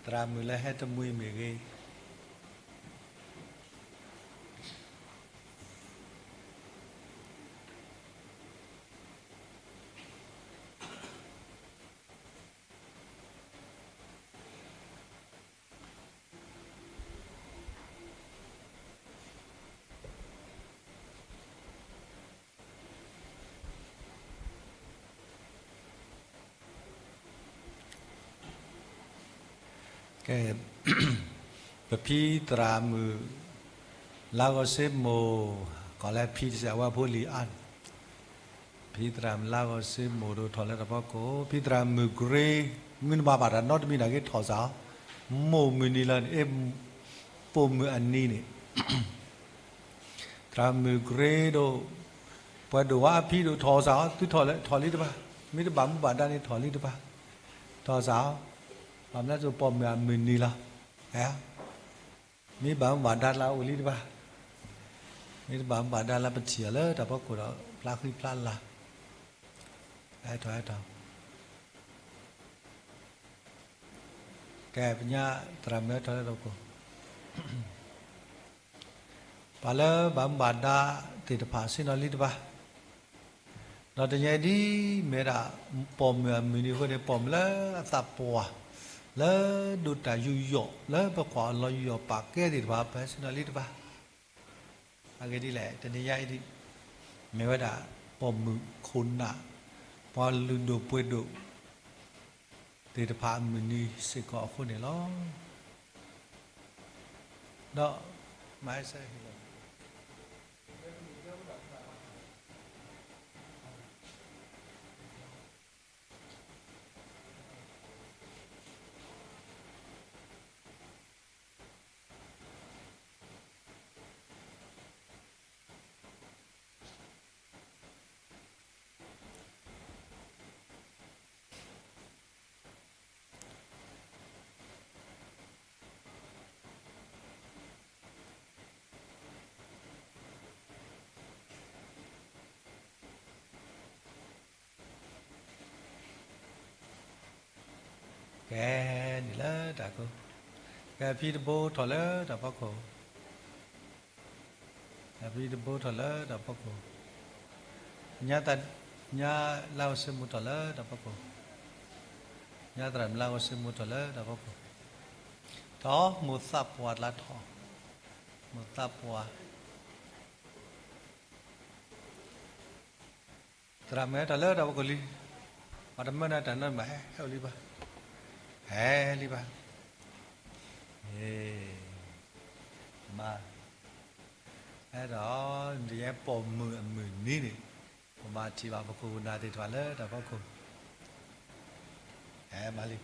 သရၣ်မုၣ်လၢဟဲတမှံၤမ့ၢ်ဂ့ၤ, ကဲ, ပဖံသရၣ်မုၣ် လါဂီၤစ့မိၢ်, ကီးလၢဖံတစဲးအဝဲဖိလံၤအါန့ၣ်, ဖံသရၣ်မုၣ်လါဂီၤစ့မိၢ်ဒိၣ်ထီၣ်လၢတၢ်ဖီခိၣ်, ဖံသရၣ်မုၣ် Grace မုၢ်နဘၣ်ဘၣ်တၢ်နီတမံၤနာ်က့ထီၣ်စးအီၤ, မိၢ်မုၢ်နံၤလီၤန့ၣ်, ပိာ်မုၣ်အနံၤန့ၣ် သရၣ်မုၣ် Grace ဒိၣ်, ပှၤဒိၣ်ဝါအဖံဒိၣ်ထီၣ်စးအီၤ, သုထီၣ်လၢထီၣ်လံတဘၣ်, မ့ၢ်တဘၣ်မူဘၣ်ဒါန့ၣ်ထီၣ်လံတဘၣ်, ထီၣ်စးအီၤ, ဘၣ်မနုၤအဃိပိာ်မုၣ်အမုၢ်နံၤလီၤ, မ့ၢ်ဘၣ်မူဘၣ်ဒါလၢအအိၣ်လံတဘၣ်, မ့ၢ်တဘၣ်မူဘၣ်ဒါလၢပထံၣ်အီၤလၢတၢ်ဖီခိၣ်ဒီး ဖျါဃံဖျါလၤ, ဟဲထီၣ်ဟဲထီၣ် ကဲ ပညါသရၣ်မုၣ်ဟဲထီၣ်လၢတၢ်ဖီခိၣ်, ပှၤလၢဘၣ်မူဘၣ်ဒါသ့ၣ်တဖၣ်ဆ့ၣ်နီၤလံတဘၣ်, ဒီးတနံၤအံၤဒ်မ့ၢ်ဝဲဒၣ် ပိာ်မုၣ်အမုၢ်နံၤအဃိန့ၣ် ပိာ်မုၣ်လၢအသးပှၢ်, လၢဒိးတၢ်ယူးယီၣ် လၢပကွၢ်အလီၤယူးယီၣ်ပာ်ကဲသ့ၣ်တဖၣ် ပဆ့ၣ်နီၤလံတဘၣ်, အဂ့ၢ်ဒ်လဲၣ် တနံၤညါအံၤဒ် မ့ၢ်ဝဲဒၣ် ပိာ်မုၣ်ခိၣ်နၢ်, ပှၤလုၢ်ဒိၣ်ပှ့ၤဒိၣ် သ့ၣ်တဖၣ်အမုၢ်နံၤစ့ၢ်ကီးအဃိန့ၣ်လီၤ. ဒီး မၤစၢၤဟ့ၣ်လီၤ ကဲ န့ၣ်လၢတၢ်ကိး, ကဲ ဖံတဘိထီၣ်လၢတၢ်ဖီခိၣ်, ဖံတဘိထီၣ်လၢတၢ်ဖီခိၣ်, ညါသ, ညါလါဂီၤစ့မိၢ်ထီၣ်လၢတၢ်ဖီခိၣ်, ညါသရၣ်မုၣ်လါဂီၤစ့မိၢ်ထီၣ်လၢတၢ်ဖီခိၣ်, ထီၣ်မိၢ်သးပှၢ်တလါထီၣ်, မိၢ်သးပှၢ် သရၣ်မုၣ်ဟဲထီၣ်လၢတၢ်ဖီခိၣ်လံ, ပှၤတမၢနၤတၢ်နီတမံၤဘၣ် ဟဲ ဟဲအိၣ်လံဘၣ်, ဟဲလံဘၣ်, မၤ, ဟဲဒီး ယဲပိာ်မုၣ်အမုၢ်နံၤန့ၣ်, ပမၤထံၣ်ဘၣ်ပခိၣ်ပနၢ်သ့ၣ်တဖၣ်လၢတၢ်ဖီခိၣ်, ဟဲမၤလံ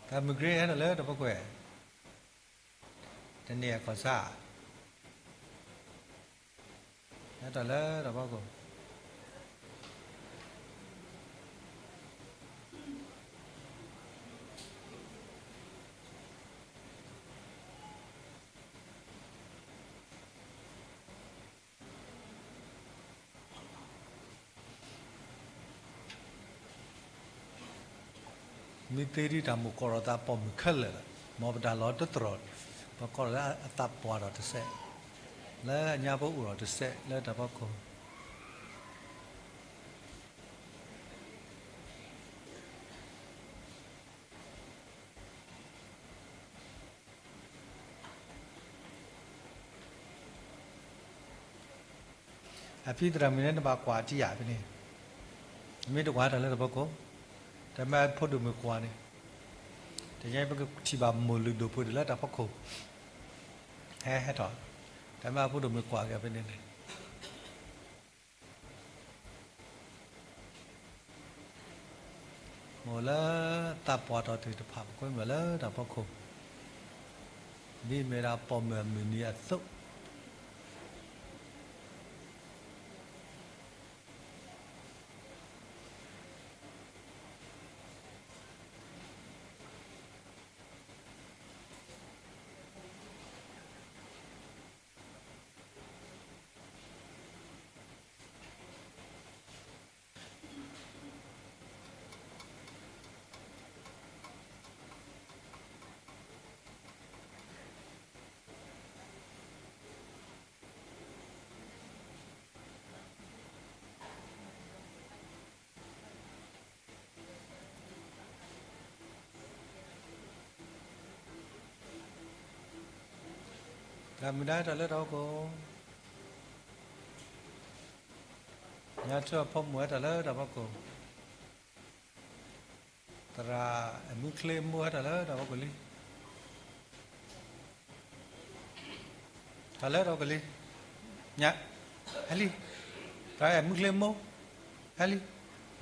သရၣ်မုၣ် Grace ဟဲထီၣ်လၢတၢ်ဖီခိၣ်, တန့ၢ်အခီၣ်ဆါ, ဟဲထီၣ်လၢတၢ်ဖီခိၣ် မ့ၢ်သ့ဒ်တၢ်မိၣ်ကီးထီၣ်သးပိာ်မုၣ်ခဲလၢာ်လီၤ, မ်ပတၢ်လီၤတတြီၤ, ပကိးထီၣ်လၢအသးပှၢ်ထီၣ်တစဲး, လၢအညါပအိၣ်ထီၣ်တစဲးလၢတၢ်ဖီခိၣ် အဖံသရၣ်မုၣ်န့ၣ် နဘၣ်ကွၢ်တံၢ်ယၤဖဲန့ၣ်, မ့ၢ်တကွၢ်တၢ်လၢတၢ်ဖီခိၣ်, တမ့ၢ်အဖိဒိၣ်မုၣ်ကွၢ်န့ၣ်, တယဲပကထံၣ်ဘၣ်မိၢ်လုၢ်ဒိၣ်ပှ့ၤဒိၣ်လၢတၢ်ဖီခိၣ်, ဟဲဟဲထီၣ်, တမ့ၢ်အဖိဒိၣ်မုၣ်ကွၢ်က့ၤဖဲန့ၣ်န့ၣ် မိၢ်လၢသးပှၢ်ထီၣ်သ့ၣ်တဖၣ် ပကွဲမုာ်လၢတၢ်ဖီခိၣ်, ဒ်မ့ၢ်ဒၣ်ပိာ်မုၣ်အမုၢ်နံၤအသိး တၢ်မုၢ်ဒါဟဲထီၣ်လၢတၢ်ဖီခိၣ်, ညါထွဲအဖိမုၣ်ဟဲထီၣ်လၢတၢ်ဖီခိၣ်, သရၣ်အဲၣ်မုၢ်ချ့မိၢ်ဟဲထီၣ်လၢတၢ်ဖီခိၣ်လံ. ထီၣ်လၢတၢ်ဖီခိၣ်လံ, ညါ, ဟဲလံ, သရၣ်အဲၣ်မုၢ်ချ့မိၢ်, ဟဲလံ,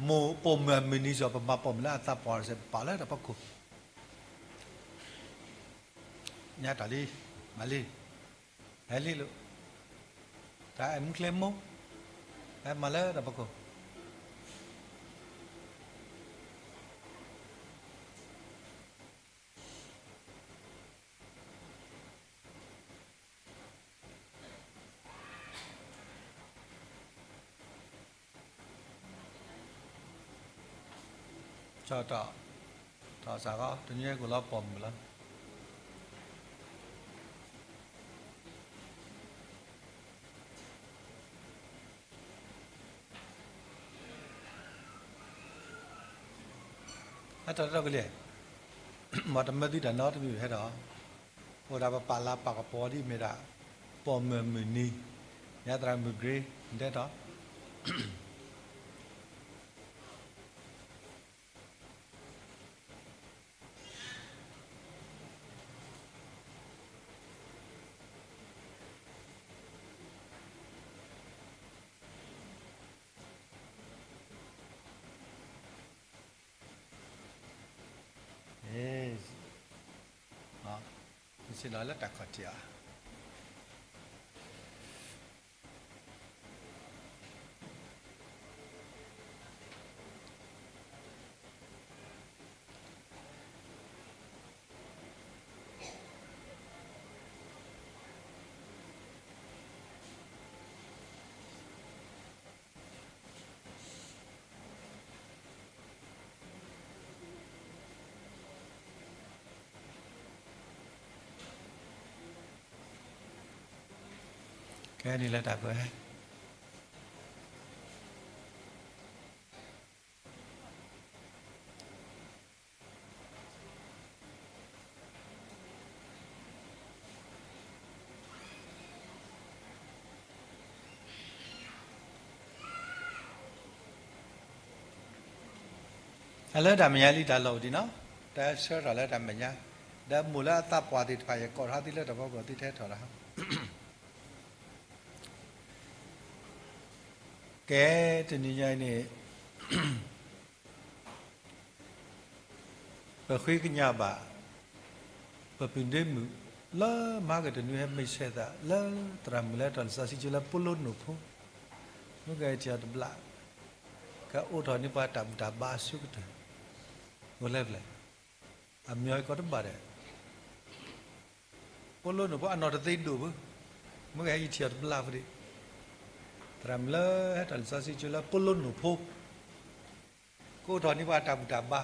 မိၢ်ပိာ်မုၣ်အမုၢ်နံၤစီၤ ပမၤပိာ်မုၣ်လၢအသးပှၢ်စဲး ပပာ်လၢတၢ်ဖီခိၣ် ညါတၢ်လံ, မၤလံ, ဟဲလံလိာ်, သရၣ်အဲၣ်မုၢ်ချ့မိၢ်, ဟဲမၤလၢတၢ်ဖီခိၣ် ထီၣ်, ထီၣ်စးဃီ တနံၤအံၤကိၣ်လီၤပိာ်မုၣ်လီၤ. ဟဲထီၣ်လၢတၢ်ဖီခိၣ်လံ, မ့ၢ်တမၢသုတၢ်နီတမံၤဟဲထီၣ်, အိၣ်ဒၣ်ပပာ်လၤပာ်ကပီၤဒ်မ့ၢ်ဒၣ် ပိာ်မုၣ်အမုၢ်နံၤ, ညါသရၣ်မုၢ်ကရ့ၣ် ဒဲထီၣ် စ့ၢ်လီၤလၢတၢ်ခီၣ်ထံးဧါ. ကဲနံၤလၢတၢ်ကွဲး လၢတၢ်မဲာ်ညါလံတၢ်လီၢ်အိၣ်ဒံးနီၤ, တၢ်ဆၢထီၣ်လၢတၢ်မဲာ်ညါ, ဒီးမိၢ်လၢအသးပှၢ်သ့ၣ်တဖၣ် ယကိးထီၣ်သံလၢတၢ်ဖီခိၣ်သ့ထဲထီၣ်လီၤ. ကဲ, တနံၤညါအံၤန့ၣ် ပဃ့ကညးဘၣ် ပပုၢ်ဒ့မုၣ် လၢမၤကတၢၢ်နွံဟဲမ့ၢ်ဆဲးသး လၢသရၣ်မုၣ်လၢထီၣ်လံာ်စီဆှံကၠိလၢပိလိၣ်နိၣ်ဖိ, မ့ၢ်ကထံၣ်အီၤတဘျီ ကအိးထီၣ်န့ၢ်ပှၤတၢ်ဘူၣ်တၢ်ဘါအဆိကတၢၢ်, အိၣ်လၢပျၢၤ, အမံၤအီၤကီတဘၣ်ဒီး ပိလိၣ်နိၣ်ဖိအနီၢ်တသ့ဒိၣ်ဘၣ်, မ့ၢ်ကဟဲယထံၣ်အီၤတဘျီဖိဒံး, သရၣ်မုၣ်လၢဟဲထီၣ်လံာ်စီဆှံကၠိလၢပိလိၣ်နိၣ်ဖိ, ကအိးထီၣ်န့ၢ်ပှၤတၢ်ဘူၣ်တၢ်ဘါ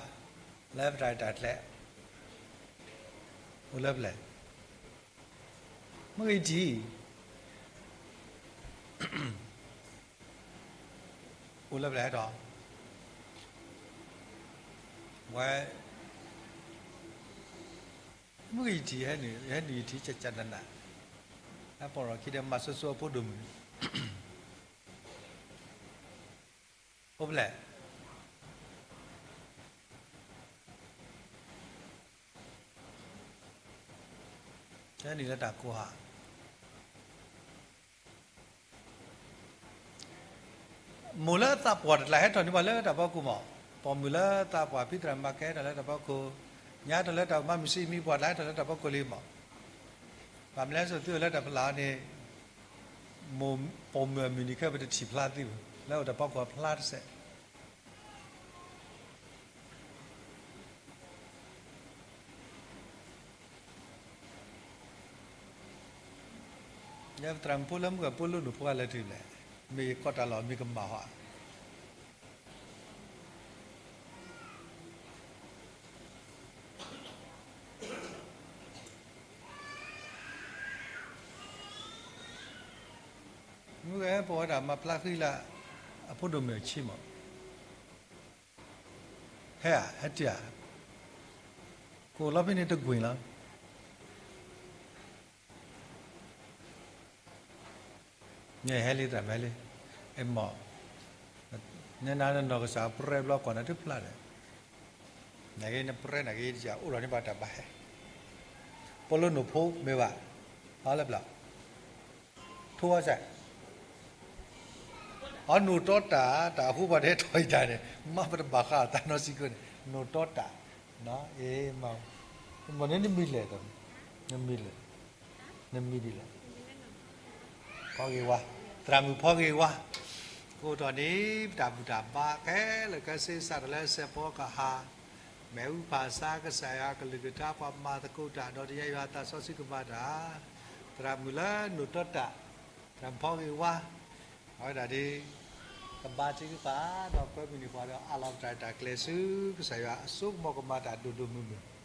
လၢပတၢ်ရဲၣ်တၢ်ကျဲၤ, အိၣ်လၢပျၢၤ, မ့ၢ်ကယထံၣ် အိၣ်လၢပျၢၤဟဲထီၣ်, ဝဲ, မ့ၢ်ကယထံၣ်, ဟဲနုာ်ယထံၣ်ကၢ်ကၢ်နးနး, ဟဲပိာ်ထီၣ်ခံဒီးမၤစိၤစိၤအဖိဒိၣ်မုၣ်န့ၣ်, အိၣ်ဖျဲၣ် ဟဲနုာ်လၢတၢ်ကိးဟး, မိၢ်လၢအသးပှၢ်တကျါဟဲထီၣ်န့ၢ်ပှၤလၢတၢ်ဖီခိၣ်မး, ပိာ်မုၣ်လၢသးပှၢ်ဖံသရၣ်မၤကဲထီၣ်လၢတၢ်ဖီခိၣ်, ညါထီၣ်လၢတၢ်မၤမုၢ်ဆ့မံပှၢ်တကျါဟဲထီၣ်လၢတၢ်ဖီခိၣ်လံမး, ဘၣ်မနုၤလဲၣ် စိၤသုအိၣ်လၢတၢ်ဖီလာ်န့ၣ်, မိၢ်ပိာ်မုၣ်အမုၢ်နံၤခဲအံၤပတထံၣ်ဖျါသုဘၣ် လၢအအိၣ်တၢ်ဖီခိၣ်အဖျါတစဲး ယသရၣ်မုၣ်ဖိလၢမုၢ်ဂၤပိလိၣ်နိၣ်ဖိအလၢထံလဲၣ်, မ့ၢ်ယကိးတၢ်လီၢ်မ့ၢ်ကမၣ်ဟီဧါ. မုၢ်ဂၤဟဲပိာ်ဝဲဒၣ်မၤဖျါဃံလၤ အဖိဒိၣ်မုၣ်အဆံးမး, ဟဲဧါ, ဟဲတ့ၢ်ဧါ, ကိၣ်လီၤဖဲန့ၣ်တကွံာ်လီၤ. ဟဲလံ သရၣ်မုၣ်ဟဲလံ, အဲၣ်မး, နနၤနနီၢ်ကစၢ်ပြၢဘျီကွၢ်နၤတဖျါဒီး, နက့နပြၢနက့ယအိၣ်ဒီးန့ၢ်ဘၣ်တၢ်ဘၣ်ဟဲ, ပှၤလၢနိၣ်ဖိမ့ၢ်ဘၣ်, အလၢပျၢ, ထိဝါစဲး အနီၣ်တီတၢ် တၢ်အဃိပှၤတဟဲထီၣ်အံၤတၢ်န့ၣ် မ့ၢ်ပတဘၣ်ဃးတၢ်နီၢ်စံးကၢန့ၣ် နီၣ်တီတၢ်, အ့မး, မ့ၢ်န့ၣ်နမံၤလဲၣ်, နမံၤလဲၣ်, နမံၤဒ်လဲၣ်, ဖီဂ့ၤဝါ, သရၣ်မုၣ်ဖီဂ့ၤဝါ, အိၣ်ထီၣ်န့ၣ် ပတၢ်ဘူၣ်တၢ်ဘါခဲလၢာ်ခဲဆ့ စးထီၣ်လၢစဲးဖီကဟၣ် မ့ၣ်အူဖၣ်ဆါ ကစၢ်ယွၤကလုၢ်ကထါပှၤမၤသကိးတၢ် ဒီးတယါယွၤသးစီဆှံကမၤတၢ်, သရၣ်မုၣ်လၢနိၣ်တီတၢ်, သရၣ်မုၣ်ဖီဂ့ၤဝါ, အဝဲဒၣ်ဒ် ကဘါထုကဖၣ် ဒီးကွဲမုာ်န့ၢ်ပှၤဒီးအးလီၤပတၢ်ရဲၣ်တၢ်ကျဲၤဆူ ကစၢ်ယွၤအစိကမီၤကမၤတၢ်ဒိၣ်ဒိၣ်မုၢ်မုၢ်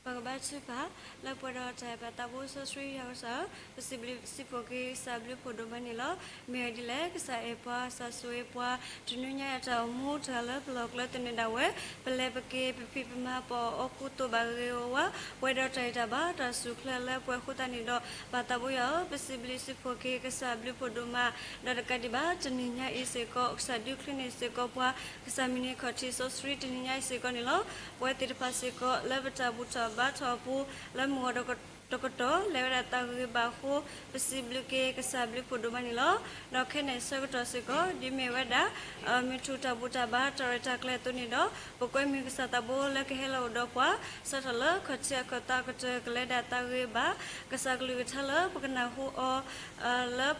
ပကဘါထုကဖၣ် လၢပှဲၤဒီးတၢ်အဲၣ်ပၢ်သးဘိစီဆှံယွၤကစၢ်, ပစံးဘျုးစံးဖှိၣ်က့ၤကစၢ်ဘျုးဖှိၣ်ဒိၣ်မးန့ၣ်လီၤ. မ့ၢ်ဒ်လဲၣ် ကစၢ်အဲၣ်ပှၤ ကစၢ်ဆိၣ်ဂ့ၤပှၤ တနွံညါအတၢ်အိၣ်မူတၢ်လၢပလီၢ်ကျဲသနၢၣ်ဒၣ်ဝဲ, ပလဲၤပက့ၤ ပဖံးပမၤ ပအီၣ်အီကူသိးဘၣ်ဂ့ၤဂ့ၤဝါဝါ, ပှဲၤဒီးတၢ်ဂံၢ်တၢ်ဘါတၢ်ဆူၣ်ချ့လၢပှဲၤဃိသတးန့ၣ်ဒီး ပၢ်သးဘိယွၤဧၢ, ပစံးဘျုးစံးဖှိၣ်က့ၤကစၢ်ဘျုးဖှိၣ်ဒိၣ်မး, ဒီးတကးဒံးဘၣ် တနံၤညါအံၤစ့ၢ်ကီး ကစၢ်ဒုးချုးန့ၢ်စ့ၢ်ကီးပှၤ ကစၢ်မုၢ်နံၤခီၣ်ထံးစီဆှံတနံၤညါအံၤစ့ၢ်ကီးန့ၣ်လီၤ. ပဝဲသ့ၣ်တဖၣ်စ့ၢ်ကီး လၢပတၢ်ဘူၣ်ထီၣ်ဘါထီၣ်အပူၤ လၢမုၢ်ဂီၤတကတီၢ် လဲၤဝဲဒၣ်တၢ်ဂ့ၤဂ့ၤဘၣ်အဃိ ပစံးဘျုးက့ၤကစၢ်ဘျုးဖှိၣ်ဒိၣ်မးန့ၣ်လီၤ. ဒီးခဲအံၤစ့ၢ်ကီး ဒ်မ့ၢ်ဝဲဒၣ် မုၢ်ထူၣ်တၢ်ဘူၣ်တၢ်ဘါတၢ်ရဲၣ်တၢ်ကျဲၤအသိးန့ၣ်ဒီး ပကွဲမုာ်ကစၢ်သးဘိလၢကဟဲလီၤအိၣ်ဒီးပှၤ စးထီၣ်လၢခီၣ်ထံးအခီၣ်သးကတၢၢ် ကလဲၤဒၣ်တၢ်ဂ့ၤဘၣ် ကစၢ်ကလုၢ်ကထါလၢပကနၢ်ဟူအီၤ လၢ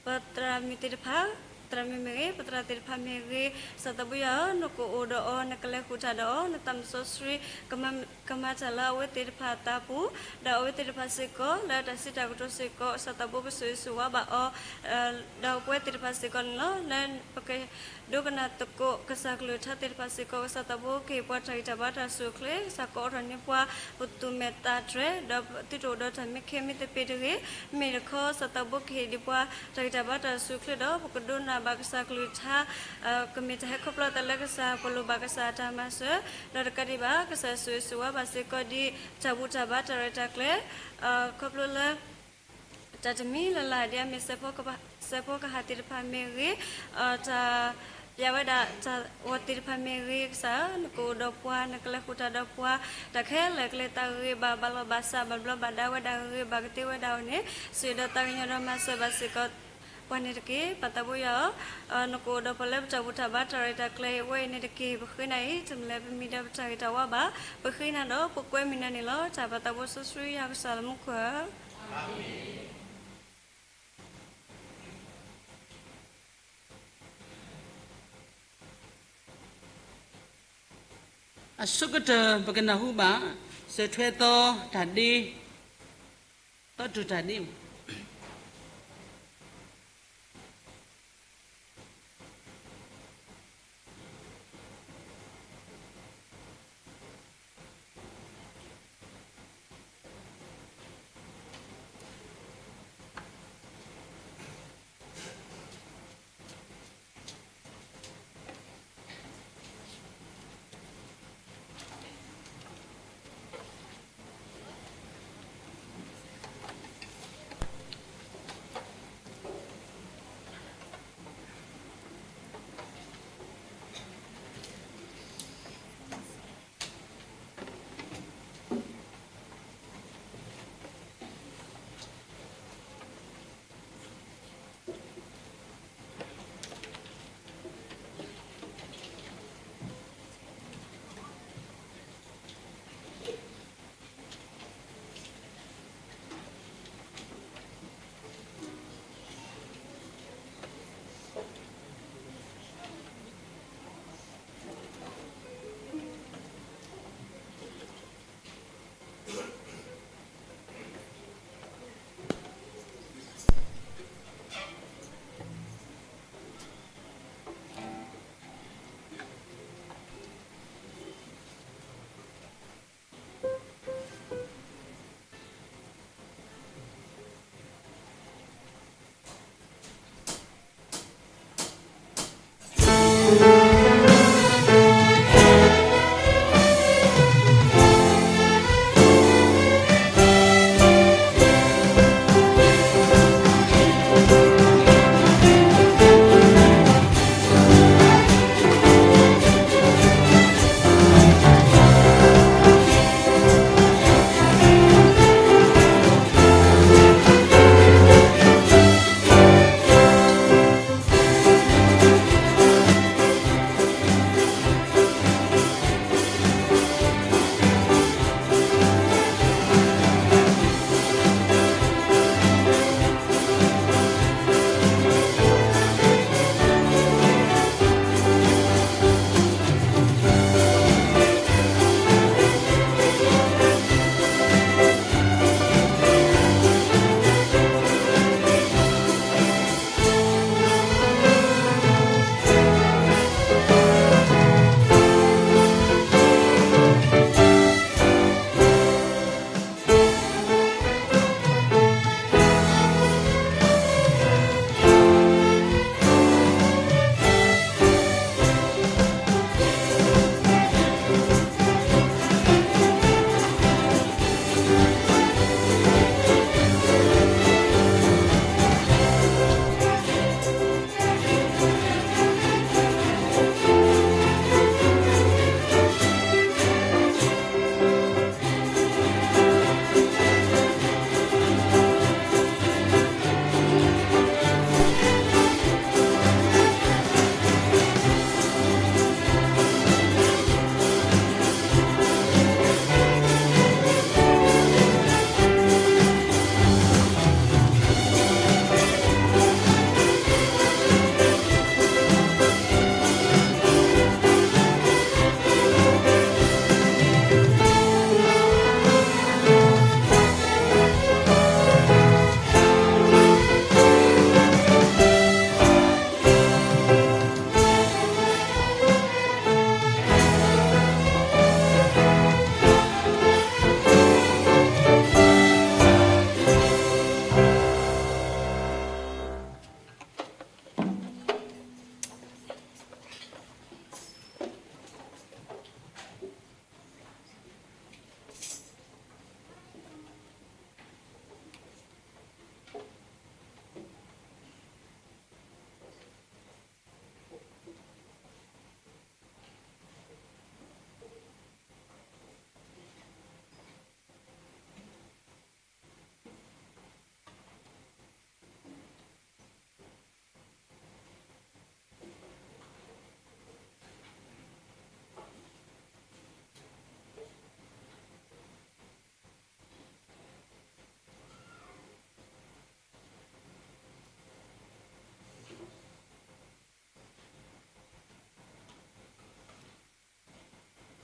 ပသရၣ်မုၣ်သ့ၣ်တဖၣ်, သရၣ်မုၣ်မ့ၢ်ဂ့ၤ, ပသရၣ်သ့ၣ်တဖၣ်မ့ၢ်ဂ့ၤ, ကစၢ်သးဘိယွၤဧၢ, နကအိၣ်ဒီးအီၤ, နကလဲၤဃုာ်တၢ်ဒီးအီၤ, နသးစီဆှံ ကမၤတၢ်လၢအဝဲသ့ၣ်တဖၣ်အသးပူၤ, ဒီးအဝဲသ့ၣ်တဖၣ်စ့ၢ်ကီး လၢတၢ်စံးတၢ်ကတိၤစ့ၢ်ကီး ကစၢ်သးဘိကဆိၣ်ဂ့ၤဆိၣ်ဝါဘၣ်အီၤ ဒီးပဝဲသ့ၣ်တဖၣ်စ့ၢ်ကီးန့ၣ်လီၤ. လၢပကဒိကနၣ်သကိး ကစၢ်ကလုၢ်ကထါသ့ၣ်တဖၣ်စ့ၢ်ကီး ကစၢ်သးဘိကဟ့ၣ်ပှၤတၢ်ဂံၢ်တၢ်ဘါတၢ်ဆူၣ်ချ့, ကစၢ်ကအိးထီၣ်န့ၢ်ပှၤ ပသူၣ်မဲာ်သးတြဲၤ, ဒီးပသုတအိၣ်ဒီးတၢ်မံခ့မံသပ့ၤတဂ့ၤ, မ့ၢ်တခီ ကစၢ်သးဘိကဟ့ၣ်ဒံးပှၤ တၢ်ဂံၢ်တၢ်ဘါတၢ်ဆူၣ်ချ့ဒီး ပကဒိကနၣ်ဘၣ်ကစၢ်ကလုၢ်ကထါ ကမ့ၢ်တၢ်ဟဲခီဖျိသးလၢကစၢ် ပလိၣ်ဘၣ်ကစၢ်အတၢ်မၤစၢၤ, ဒီးတကးဒံးဘၣ် ကစၢ်ဆိၣ်ဂ့ၤဆိၣ်ဝါဘၣ်စ့ၢ်ကီးဒ် တၢ်ဘူၣ်တၢ်ဘါတၢ်ရဲၣ်တၢ်ကျဲၤ ခီဖျိလၢ တၢ်တမံၤလၢ်လၢ်ဒ်အမ့ၢ် စဲးဖီကဟၣ်သ့ၣ်တဖၣ်မ့ၢ်ဂ့ၤ, တၢ်ပျဲဝဲဒၣ်တၢ်ဂီၤသ့ၣ်တဖၣ်မ့ၢ်ဂ့ၤ, ကစၢ်ဧၢ, နကအိၣ်ဒီးပှၤ, နကလဲၤဃုာ်တၢ်ဒီးပှၤ, တၢ်ခဲလၢာ်ကလဲၤသးဂ့ၤဂ့ၤဘၣ်, ဘၣ်လီၤဘၣ်စး, ဘၣ်ဘျီးဘၣ်ဒါဝဲဒၣ်ဂ့ၤဂ့ၤဘၣ်ကသ့ဝဲဒၣ်အီၤန့ၣ်, ဆိၣ်ဂ့ၤဒီးသးကညီၤဒီးမၤစၢၤဘၣ်စ့ၢ်ကီး ပှၤန့ၣ်တက့ၢ်. ပၢ်သးဘိယွၤဧၢ, နကအိၣ်ဒီးပှၤလၢပတၢ်ဘူၣ်တၢ်ဘါတၢ်ရဲၣ်တၢ်ကျဲၤအံၤ အဝဲအံၤန့ၣ်တက့ၢ်. ပဃ့နၤအံၤ တမ့ၢ်လၢပမံၤဒီးပတၢ်ဂ့ၤတၢ်ဝါဘၣ်. ပဃ့နၤဒီးပကွဲမုာ်နၤန့ၣ်လီၤ. တၢ်ပၢ်သးဘိစီဆှံယွၤကစၢ်လၢမူခိၣ်ဧၢ, အဆိကတၢၢ် ပကနၢ်ဟူဘၣ် စၢၤထွဲသီတၢ်ဒ့, သီတူၢ်တၢ်ဒ့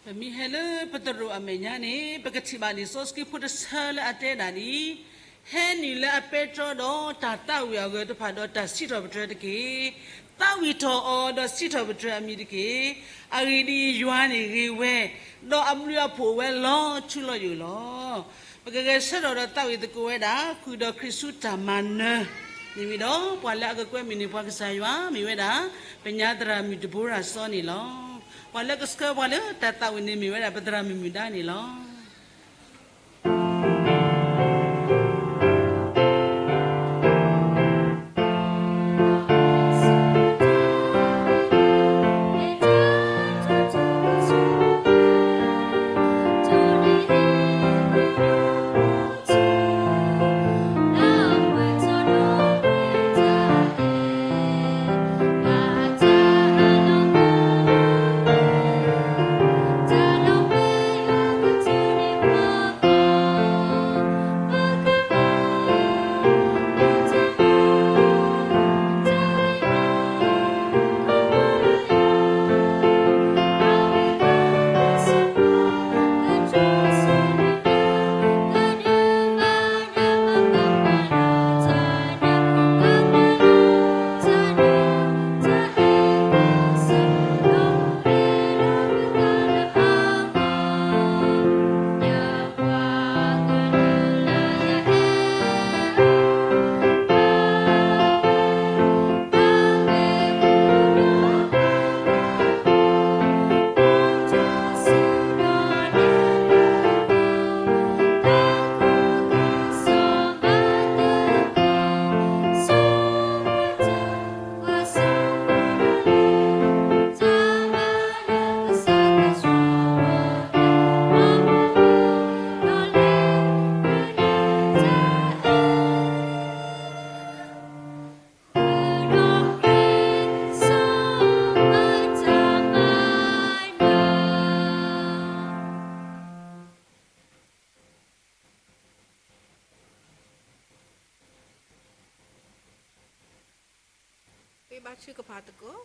ပမ့ၢ်ဟဲလၢပသရိာ်အမဲာ်ညါန့ၣ် ပကထံၣ်ဘၣ်လံာ်စီဆှံဖိတဆၢလၢအတဲဒၣ်ဒ်အံၤ, ဟဲနုာ်လၢအပဲတြီဒီးတၢ်သးဝံၣ်အဂၢၢ်တဖၣ် ဒီးတၢ်စံးထီၣ်ပတြၢၤတက့ၢ်. သးဝံၣ်ထီၣ်အီၤဒီးစံးထီၣ်ပတြၢၤအမံၤတက့ၢ်. အဂ့ၢ်ဒ်အံၤ, ယွၤန့ၣ်ဂ့ၤဝဲ, ဒီးအဘျုးအဖှိၣ်ဝဲလီၤထူလီၤယိာ်လီၤ. ပကဂဲၤဆၢထၢၣ်ဒီးသးဝံၣ်သကိးဝဲဒၣ် ဃုာ်ဒီးခရံာ်ဆူတၢ်မၤနၢၤ, မ့ၢ်ဝံၤဒီး ပှၤလၢအကကွဲမုာ်န့ၢ်ပှၤကစၢ်ယွၤ မ့ၢ်ဝဲဒၣ် ပညါသရၣ်မုၣ်ဒဘိရၤစီန့ၣ်လီၤ. ပှၤလၢကဆှၢပှၤလၢတၢ်သးဝံၣ်န့ၣ် မ့ၢ်ဝဲဒၣ်ပသရၣ်မုၣ်မုၢ်ဒါန့ၣ်လီၤ.ဃ့ဘါထုကဖၣ်သကိး.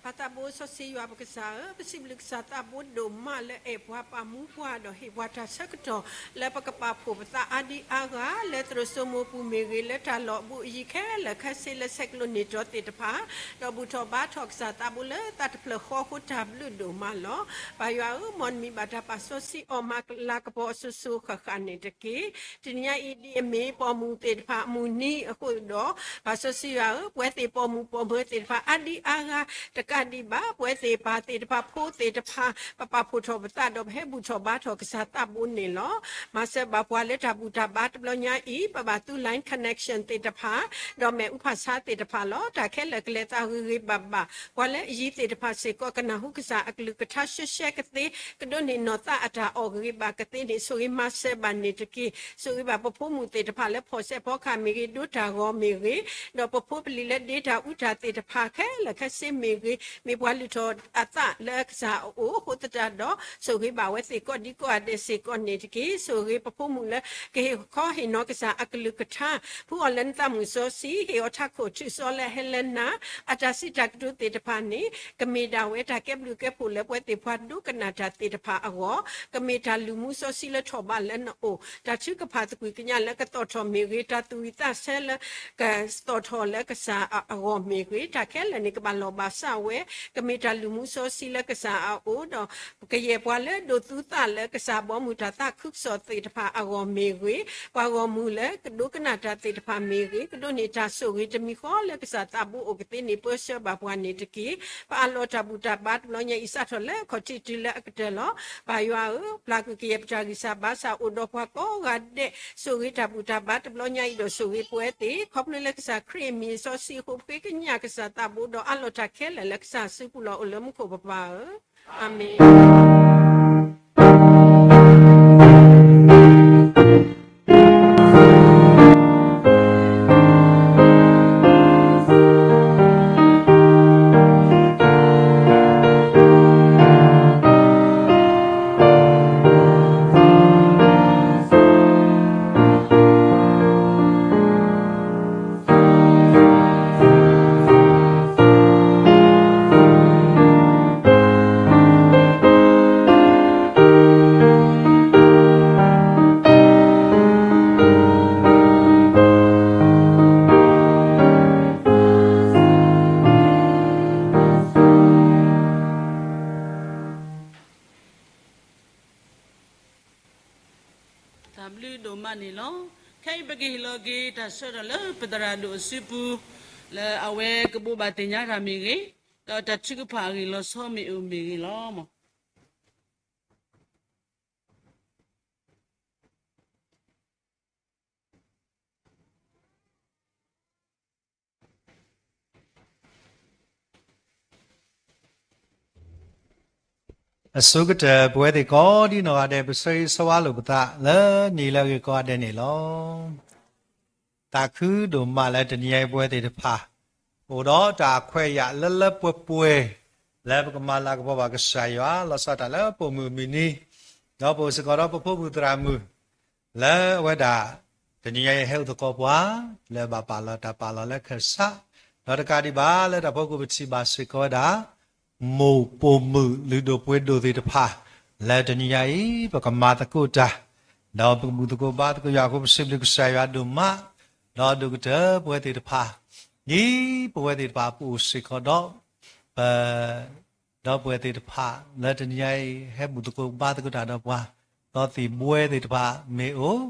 ပၢ်သးဘိစီဆှံယွၤပကစၢ်ဧၢ, ပစံးဘျုးကစၢ်သးဘိဒိၣ်မးလၢအဲၣ်ပှၤပာ်မူပှၤဒီးဟ့ၣ်ပှၤတၢ်ဆၢကတီၢ် လၢပကပာ်ဖှိၣ်ပသးအါဒံအါဂၤ လၢသရိာ်စိမိၤပူၤမ့ၢ်ဂ့ၤ, လၢတၢ်လီၢ်အဘူးအယံၤခဲလၢာ်ခဲဆ့လၢဆဲးကျိးန့ၢ်တီသ့ၣ်တဖၣ်, ဒီးဘူၣ်ထီၣ်ဘါထီၣ်ကစၢ်သးဘိလၢသးတဖျၢၣ်ဃီအဃိ တၢ်ဘျုးဒိၣ်မးလီၤ. ပၢ်ယွၤဧၢ, မ်နမံၤဘၣ်တၢ်ပာ်စီဆှံအီၣ်မၤလၤကပီၤအစိၤစိၤဃၣ်ဃၣ်န့ၣ်တက့ၢ်. တနံၤညါအံၤ ဒ်အမ့ၢ်ပိာ်မုၣ်သ့ၣ်တဖၣ်အမုၢ်နံၤအဃိဒီး, ပၢ်စီဆှံယွၤဧၢ, ပဝဲသ့ၣ်ပိာ်မုၣ်ပိာ်မၢၤသ့ၣ်တဖၣ်အါဒံအါဂၤ တကးဒံးဘၣ် ပဝဲသ့ၣ်ပၢ်သ့ၣ်တဖၣ်ဖိသ့ၣ်တဖၣ် ပပာ်ဖှိၣ်ထီၣ်ပသးဒီးပဟဲဘူၣ်ထီၣ်ဘါထီၣ်ကစၢ်သးဘိန့ၣ်လီၤ. မၤစၢၤဘၣ်ပှၤလၢတၢ်ဘူၣ်တၢ်ဘါတဘျီညါအံၤ ပဘၣ်သူ line connection သ့ၣ်တဖၣ် ဒီးမဲာ်အူဖးဆါသ့ၣ်တဖၣ်လီၤ. တၢ်ခဲလၢာ်ကလဲၤသးဂ့ၤဂ့ၤဘၣ်ဘၣ်, ပှၤလၢအယံၤသ့ၣ်တဖၣ်စ့ၢ်ကီး ကနၢ်ဟူကစၢ်အကလုၢ်ကထါရှဲရှဲကသ့, ကဒိးန့ၢ်နီၢ်သးအတၢ်အီၣ်ဂ့ၤဘၣ်ကသ့န့ၣ် ဆိၣ်ဂ့ၤမၤစၢၤဘၣ်န့ၣ်တက့ၢ်. ဆိၣ်ဂ့ၤဘၣ်ပဖိမုၣ်သ့ၣ်တဖၣ်လၢဖီၣ်စဲးဖီကဟၣ်မ့ၢ်ဂ့ၤ, ဒိတၢ်ဂီၤမ့ၢ်ဂ့ၤ, ဒီးပဖိပလံၤလၢဒ့တၢ်အူတၢ်သ့ၣ်တဖၣ်ခဲလၢာ်ခဲဆ့မ့ၢ်ဂ့ၤ, မ့ၢ်ပှၤလုၢ်ထီၣ်အသးလၢကစၢ်အအိၣ်အဃိသတးဒီး, ဆိၣ်ဂ့ၤဘၣ်ဝဲသ့ၣ်ကိးဒံကိးဂၤဒဲးစ့ၢ်ကီးန့ၣ်တက့ၢ်. ဆိၣ်ဂ့ၤပဖိမုၣ်လၢကဟ့ၣ်ခီဟ့ၣ်နီၤကစၢ်အကလုၢ်ကထါ, ဖှူအီၤလၢနသးမုၢ်စီဆှံ, ဟ့ၣ်အီၤထးခိၣ်ထုးစီလၢအဟဲလၢနၤ, အတၢ်စံးတၢ်ကတိၤသ့ၣ်တဖၣ်န့ၣ် ကမ့ၢ်ဒၣ်ဝဲတၢ်ကဲဘျုးကဲဖှိၣ်လၢပဝဲသ့ၣ်ပှၤဒိကနၣ်တၢ်သ့ၣ်တဖၣ်အဂီၢ်, ကမ့ၢ်တၢ်လုၢ်မူစီဆှံလၢထီၣ်ဘးလၢနအိၣ်, တၢ်ထုကဖၣ်သကွံၢ်ကညးလၢကသီၣ်ထီၣ်မ့ၢ်ဂ့ၤ, တၢ်သူၣ်ဝံၣ်သးဆၢလၢကသီၣ်ထီၣ်လၢကစၢ်အဂီၢ်မ့ၢ်ဂ့ၤ, တၢ်ခဲလၢာ်န့ၣ်ကဘၣ်လီၢ်ဘၣ်စးဝဲ, ကမ့ၢ်တၢ်လုၢ်မူစီဆှံလၢကစၢ်အအိၣ်ဒီး ကယဲၢ်ပှၤလၢဒိးသူသးလၢကစၢ်ဘီမုၢ်တၢ်သးခုကစီၣ်သ့ၣ်တဖၣ်အဂီၢ်မ့ၢ်ဂ့ၤ, ပှၤဂီၢ်မုၢ်လၢကဒိကနၣ်တၢ်သ့ၣ်တဖၣ်မ့ၢ်ဂ့ၤ, ကဒိးန့ၢ်တၢ်ဆိၣ်ဂ့ၤတမံၤဃီလၢကစၢ်သးဘိအိၣ်ကသ့န့ၣ် ပၢဆှၢဘၣ်ပှၤန့ၣ်တက့ၢ်. ပအးလီၤတၢ်ဘူၣ်တၢ်ဘါတဘျီညါအံၤ စးထီၣ်လၢခီၣ်ထံးတုၤလၢအကတၢၢ်လီၤ. ပၢ်ယွၤဧၢ, ပျၢ်ကွံာ်ကယဲၢ်ပတၢ်ဂံၢ်စၢ်ဘါစၢ်အိၣ်ဒီးပှၤကိးဂၤဒဲး, ဆိၣ်ဂ့ၤတၢ်ဘူၣ်တၢ်ဘါတဘျီညါအံၤဒီးဆိၣ်ဂ့ၤပဝဲသ့ၣ်, ခီဖျိလၢကစၢ်ခရံာ်အမံၤစီဆှံအဃိ ပဃ့ကညးကစၢ်သးဘိဒီးအးလီၤတၢ်ခဲလၢာ်လၢကစၢ်စုပူၤလီၤအိၣ်လၢမူခိၣ်ပပၢ်ဧၢ, အၤမ့ၣ်. မးန့ၣ်လီၤ. ခဲအံၤပကဟ့ၣ်လီၤက့ၤတၢ်ဆၢထၢၣ်လၢပသရၣ်ဒိၣ်အစုပူၤ လၢအဝဲကဘိးဘၣ်သ့ၣ်ညါတၢ်မ့ၢ်ဂ့ၤ, ဒီးတၢ်ထုကဖၣ်အဂ့ၢ်လီၤဆီမ့ၢ်အိၣ်မ့ၢ်ဂ့ၤလီၤ. အဆိကတၢၢ် ပဝဲသ့ၣ်ကိးဒံနီၢ်ဂၤဒဲး ပဆၢဂ့ၤဆၢဝါလိာ်ပသး လၢနံၤလၢအဂ့ၤကိးဂၤဒဲးန့ၣ်လီၤ. သးခုဒိၣ်မးလၢတနံၤအံၤပဝဲသ့ၣ်တဖၣ် အိၣ်ဒီးတၢ်ခွဲးယာ်လၢလၢပှဲၤပှဲၤ လၢပကမၤလၤကပီၤဘၣ်ကစၢ်ယွၤ လီၤဆီဒၣ်တၢ်လၢပိာ်မုၣ်မုၢ်နံၤ, ဒီးပအိၣ်စ့ၢ်ကီးဒီးပဖိမုၣ်သရၣ်မုၣ် လၢအဝဲဒၣ် တနံၤအံၤဟဲအိၣ်သကိးပှၤ လၢဘၣ်ပာ်လီၤတၢ်ပာ်လီၤလၢခၢၣ်စး, ဒီးတကးဒံးဘၣ်လၢတၢ်ဖီခိၣ်ပထံၣ်ဘၣ်စ့ၢ်ကီးဝဲဒၣ် မိၢ်ပိာ်မုၣ်လုၢ်ဒိၣ်ပှ့ၤဒိၣ်သ့ၣ်တဖၣ် လၢတနံၤအံၤ ပကမၤသကိးတၢ်, ဒီးပကဘူၣ်သကိးဘါသကိးယွၤအဃိ ပစံးဘျုးကစၢ်ယွၤဒိၣ်မး, ဒီးဒိၣ်ကတၢၢ်ပဝဲသ့ၣ်တဖၣ် ဒ်ပဝဲသ့ၣ်တဖၣ်ပအိၣ်စ့ၢ်ကီးဒီး ပ ဒီးပဝဲသ့ၣ်တဖၣ် လၢတနံၤအံၤ ဟဲဘူၣ်သကိးဘါသကိးတၢ်ဒီးပှၤ သီသံၣ်ဘှဲသ့ၣ်တဖၣ်မ့ၢ်အိၣ်,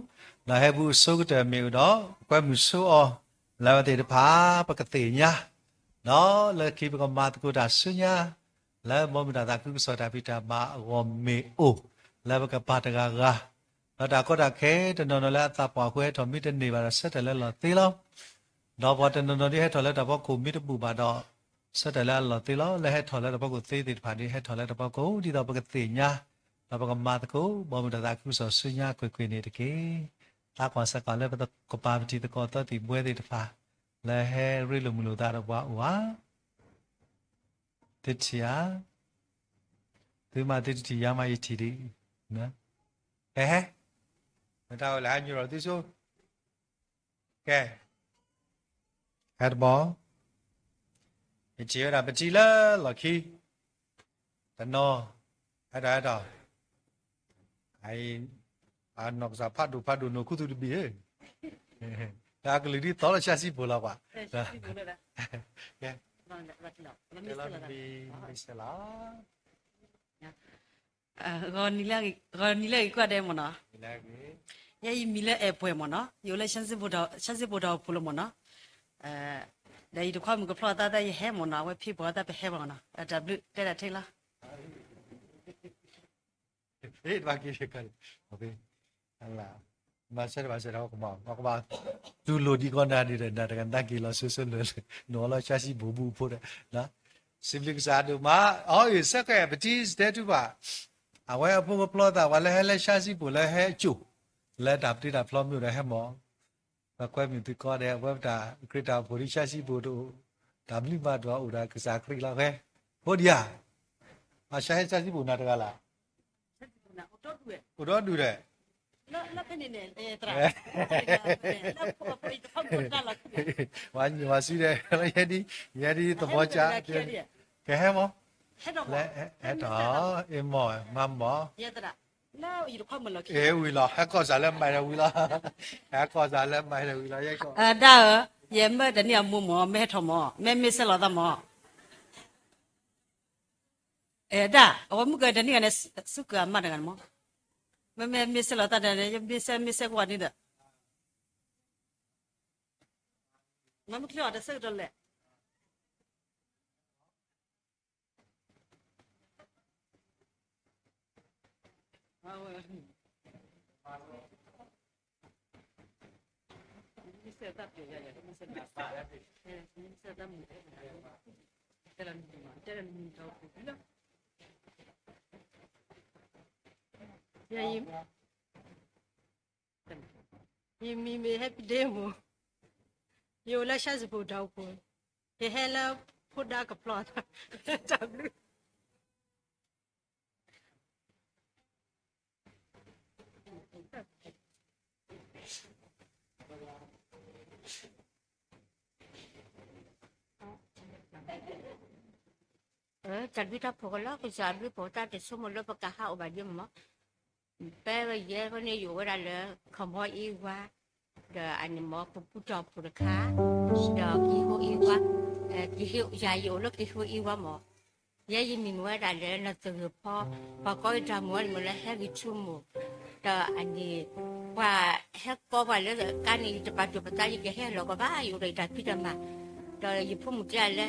ဒီးဟဲဘူၣ်အဆိကတၢၢ်မ့ၢ်အိၣ်ဒီး ပကွဲမုာ်ဆိအီၤ လၢအဝဲသ့ၣ်တဖၣ် ပကသ့ၣ်ညါ, ဒီးလၢခံပကမၤသကိးတၢ်ဆူညါ လၢဘီမုၢ်တၢ်သးခုကစီၣ်တၢ်ဖံးတၢ်မၤအဂီၢ်မ့ၢ်အိၣ် လၢပကပာ်တဂၤဂၤ, ဒီးတၢ်ကီတၢ်ခဲတနီၤနီၤလၢအသးပှၢ်အဃိ ဟဲထီၣ်မ့ၢ်တန့ၢ်ဘၣ်ဒီး ဆၢထၢၣ်လၢလီၤသ့လီၤ. ဒီးပှၤတနီၤနီၤဒ်ဟဲထီၣ်လၢတၢ်ဖီခိၣ်မ့ၢ်တဘူၣ်ဘၣ်ဒီး ဆၢထၢၣ်လၢအလီၤသ့လီၤ. လၢဟဲထီၣ်လၢတၢ်ဖီခိၣ်သ့သ့ၣ်တဖၣ်ဒ် ဟဲထီၣ်လၢတၢ်ဖီခိၣ် ဒ်သိးပကသ့ၣ်ညါ ဒီးပကမၤသကိး ဘီမုၢ်တၢ်သးခုကစီၣ်ဆူညါကွ့ၢ်ကွ့ၢ်န့ၣ်တက့ၢ်. သးကွၢ်စ့ၢ်ကီးလၢပကပာ်ပတံၤသကိးသီသံၣ်ဘှဲသ့ၣ်တဖၣ် လၢဟဲရ့လိာ်မုာ်လိာ်သးဒီးပှၤအိၣ်ဧါ. သုထံၣ်ဧါ. သုမ့ၢ်သုတထံၣ် ယၤမ့ၢ်ယထံၣ်ဒံး. ဟဲဟဲ, မ့ၢ်တၢ်ဝဲလၢဟဲညိဒီးသုဆိ, ကဲ, ဟဲတဘီ, ယထံၣ်ဝဲဒၣ်ပထံၣ်လၢလီၢ်ခံ, တနီၤ, ဟဲထီၣ်ဟဲထီၣ်, အံၤ, အနီၢ်ကစၢ်ဖးဒိၣ်ဖးဒိၣ် နီၢ်ခူသူၣ်တဘ့ၣ်ဧၢ, တၢ်ကလုၢ်ဒ်သိးလၢဆၢစံပူၤလီၤပှၤ, ကဲ, တဲလီၤတမံၤမံၤစဲးလီၤ. ဂီၤနံၤလၢအဂ့ၤကိးဂၤဒဲးမ့ၢ်နီၤ, ယဲယမံၤလၢအဲၣ်ပှဲၤမ့ၢ်နီၤ, ယအိၣ်လၢဆၢစံပူၤဒီး, ဆၢစံပူၤဒီးပူၤလီၤမ့ၢ်နီၤ, ဒီးယတခွါမုၣ်ကဖျီသးသးယဟဲမ့ၢ်နီၤ, အဝဲဖံးပှၤသးပဟဲဘၣ်မ့ၢ်နီၤ, တၢ်ဘျုးတဲဒၣ်ထဲလီၤ. မၤစၢၤတဘၣ်စၢၤဒီးကမၣ်, ကဘၣ်တူၢ်လိာ်ဒံးကီးနၤဒ်ဒီး နၤတဂၤနက့ၤလီၤဆိဆိလၢာ်လၢာ် နအီၤလၢဆၢစံပူၤဘူၣ်ဖိဒီး, စံးဘျုးကစၢ်ဒိၣ်မး, အီၤအံၤ ဆၢကဲပတံၢ်တဲတူၢ်ဘၣ်, အဝဲအဖိကဖျီသးပှၤလၢဟဲလၢဆၢစံပူၤလၢဟဲအစိၣ်, လၢတၢ်ပတံၢ်တၢ်ဖျီမ့ၢ်အိၣ်ဒီးဟဲမ့ၢ် ပကွဲမုာ်သုကိးဂၤဒဲး အဝဲပတၢ်ခရံာ်တၢ်အိၣ်ဖှိၣ်ဒ်ဆၢစံပူၤတအိၣ်, တၢ်ဘျုးမးဒွးအိၣ်ဒီးကစၢ်ခရံာ်လီၤဃဲ, ဖိဒံဧါ, ဘၣ်ဆၢဟဲဆၢစံပူၤနၤတဂၤလၢ်, အိၣ်ဒီဒူၣ်ဒီး, ဝၤစုဒီး ယဲဒ်, ယဲဒ်သဘီကၢ, ကဟဲမ့ၢ်, လၢဟဲထီၣ်, အ့ၣ်မ့ၢ်, မ့ၢ်မ့ၢ်, အ့ၣ်ဝံၤလီၤ ဟဲကီၢ်စးလၢမၤဒီးဝံၤလီၤ, ဟဲကီၢ်စးလၢမၤဒီးဝံၤလီၤ, ယဲကီၢ်, ဒၣ်ဧၢ, ယမ့ၢ်တနံၤအမိၢ်မ့ၢ် မ့ၢ်ဟဲထီၣ်မ့ၢ် မ့ၢ်မ့ၢ်စဲးလီၤသးမ့ၢ် အဲၣ်ဒၣ်, အဝဲမုၢ်ကတနံၤဂၤန့ၣ် စူၢ်က့ၤအမါတဂၤန့ၣ်မ့ၢ်, မ့မ့ၢ်မ့ၢ်စဲးလီၤသးဒီးန့ၣ် ယမ့ၢ်စဲးမ့ၢ်စဲးကွၢ်န့ၣ်ဒီး, မ့မ့ၢ်ချ့အီၤတဆၢကတီၢ်လဲၣ်. ယမံၤမ့ၢ် Happy Day မ့ၢ်, ယအိၣ်လၢ Shasbull ဒီးအိၣ်ဖှိၣ်, ယဟဲလၢဖိဒါကဖျီ, တၢ်ဘျုး တၢ်ဘျုးတၢ်ဖှိၣ်ကလီၤ ကစၢ်ဘျုးဖှိၣ်တၢ်တဆိကမိၣ်လၢပကဟးအိၣ်ဘၣ်ဒ်မ့ၢ်, ဖဲယဲဖဲန့ၣ် ယအိၣ်ဝဲဒၣ်လၢ ခီၣ်မီအ့ဝါ, ဒီးအန့ၣ်မ့ၢ် ပပူၤတီၢ်ဖှိၣ်တခါ, ဒီးက့ၤဟိအ့ဝါ, က့ၤဟ့ၣ်ယၤယအိၣ်လၢက့ၤဟိအ့ဝါမ့ၢ်, ယဲယမံၤမ့ၢ်ဝဲဒၣ်လၢ နီၢ်သဂၢၢ်ဖီ, ပှၤကိးယတၢ်မ့ၢ်ဝဲန့ၣ်မ့ၢ်လၢ ဟဲဂံၢ်ထူမိၢ် ဒီးအန့ၣ် ပှၤဟဲကိးပှၤလၢကါန့ၣ် ယတပာ်ဒိၣ်ပသး ယကဟဲလီၤကီးဘၣ် ယအိၣ်ဒီးယတၢ်ဖံးတၢ်မၤ, ဒီးယဖိမုၣ်တဲအီၤလၢ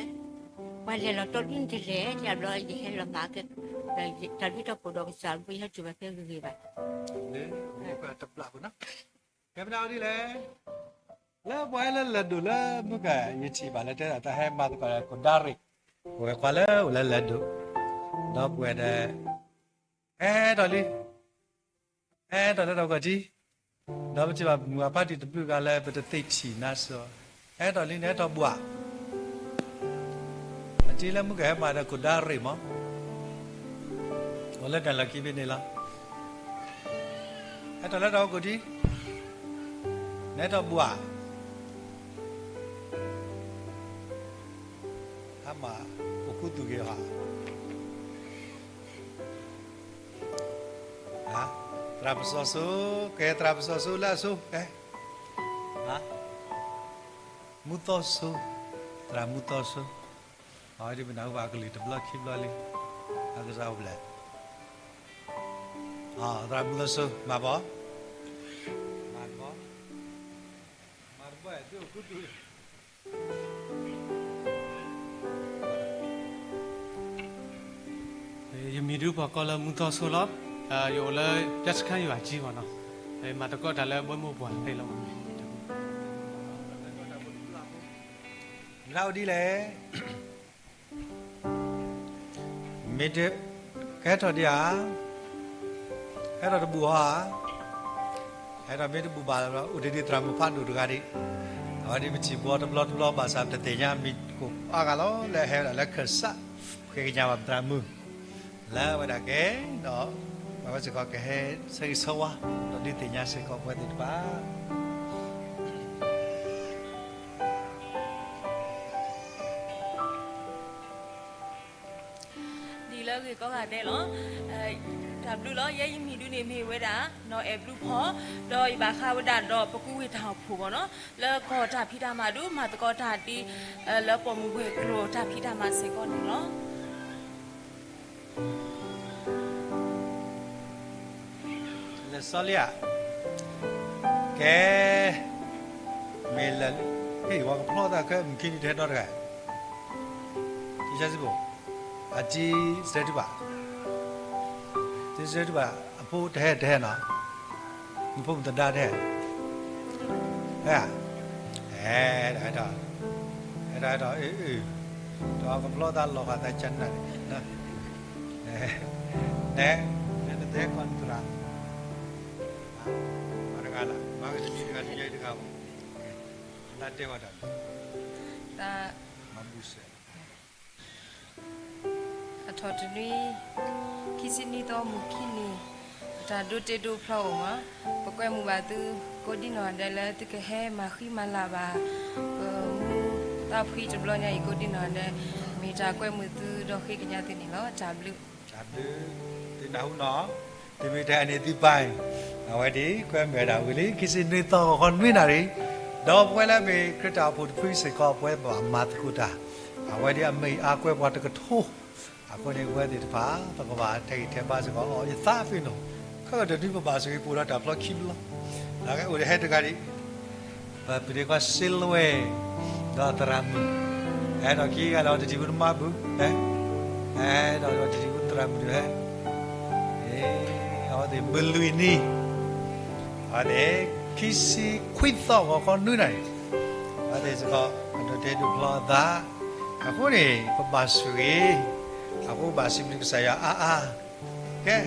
ပှၤလဲၤလီၤတီဒုန့ၣ်တလဲၣ် တဲဘျီယဟဲလီၤမၤကဲ ဒီးတၢ်ဘျုးတၢ်ဖှိၣ်ဒီးကစၢ် ယဟဲစူၢ်ဘၣ်ဖဲဂ့ၤဂ့ၤဘၣ် လၢတဘျီဖိနီၤ, ကဲမနုၤဒ်လဲၣ်, လၢပှၤဟဲလၢလၢၢ်ဒိၣ်လၢမုၢ်ကၢ် ယထံၣ်ဘၣ်လၢတဲဒၣ်တၢ်ဟဲမၤသကိးဒီး ကိၣ်ဒါရ့ၣ်, ပဝဲခွါလၢအိၣ်လၢလၢၢ်ဒိၣ်, ဒီပုၢ်ဝဲၢ်ဒီး ဟဲထီၣ်လံ, ဟဲထီၣ်လၢတၢ်ကီၢ်ထံ, ဒီးပထံၣ်ဘၣ်မုၢ်အဖါတံၢ်တဘျုးဂၤလၢပတသ့ထံၣ်နါစ့ၢ်, ဟဲထီၣ်လံန့ၣ် ဟဲထီၣ်ဘှၣ်, အထံလၢမုၢ်ကၢ်ဟဲမၤဒီးကိၣ်ဒါရ့ၣ်မး, အိၣ်လၢတၢ်လီၢ်ခံဖဲန့ၣ်လီၤ, ဟဲထီၣ်လၢတၢ်ကီၢ်ထံ, နဟဲထီၣ်ဘှၣ် အမၤ အိၣ်ခူသူၣ်က့ၤဟး, သရၣ်ပစီၤစိ, ကဲသရၣ်ပစီၤစိလၢအစိ, ကဲ, မူသီစိ, သရၣ်မူသီစိ, အဝဲဒၣ်ပနၢ်ဟူဘၣ်အကလုၢ်တဘျီခံဘျီလံ, အကစၢ်အိၣ်ဖျဲၣ်, သရၣ်မူသီစိ မၤဘၣ်, မၤတဘၣ်, မၤတဘၣ် သုအိၣ်ခူသူၣ် ယမံၤဒုးပှၤကိးလၢမူသီဆိလီၤ. ယအိၣ်လၢ ပြစခန်း ယွၤကံဘၣ်နီၤ, မၤသကိးတၢ်လၢဘၣ်မိၢ်ပှၢ်သ့ၣ်လီၤ. မနုၤဒ်လဲၣ်, မ့ၢ်တကဟဲထီၣ်ဒံးဧါ, ဟဲထီၣ်တဘူၣ်ဧါ, ဟဲထီၣ်မ့ၢ်တဘူၣ်ဘၣ်လီၤ, အိၣ်တ့ၢ်ဒံးသရၣ်မုၣ်ဖးဒိၣ်တဂၤဒံး, အဝဲဒ်ပထံၣ်ဘၣ်တဘျီတဘျီဘၣ်ဆၣ် ပတသ့ၣ်ညါမံၤကိၣ်အါဂၤလီၤ, လၢဟဲဝဲဒၣ်လၢခၢၣ်စး, ဃ့ကညးဘၣ်ပသရၣ်မုၣ်, လၢဝဲဒၣ်ကဲ, ဒီး အဝဲစ့ၢ်ကီးကဟဲဆၢဂ့ၤဆၢဝါ, ဒီးဒုးသ့ၣ်ညါစ့ၢ်ကီးပဝဲသ့ၣ်တဖၣ် ဒ်လၢအဂ့ၢ်ကိးဂၤဒဲးလီၤ. တၢ်ဘျုးလီၤ. ယဲယမံၤဒုးန့ၣ်မ့ၢ်ဝဲဒၣ် နီၢ်အဲၣ်ဘျုးဖီ, ဒီးယဘၣ်ဃးဝဲဒၣ်ဒီးပကူဝ့ၢ်တၢ်အိၣ်ဖှိၣ်ဘၣ်နီၤ, လၢကီၢ်တၢ်ဖံးတၢ်မၤဒုး မၤသကိးတၢ်ဒ် လၢပိာ်မုၣ်ဝ့ၢ်ကျိၤတၢ်ဖံးတၢ်မၤစ့ၢ်ကီးန့ၣ်လီၤ. လၢစီလံဧါ, ကဲ, မ့ၢ်လၢ, ဟ့ၣ် ပှၤကဖျီသးခဲမုၢ်ခံနံၤတဟဲနီတဂၤ, ထံဆၢစံဘိ, အတံစဲတုဘၣ်, တံစဲတုဘၣ်, အဖိတဟဲတဟဲနီၤ, နဖိမုၣ်သဒါတဟဲ, ဟဲ, ဟဲ, ဟဲ, ဟဲ, ဟဲ, ဒီးကဖျီသးလီၤဃာ်သးကနၣ်န့ၣ် နဲ, နတဟဲကီးနသရၣ်, မၤတဂၤလၢ်, မၤကတမံၤတဂၤတယဲၢ်တဂၤဘၣ်, လၢတဲဝဲဒၣ်, တၢ်, မၤဘူၣ်စဲး, အထီၣ်တနွံ, ခံဆံနွံသီမုၢ်ခံနံၤ, ပတၢ်ဒိတ့ဒိဖျီအိၣ်မး, ပကွဲမုာ်ဘၣ်သု, ကိးဒံနီၢ်ဂၤဒဲးလၢသုကဟဲမၤဃံမၤလၤဘၣ်, ပမူသးဖှံတဘျီညါအံၤကိးဒံနီၢ်ဂၤဒဲး, မ့ၢ်တၢ်ကွဲမုာ်သုဒီးဃ့ကညးသုန့ၣ်လီၤ. တၢ်ဘျုး, တၢ်ဘျုး, သုနၢ်ဟူနီၤ, သုမ့ၢ်တဟဲန့ၣ်သုပၢ်အံၤ, အဝဲဒ်ကွဲမုာ်ဝဲဒၣ်ဝံၤလံ ခံဆံနွံသီဂီၤခီနွံနၣ်ရံၣ်, ဒီးပဝဲလၢမ့ၢ်ခရံာ်တၢ်အိၣ်ဖှိၣ်တဖုစ့ၢ်ကီး ပဝဲဘၣ်မၤသကိးတၢ်, အဝဲဒ်အမ့ၢ်အါကွဲပှၤတကထိ အဃိန့ၣ် ပဝဲသ့ၣ်တဖၣ် ပကဘၣ်ထဲးဂံၢ်ထဲးဘါစ့ၢ်ကီးအီၤ ယသးပ့ၤနီၣ်, ခဲကတနွံပဘၣ်ဆိၣ်ဂ့ၤပှၤဒီးတၢ်ဖျီခံဘျီ, လၢကအိၣ်ဒီးဟဲတဂၤဒံး, ပပျံၤဒ့ခွါစ့လဝဲ, ဒီးသရၣ်မုၣ်, အဲၣ်ဒိးခံဂၤဒီးတထံၣ်ဖိနမါဘု, အဲၣ်ဒိးတထံၣ်ဖိသရၣ်မုၣ်ဒုးဟဲ, အဝဲသ့ၣ်ဘုလွံၢ်နံၤ, အဝဲသ့ၣ် ခံဆံခွံသီဂီၤခီနွံနၣ်ရံၣ်, အဝဲသ့ၣ်စ့ၢ်ကီး အဒိးတဲဒိးဖျီအသး, အဃိန့ၣ် ပဘၣ်ဆိၣ်ဂ့ၤ, အဃိဘၣ်စံးဘျုးကစၢ်ယွၤအါအါ, ကဲ,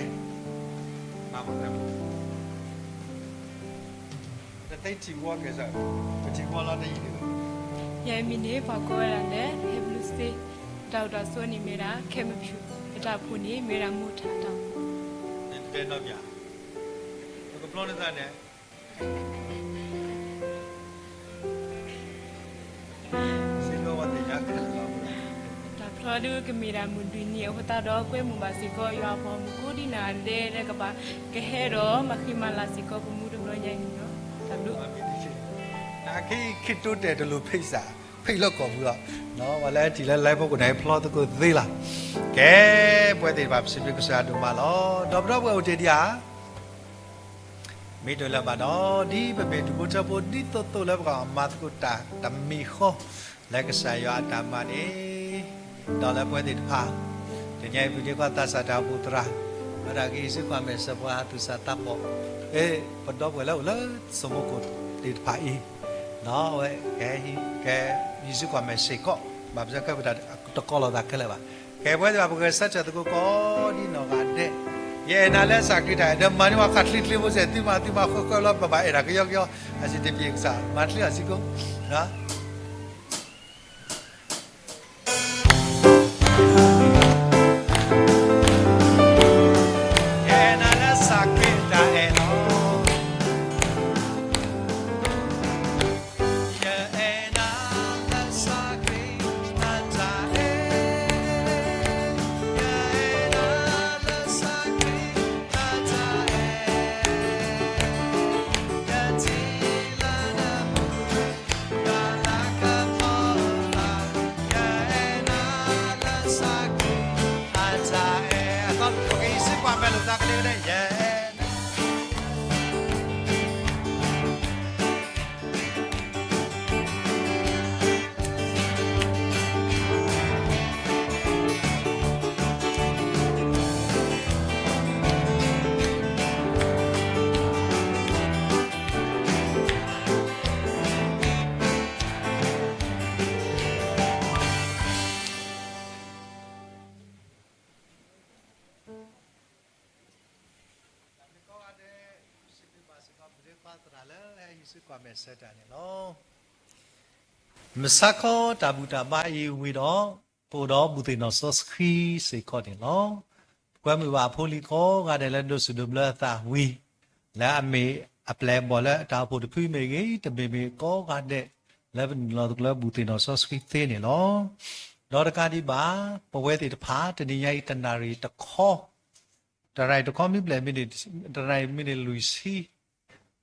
မၤမၤ, တသ့ထံၣ်ဝီကဲစၢ်, ပထံၣ်ဝီလီၤတယံၤဒံးဘၣ်, ယမံၤန့ၣ် ပှၤကိးဝဲဒၣ်လၢ ဟဲဘျုးစ့, တၢ်အိၣ်တၢ်ဆိးန့ၣ်မ့ၢ်ဒၣ် ခဲမဖြူ, တၢ်အိၣ်ဖှိၣ်န့ၣ် မ့ၢ်ဝဲဒၣ်မိၢ်ထးတၢ်အိၣ်ဖှိၣ်, ပကဖျီန့ၢ်သးန့ၣ် တၢ်ဖျီဒုးကမ့ၢ်ဒၣ်မုၢ်လွံၢ်နံၤအဃိသတးဒီး ကွဲမုာ်ဘၣ်စ့ၢ်ကီးယွၤအပှၤမုၢ်ကိးဒံနီၢ်ဂၤဒဲးလၢကဘၣ်ကဟဲဒီးမၤဃံမၤလၤစ့ၢ်ကီးပမူတဘျီညါအံၤန့ၣ်လီၤ. တၢ်ဘျုး, နာ်က့ခံတိတဲာ်တလိၣ်ဖံးစၢ်, ဖံးလၢကီၢ်ပူၤလီၤ, ပှၤလၢထံၣ်လၢ live ဖီခိၣ်န့ၣ် ဖျီသကိးသ့လီၤ. ကဲ, ပဝဲသ့ၣ်တဖၣ်ပစံးဘျုးကစၢ်ယွၤဒိၣ်မးလီၤ. ဒီးပဒီပုၢ်ဝဲၢ်အိၣ်တ့ၢ်ဒံးဧါ. မ့ၢ်တလၢာ်ဘၣ်ဒီး ဒ်ပမ့ၢ်ဒူၣ်ဖိထၢဖိ ဒ်သိးသိးလၢပကမၤသကိးတၢ်တမံၤဃီ လၢကစၢ်ယွၤအတၢ်မၤန့ၣ်, ဒီးလၢပဝဲသ့ၣ်တဖၣ် တနံၤအံၤ ပဒ့ခွါသးစၢ်တၢ်အိၣ်ဖှိၣ်သရၣ် ဝဲဒၣ်ကဟံးစုကွၢ်မဲာ်ဆှးပှၤသူၣ်စၢ်သးဘီၣ်, ပဒီပုၢ်ဝဲၢ်လၢအိၣ်လၢစီၤမိၤကိၣ်သ့ၣ်တဖၣ်အံၤ, ဒီးအဝဲ ကဟံးစုကွၢ်မဲာ်စ့ၢ်ကီး, ဘၣ်ပစံးခဲပတၢ်တကီလီၤသးခဲလၢာ်ဘၣ်. ကဲ ပဝဲသ့ၣ်တဖၣ် ပဂဲၤဆၢထၢၣ်သကိးကိးဒ်နီၢ်ဂၤဒဲး, ယအဲၣ်နၤလၢစၢ်ခရံာ်တၢ်အဲၣ်, ဒီးမၤန့ၢ်ပှၤဃၣ်ချံချ့ဖိစဲး, သုမၤသုမၤဃၢဃၢလီၤ ပဘၣ်အဲၣ်တၢ်ကယီကယီ, အစံးတပျ့ၤကစၢ် မၤချ့အီၤစ့ၢ်ကီး. ယအဲၣ်နၤလၢစၢ်ခရံာ်တၢ်အဲၣ်လီၤ. ယအဲၣ်နၤလၢစၢ်ခရံာ်အတၢ်အဲၣ်, ယအဲၣ်နၤလၢစၢ်ခရံာ်အတၢ်အဲၣ်, ယထံၣ်လၢနမူ ယွၤလၤကပီၤလၤ, ယအဲၣ်နၤလၢစၢ်ခရံာ်အတၢ်အဲၣ်, အသီတက့ၢ် ဟံးစုကွၢ်မဲာ်လိာ်သးကဒဲကဒဲ ယအဲၣ်နၤ ကိးဂၤဒဲး စံးဘျုးဘၣ်စ့ၢ်ကီး ပဒ့ခွါသရၣ်လၢဟဲဟံးစုကွၢ်မဲာ်ဆှးတၢ်န့ၣ်လီၤ. မုၢ်ဆါခီတၢ်ဘူၣ်တၢ်ဘါအံၤဝံၤဒီး ပအိၣ်ဒီးဘူၣ်သ့ၣ်နီၣ်စီဆှံစ့ၢ်ကီးန့ၣ်လီၤ. ပကွဲမုာ်ဘၣ်အဖိအလံၤကိးဂၤဒဲးလၢဒိးစူၣ်ဒိးဘျၢအသးဝံၤ, လၢအမ့ၢ်အပျဲၢ်အဘီၣ်လၢတၢ်အိၣ်ဖှိၣ်တဖုမ့ၢ်ဂ့ၤ, တမ့ၢ်မ့ၢ်ကိးဂၤဒဲး လၢပနုာ်လီၤသကိးလၢဘူၣ်သ့ၣ်နီၣ်စီဆှံသ့န့ၣ်လီၤ. ဒီးတကးဒံးဘၣ် ပဝဲသ့ၣ်တဖၣ် တနံၤညါအံၤတနၣ်ရံၣ်တခီ တနၣ်ရံၣ်တခီမ့ၢ်ဘျဲၣ်မံးနံး, တနၣ်ရံၣ်မံးနံးလွံၢ်ဆံ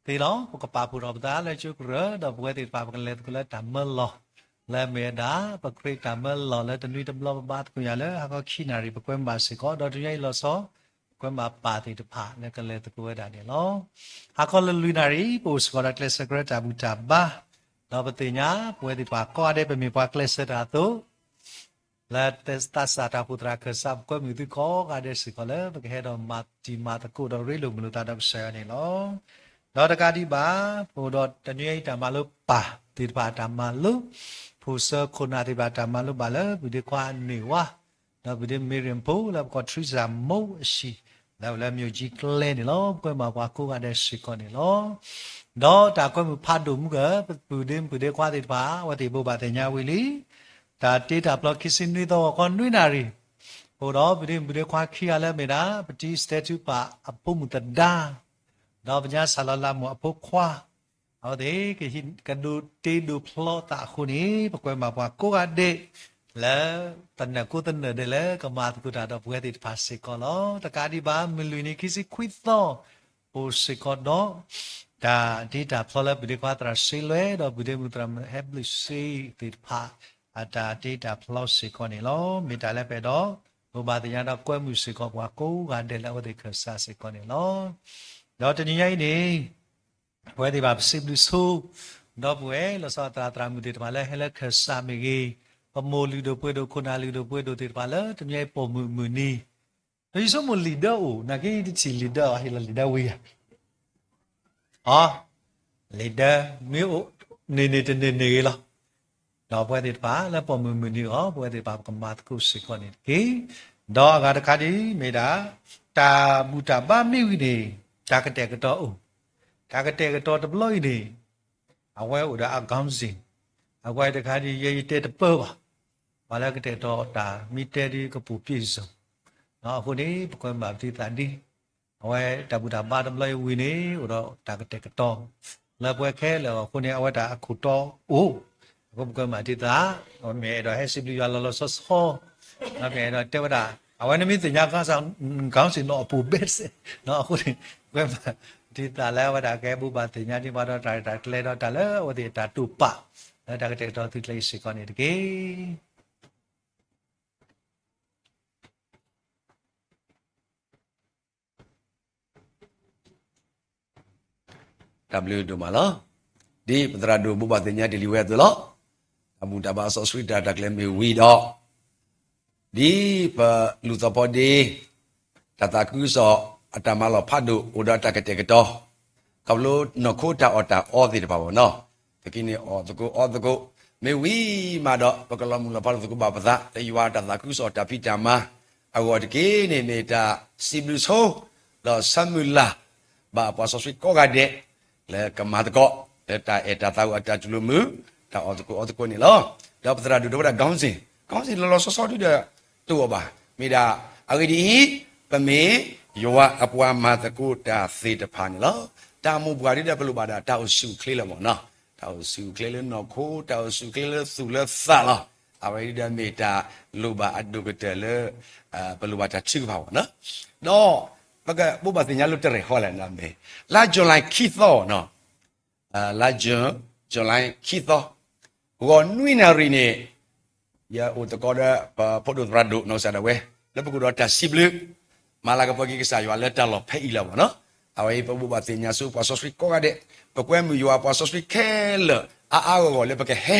သ့လီၤ. ပကပာ်ဖှိၣ်ထီၣ်ပသးလၢကၠိကရၢ, ဒီးပဝဲသ့ၣ်တဖၣ်ပကလဲၤသကိးလၢတၢ်မၢလီၤ, လၢအမ့ၢ်ဝဲဒၣ် ပခရံာ်တၢ်မၢလီၤလၢတနွံတဘျီ ပဘါသကိးညါလၢဟါခီခံနၣ်ရံၣ် ပကွဲမုာ်ဘၣ်စ့ၢ်ကီး, ဒီးတနံၤညါအံၤလီၤဆီ ပကွဲမုာ်ဘၣ်ပၢ်သ့ၣ်တဖၣ်လၢကလဲၤသကိးဝဲဒၣ်န့ၣ်လီၤ. ဟါခီလၢလွံၢ်နၣ်ရံၣ် ပအိၣ်စ့ၢ်ကီးဒီးကျဲးစၢးကရၢတၢ်ဘူၣ်တၢ်ဘါ, ဒီးပသ့ၣ်ညါပဝဲသ့ၣ်တဖၣ်ကိးဂၤဒဲး ပမ့ၢ်ပှၤကျဲးစၢးတၢ်အသိး လၢသးစၢ်တၢ်အိၣ်ဖှိၣ်သရၣ်ခၢၣ်စး ပကွဲမုာ်သုကိးဂၤဒဲးစ့ၢ်ကီးလၢ ပကဟဲဒီးမၤတံၤမၤသကိးဒီးရ့လိာ်မုာ်လိာ်သးဒီးကစၢ်ယွၤန့ၣ်လီၤ. ဒီးတကးဒံးဘၣ် ပအိၣ်ဒီးတနွံအံၤတၢ်မၤလိပၢ်သ့ၣ်တဖၣ်အတၢ်မၤလိ, ဖိၣ်စၢခိၣ်နၢ်သ့ၣ်တဖၣ်တၢ်မၤလိဘၣ်လၢ ပုၢ်ဒ့ခွါအန့ၢ်ဝါ ဒီးပုၢ်ဒ့မ့ၢ်ရ့ၣ်ဖိလၢပကိးထရံစၢ်မိၢ်အဟံၣ် လၢအအိၣ်လၢမၠိၣ်ကၠံကျဲန့ၣ်လီၤ. ပကွဲမုာ်ပှၤကိးဂၤဒဲးစ့ၢ်ကီးန့ၣ်လီၤ. ဒီးတၢ်ကွဲမုာ်ဖးဒိၣ်မုၢ်က ပုၢ်ဒ့မုၣ်ပုၢ်ဒ့ခွါသ့ၣ်တဖၣ် အဝဲသ့ၣ်ဘိးဘၣ်သ့ၣ်ညါဝံၤလံ တၢ်တ့တၢ်ဖျီခံဆံနွံသီဂီၤခီနွံနၣ်ရံၣ်, အိၣ်ဒီးပုၢ်ဒ့မုၣ်ပုၢ်ဒ့ခွါခံဂၤလၢအမ့ၢ်ဒၣ် ပတံစတဲထူပာ်အဖိမုၣ်သဒါ ဒီးပညါစၢ်လီၤလးမုၢ်အဖိခွါ အဝဲသ့ၣ် ကဒိးတ့ဒိးဖျီသးအဃိန့ၣ် ပကွဲမုာ်ပှၤကိးဂၤဒဲး လၢသနၢၣ်ကိးသနၢၣ်ဒဲးလၢကမၤသကိးတၢ်ဒီးပဝဲသ့ၣ်တဖၣ်စ့ၢ်ကီးလီၤ. တကးဒံးဘၣ် မုၢ်လွံၢ်နံၤခံဆံခွံသီ အိၣ်စ့ၢ်ကီးဒီး တၢ်တ့တၢ်ဖျီလၢပုၢ်ဒ့ခွါသရၣ်စ့လွဲ ဒီးပုၢ်ဒ့မုၣ်သရၣ်ဟဲဘျုးစ့သ့ၣ်တဖၣ် အတၢ်တ့တၢ်ဖျီစ့ၢ်ကီးန့ၣ်လီၤ. မ့ၢ်တၢ်လၢပအဲၣ်ဒိး ဘိးဘၣ်သ့ၣ်ညါဒီးကွဲမုာ်စ့ၢ်ကီးပှၤကိးဂၤဒဲးလၢအဝဲသ့ၣ်ခၢၣ်စးစ့ၢ်ကီးန့ၣ်လီၤ. ဒီးတနံၤညါအံၤန့ၣ် ပဝဲသ့ၣ်တဖၣ်ပစံးဘျုးဆိ ဒီပုၢ်ဝဲၢ်လီၤဆီအသရၣ်သရၣ်မုၣ်သ့ၣ်တဖၣ်လၢဟဲလၢခၢၣ်စးမ့ၢ်ဂ့ၤ, ပမိၢ်လုၢ်ဒိၣ်ပှ့ၤဒိၣ်ခိၣ်နၢ်လုၢ်ဒိၣ်ပှ့ၤဒိၣ်သ့ၣ်တဖၣ်လၢတနံၤညါအံၤပိာ်မုၣ်မုၢ်နံၤ, ဒီးယဆိကမိၣ်လံာ်ဒၢအိၣ် နာ်က့တထံၣ်လံာ်ဒၢအီၤ ဟ့ၣ်လီၤလံာ်ဒၢဝံၤဧါ အ လံာ်ဒၢ မ့ၢ်အိၣ်န့ၢ်န့ၢ်တန့ၢ်န့ၢ်ဂ့ၤလီၤ. ဒီးပဝဲသ့ၣ်တဖၣ်လၢပိာ်မုၣ်မုၢ်နံၤအဂီၢ် ပဝဲသ့ၣ်တဖၣ်ပကမၤသကိးစ့ၢ်ကီးန့ၣ်တက့ၢ်. ဒီးအဂၤတခါဒ်မ့ၢ်ဒၣ် တၢ်ဘူၣ်တၢ်ဘါမ့ၢ်ဝံၤန့ၣ် တၢ်ကတဲာ်ကတီၤအိၣ်, တၢ်ကတဲာ်ကတီၤတဘျီအံၤန့ၣ် အဝဲအိၣ်ဒီးအ council, အဝဲတခါဒ်ယဲယတဲတပၢၢ်ဘၣ်, ပှၤလၢကတဲာ်ကတီၤတၢ်မ့ၢ်တဲဒ်ကပူၤပံၣ်စၢၤ, အဃိန့ၣ် ပကွဲမုာ်ဘၣ်ပသံသးဒ် အဝဲတၢ်ဘူၣ်တၢ်ဘါတဘျီအံၤဝံၤန့ၣ် အိၣ်ဒီးတၢ်ကတဲာ်ကတီၤ လၢပဝဲခဲလၢာ်အဃိန့ၣ် အဝဲတၢ်အခိၣ်တီအိၣ်, အဃိပကွဲမုာ်ဘၣ်ပသံသး, မ့ၢ်အဲၣ်ဒိးဟဲစံးဘျုးယွၤလီၤလီၤဆီဆီ, မ့ၢ်အဲၣ်ဒိးတဲဝဲဒၣ် အဝဲန့ၣ်မ့ၢ်သ့ၣ်ညါ council နီၢ်အပူၤဘဲစဲး, အဃိန့ၣ် ပကွဲမုာ်ဘၣ်ပသံသးလၢအဝဲဒၣ်ကဲဘိးဘၣ်သ့ၣ်ညါဒံးဘၣ်ဒီးတၢ်ရဲၣ်တၢ်ကျဲၤဒီးတၢ်လၢအဝဲသ့ၣ်အတၢ်တိာ်ပာ် လၢတၢ်ကတဲာ်ကတီၤသုကျဲၤအံၤစ့ၢ်ကီးန့ၣ်တက့ၢ်. တၢ်ဘျုးဒိၣ်မးလီၤ. ဒ်ပသရၣ်ဒိၣ်ဘိးဘၣ်သ့ၣ်ညါတ့ၢ်လံဝဲအသိးလီၤ. တၢ်ဘူၣ်တၢ်ဘါစီဆှံတၢ်ရဲၣ်တၢ်ကျဲၤမ့ၢ်ဝံၤဒီး ဒ်ပလူၤသီဖီဒ့ တၢ်သးခုကစီၣ်အတၢ်မၤလီၢ်ဖးဒိၣ်အိၣ်ဒီးတၢ်ကတဲာ်ကတီၤ ခီဖျိနီၢ်ခိတၢ်အီၣ်တၢ်အီသ့ၣ်တဖၣ်ဘၣ်နီၤ, ပက့ၤန့ၣ်အီၣ်သကိးအီသကိး မ့ၢ်ဝံၤမးဒီး ပကလီၤမုၢ်လီၤဖးလိာ်သကိးဘၣ်ပသး လၢယွၤတၢ်သးခုကစီၣ်တၢ်ဖံးတၢ်မၤ အဂီၢ်တက့ၢ်န့ၣ် မ့ၢ်တၢ်စံးဘျုးဆိ ဒီးဆၢမုၢ်လၢ် ဘၣ်ပှၤစီဆှံကိးဂၤဒဲး လၢကမၤသကိး လၢတၢ်အဲၣ်တၢ်သးဝံၣ်အတၢ်တူၢ်လိာ်မုာ် တၢ်အီၣ်သကိးအီသကိးန့ၣ်လီၤ. ဒီးပသရၣ်ဒိၣ်တဲဝဲဒၣ် ခေါင်းစဉ်, ခေါင်းစဉ် လီၤလီၤဆီဆီဒုဒီး တအိၣ်ဘၣ်. မ့ၢ်ဒၣ် အဂ့ၢ်ဒ်အံၤ, ပမ့ၢ်ယွၤအပှၤမၤသကိးတၢ်သ့ၣ်တဖၣ်န့ၣ်လီၤ. တၢ်မိၢ်ပှၢ်ဒုဒီး ပလိၣ်ဘၣ်ဒၣ်တၢ်အိၣ်ဆူၣ်အိၣ်ချ့လၢမ့ၢ်နီၤ, တၢ်အိၣ်ဆူၣ်အိၣ်ချ့လၢနီၢ်ခိ, တၢ်အိၣ်ဆူၣ်အိၣ်ချ့လၢသူၣ်လၢသးလီၤ. အဝဲဒၣ်မ့ၢ်တၢ်လိၣ်ဘၣ်အဒိၣ်ကတၢၢ်လၢ ပလိၣ်ဘၣ်တၢ်ထုကဖၣ်ဘၣ်နီၤ. ဒီးပကဘိးဘၣ်သ့ၣ်ညါလၢတရဲၣ်ဃီလဲၣ်န့ၣ် လါ July ခံသီနီၤ, လါ July ခံသီ, ဂီၤနွံနၣ်ရံၣ်န့ၣ် ယအိၣ်သကိးဒီးပဖိဒိၣ်သရၣ်ဒိၣ်နီၢ်ကစၢ်ဒၣ်ဝဲ လၢပကအိၣ်ဒီးတၢ်စံးဘျုး မၤလၤကပီၤက့ၤကစၢ်ယွၤလၢတၢ်လီၢ်ဖဲအံၤလီၤမ့ၢ်နီၤ. အဝဲအံၤပဘိးဘၣ်သ့ၣ်ညါဆူပှၤစီဆှံကိးဂၤဒဲး, ပကွဲမုာ်ယွၤပှၤစီဆှံခဲလၢာ် အါအါဂီၢ်ဂီၢ်လၢပကဟဲ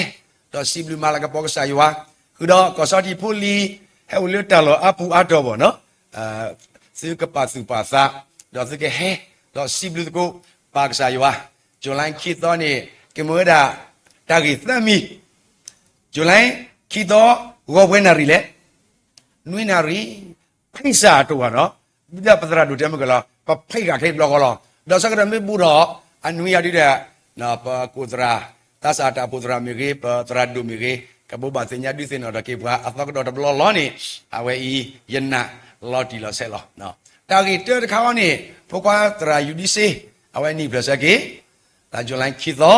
ဒီးစံးဘျုးမၤလၤကပီၤကစၢ်ယွၤ, ဃုာ်ဒီးကီၢ်ဆီတံၢ်ဖိလံၤ ဟဲအိၣ်လၢတၢ်လီၢ်အါပူၤအါတီၢ်ဘၣ်နီၤ, သုကပာ်သူၣ်ပာ်သး ဒီးသုကဟဲ ဒီးစံးဘျုးသကိး ပၢ်ကစၢ်ယွၤ, July ခံသီန့ၣ် ကမ့ၢ်ဝဲဒၣ် တၢ်ဂ့ၢ်သၢမံၤ, July ခံသီ ဂီၤပှဲၤနၣ်ရံၣ်လဲၣ်, နွံနၣ်ရံၣ်, ဖံစၢ်အတိၢ်ဘၣ်နီၤ, ဒ်ပသရၣ်ဒိၣ်တဲမုၢ်ကလီၤ ပဖံဂၤချ့တဘျီဃီလီၤ. ဒီးဆၢကတီၢ်မ့ၢ်ဘူးထီၣ် အနွံအါဒုဒီး ပကိၣ်သရၣ် သးစၢ်တၢ်အိၣ်ဖှိၣ်သရၣ်မ့ၢ်ဂ့ၤ, ပသရၣ်ဒိၣ်မ့ၢ်ဂ့ၤ ကဘိးဘၣ်သ့ၣ်ညါဒုးသ့ၣ်နီၣ်ထီၣ်က့ၤပှၤအသီကဒီးတဘျီလီၤန့ၣ်, အဝဲအံၤ ယနာ်လီၤတံၢ်လီၤဆဲးလီၤ. တၢ်ဂ့ၢ်တၢတခါအံၤန့ၣ် ဖိခွါသရၣ်ယူဒံစ့ အဝဲနံၣ်ဖျၢၣ်ဆၢက့ၤ လါ July ခံသီ,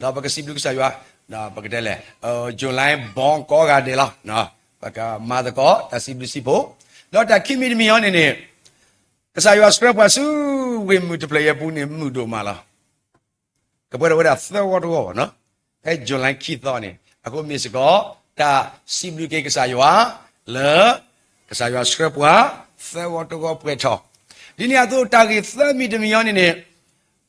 ဒီးပကစံးဘျုးကစၢ်ယွၤ, ဒီးပကတဲလဲၣ်, July born ကိးဂၤဒဲးလီၤ. ပကမၤသကိးတၢ်စံးဘျုးစံးဖှိၣ်, ဒီးတၢ်ခံမံၤတမံၤအံၤန့ၣ်န့ၣ် ကစၢ်ယွၤဆှၢပှၤဆူဝ့ၢ်မုၢ်တဖျၢၣ်အံၤအပူၤန့ၣ် မုာ်ဒိၣ်မးလီၤ. ကပှဲၤထီၣ်ဝဲဒၣ်သၢဝီတဝီဘၣ်နီၤ, ဖဲ July ခံသီန့ၣ် အဃိမ့ၢ်စ့ၢ်ကီး တၢ်စံးဘျုးက့ၤကစၢ်ယွၤ လၢ ကစၢ်ယွၤဆှၢပှၤ သၢဝီတဝီပှဲၤထီၣ်, ဒ်န့ၣ်အသိးတၢ်ဂ့ၢ်သၢမံၤတမံၤအံၤန့ၣ်န့ၣ်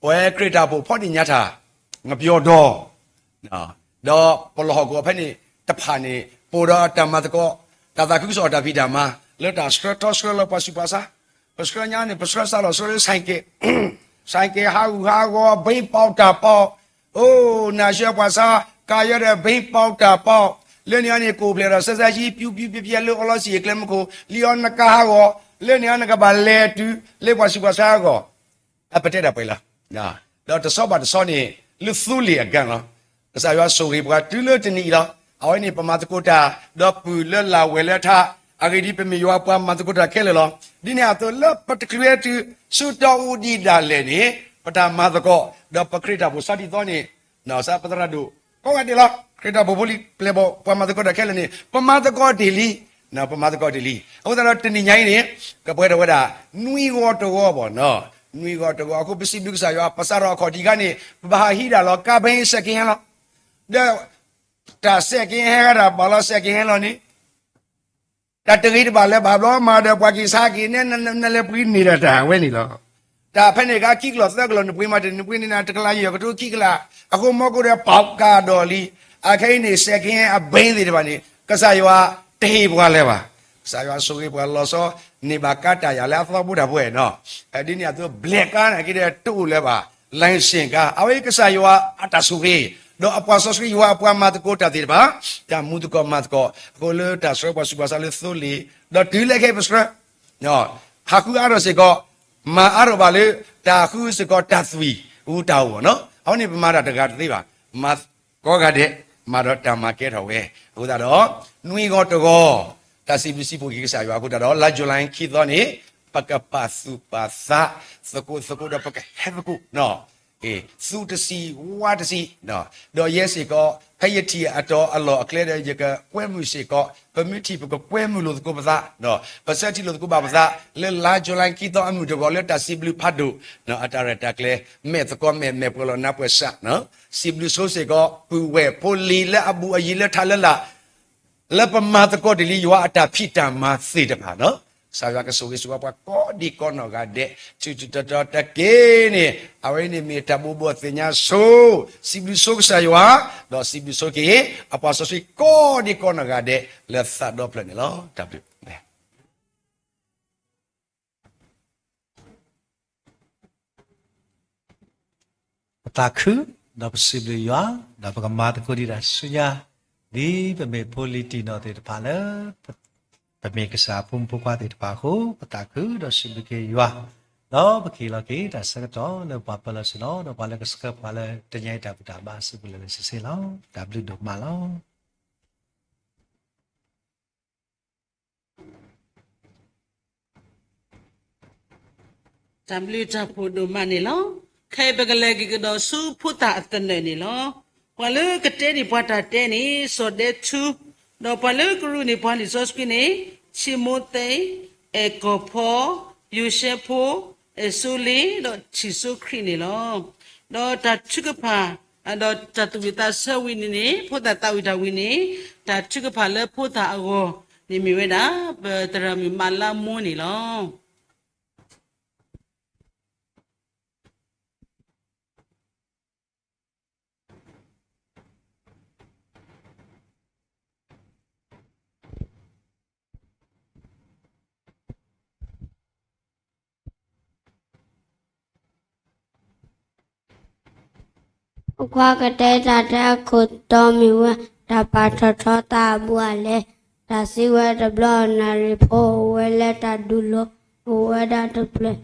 ပဝဲခရံာ်တၢ်အိၣ်ဖှိၣ်ဖီၣ်တံၢ်ညါတၢ် ငပျီဒီး ဒီးပလီၢ်ဟီၣ်ကဝီၤဖဲန့ၣ်တဖၣ်န့ၣ် ပအိၣ်ဒီးတၢ်မၤသကိး တၢ်သးခုကစီၣ်အတၢ်ဖံးတၢ်မၤ လၢတၢ်ဆှၢထီဆှၢလၢပှၤဆူးပှၤဆါ, ပဆှၢညါန့ၣ် ပဆှၢစးလီၤဆှၢလၢ ဆိုင်ကယ်, ဆိုင်ကယ် ဟးဂူာ်ဟးဂီၤ ဘီပေါက်တာပေါက်, အိၣ် နၤဆှၢပှၤဆါ ကါယၢဒီး ဘီပေါက်တာပေါက်, လၢန့ၣ်အံၤန့ၣ် ကိၣ်ဖျဲးဒီး စဲစဲဆံ ပျူပျူပျဲပျဲ လၢအီလီၤစံာ်အကျဲမူခိၣ် လံအီနကါဟးဂီၤ, လၢန့ၣ်အံၤနကဘၣ်လဲၤတုၤ လၢပှၤဆူးပှၤဆါအဂီၢ် အပတဲတၢ်ပှဲၤလီၤ. ဒီးတဆီဘၣ်တဆီန့ၣ် လၢသူလ့ၤအကါလီၤ. ကစၢ်ယွၤဆိၣ်ဂ့ၤပှၤတုၤလၢတနံၤအံၤလီၤ. အဝဲန့ၣ်ပမၤသကိးတၢ် ဒီးပုၢ်လၢလၢ်ဝဲၢ်လၢထး, အဂ့ၢ်ဒ်အံၤပမ့ၢ်ယွၤပှၤမၤသကိးတၢ်ခဲလၢာ်လီၤ. ဒ်န့ၣ်အသိးလၢပတချုးတုၤဆူတီၢ်အူဒံးဒၣ်လဲာ်န့ၣ် ပတၢ်မၤသကိး ဒီးပခရံာ်တၢ်အိၣ်ဖှိၣ်ဆီတံၢ်သီန့ၣ် စးပသရၣ်ဒိၣ် ကိးဂၤဒဲးလီၤ. ခရံာ်တၢ်အိၣ်ဖှိၣ်ဖိလံၤ ပျဲၢ်ဘီၣ် ပှၤမၤသကိးတၢ်ခဲလၢာ်န့ၣ် ပမၤသကိးတ့ၢ်လံ, ပမၤသကိးတ့ၢ်လံ. အဃိသတးဒီးတနံၤညါအံၤန့ၣ် ကပှဲၤထီၣ်ဝဲဒၣ် နွံဂီၤတဂီၤဘၣ်နီၤ, နွံဂီၤတဂီၤ အဃိပစံးဘျုးကစၢ်ယွၤ ပစးထီၣ်အခီၣ်ထံးခါန့ၣ် ပဘၣ်ဟးဟံးဒၣ်လီၤ ကါဘဲ second hand လီၤ. ဒီး တၢ် second hand ဂၤဒၣ်ဘၣ်လီၤ second hand လီၤန့ၣ် တၢ်တဂ့ၤတဘၣ်လၢၤဘၣ်ဘျီ မၤဒီးပှၤက့ၤဆါက့ၤ နလဲၤပှ့ၤန့ၢ်ဒၣ်တၢ်ဝဲန့ၣ်လီၤ. တၢ်ဖဲန့ၣ်ကါခံကလီၢ်သၢကလီၢ် နပှ့ၤမၤတ့ၢ် နပှ့ၤန့ၢ်နၤတကလးယဲၢ်ကထိခံကလး, အဃိမီၢ်ကိၣ်ဒီးပာ်ကါဒီးလံ. အခဲအံၤန့ၣ် second hand အဘဲသ့ၣ်တဖၣ်န့ၣ် ကစၢ်ယွၤတဟ့ၣ်ပှၤလၢၤဘၣ်. ကစၢ်ယွၤဆိၣ်ဂ့ၤပှၤလီၤဆီ န့ၢ်ဘၣ်ကါတၢ်ယာ်လၢအသီဖိတၢ်ပှဲၤနီၤ. ဒ်န့ၣ်အသိး ဘျဲၣ်ကါန့ၣ်က့ဒီးတအိၣ်လၢၤဘၣ်, license ကါ အဝဲကစၢ်ယွၤအတၢ်ဆိၣ်ဂ့ၤ, ဒီးအပှၤစီဆှံယွၤအပှၤမၤသကိးတၢ်သ့ၣ်တဖၣ် တၢ်မူသကိးမၤသကိး အဃိလၢတၢ်ဆှၢပှၤဆူးပှၤဆါလၢသိလ့ၣ်, ဒီးတုၤလၢခဲအံၤပဆှၢ ဟးဃုအါထီၣ်စ့ၢ်ကီး, မၤအါထီၣ်ဘၣ်လၢ တၢ်ဃုစ့ၢ်ကီးတၢ်သွံၣ်အူတၢ်အိၣ်နီၤ. အဝဲန့ၣ်ပမၤတၢ်တဂၤတသ့ဘၣ်, မၤကိးဂၤဒဲး, မၤဒီးတၢ်မၤကဲထီၣ်ဝဲ. အဃိသတးဒီး နွံဂီၤတဂီၤ တၢ်စံးဘျုးစံးဖှိၣ်က့ၤကစၢ်ယွၤအဃိသတးဒီး လါ July ခံသီန့ၣ် ပကပာ်သူၣ်ပာ်သး သကိးသကိးဒီးပကဟဲသကိးနီၤ. သူတဆံး ဝါတဆံး, ဒီးယဲစ့ၢ်ကီး ဖဲယထံၣ်အတီၤအလီၢ်အကျဲဒီး ယကကွဲမုာ်စ့ၢ်ကီး, ပမ့ၢ်ထံၣ်ပကကွဲမုာ်လိာ်သကိးပသး, ပဆၢထံၣ်လိာ်သကိးဘၣ်ပသး လၢလါ July ခံသီအမုၢ်တဂီၤလၢတၢ်စံးဘျုးဖးဒိၣ် အတၢ်ရဲၣ်တၢ်ကျဲၤ မဲာ်သကိးမဲာ် မဲာ်ပှဲၤလီၤနါပှဲၤစး, စံးဘျုးဆိစ့ၢ်ကီး ပုၢ်ဝဲၢ်ဖိလံၤလၢအဘူးအယံၤလၢထးလၢလာ် လၢပမၤသကိးတ့ၢ်လံယွၤအတၢ်ဖံးတၢ်မၤသ့ၣ်တဖၣ်နီၤ. ကစၢ်ယွၤကဆိၣ်ဂ့ၤဆိၣ်ဝါပှၤကိးဒံကိးနီၢ်ဂၤဒဲး, ဆူတတီၤတီၤတက့ၢ်န့ၣ်, အဝဲန့ၣ်မ့ၢ်တၢ်ဘိးဘိးသ့ၣ်ညါဆိ, စံးဘျုးဆိကစၢ်ယွၤ, ဒီးစံးဘျုးဆိက့ၤ အပှၤစီဆှံကိးဒံကိးနီၢ်ဂၤဒဲး လၢသးဒီဖျၢၣ်န့ၣ်လီၤ. တၢ်ဘျုး ပသးခု, ဒီးပစံးဘျုးယွၤ, ဒီးပကမၤသကိးဒံးတၢ်ဆူညါ, ဒ်ပမ့ၢ်ဖိလံၤတံၢ်နီၢ်သ့ၣ်တဖၣ်လၢ ပမ့ၢ်ကစၢ်အဖိမုၣ်ဖိခွါသ့ၣ်တဖၣ်အဃိ, ပသးခုဒီးစံးဘျုးက့ၤယွၤ, ဒီးပကဟ့ၣ်လီၤက့ၤတၢ်ဆၢကတီၢ်လၢပှၤပၢၤလီၢ်ဆ့ၣ်နီၤ, ဒီးပှၤလၢကဆှၢပှၤလၢတနံၤအံၤတၢ်ဘူၣ်တၢ်ဘါစုပူၤလၢာ်လၢာ်ဆ့ဆ့လီၤ. တၢ်ဘျုးဒိၣ်မးလီၤ. တၢ်ဘျုးတၢ်ဖှိၣ်ဒိၣ်မးန့ၣ်လီၤ. ခဲအံၤပကလဲၤက့ၤကဒီးဆူဖိသၣ်အသနၢၣ်န့ၣ်လီၤ. ပှၤလၢကတဲန့ၢ်ပှၤတၢ်တဲန့ၣ် စီၤဒဲထူ, ဒီးပှၤလၢကရူၢ်န့ၢ်ပှၤလံာ်စီဆှံန့ၣ် ဆံးမိသ့, အဲၣ်ကီၢ်ဖီ, ယိၤၡဲဖိ, အဲၣ်စိလ့, ဒီးထံၣ်စိခရံာ်န့ၣ်လီၤ. ဒီးတၢ်ထုကဖၣ်, ဒီးတၢ်သူၣ်ဝံၣ်သးဆၢဝံၤန့ၣ်န့ၣ် ဖိသၣ်သးဝံၣ်တၢ်ဝံၤန့ၣ်, တၢ်ထုကဖၣ်လၢဖိသၣ်အဂီၢ်န့ၣ်မ့ၢ်ဝဲဒၣ် ပသရၣ်မုၣ်မးလါမိၢ်န့ၣ်လီၤ. ကွၢ်ကတဲတၢ်တဲအခိၣ်တီမ့ၢ်ဝဲ တၢ်ပာ်ထီၣ်ထီသးအဘူးအလဲ, တၢ်စံးဝဲတဘျီ နၣ်ရံၣ်ဖိအိၣ်ဝဲလၢတၢ်ဒုးလိၤ အိၣ်ဝဲဒၣ်တဖျၢၣ်,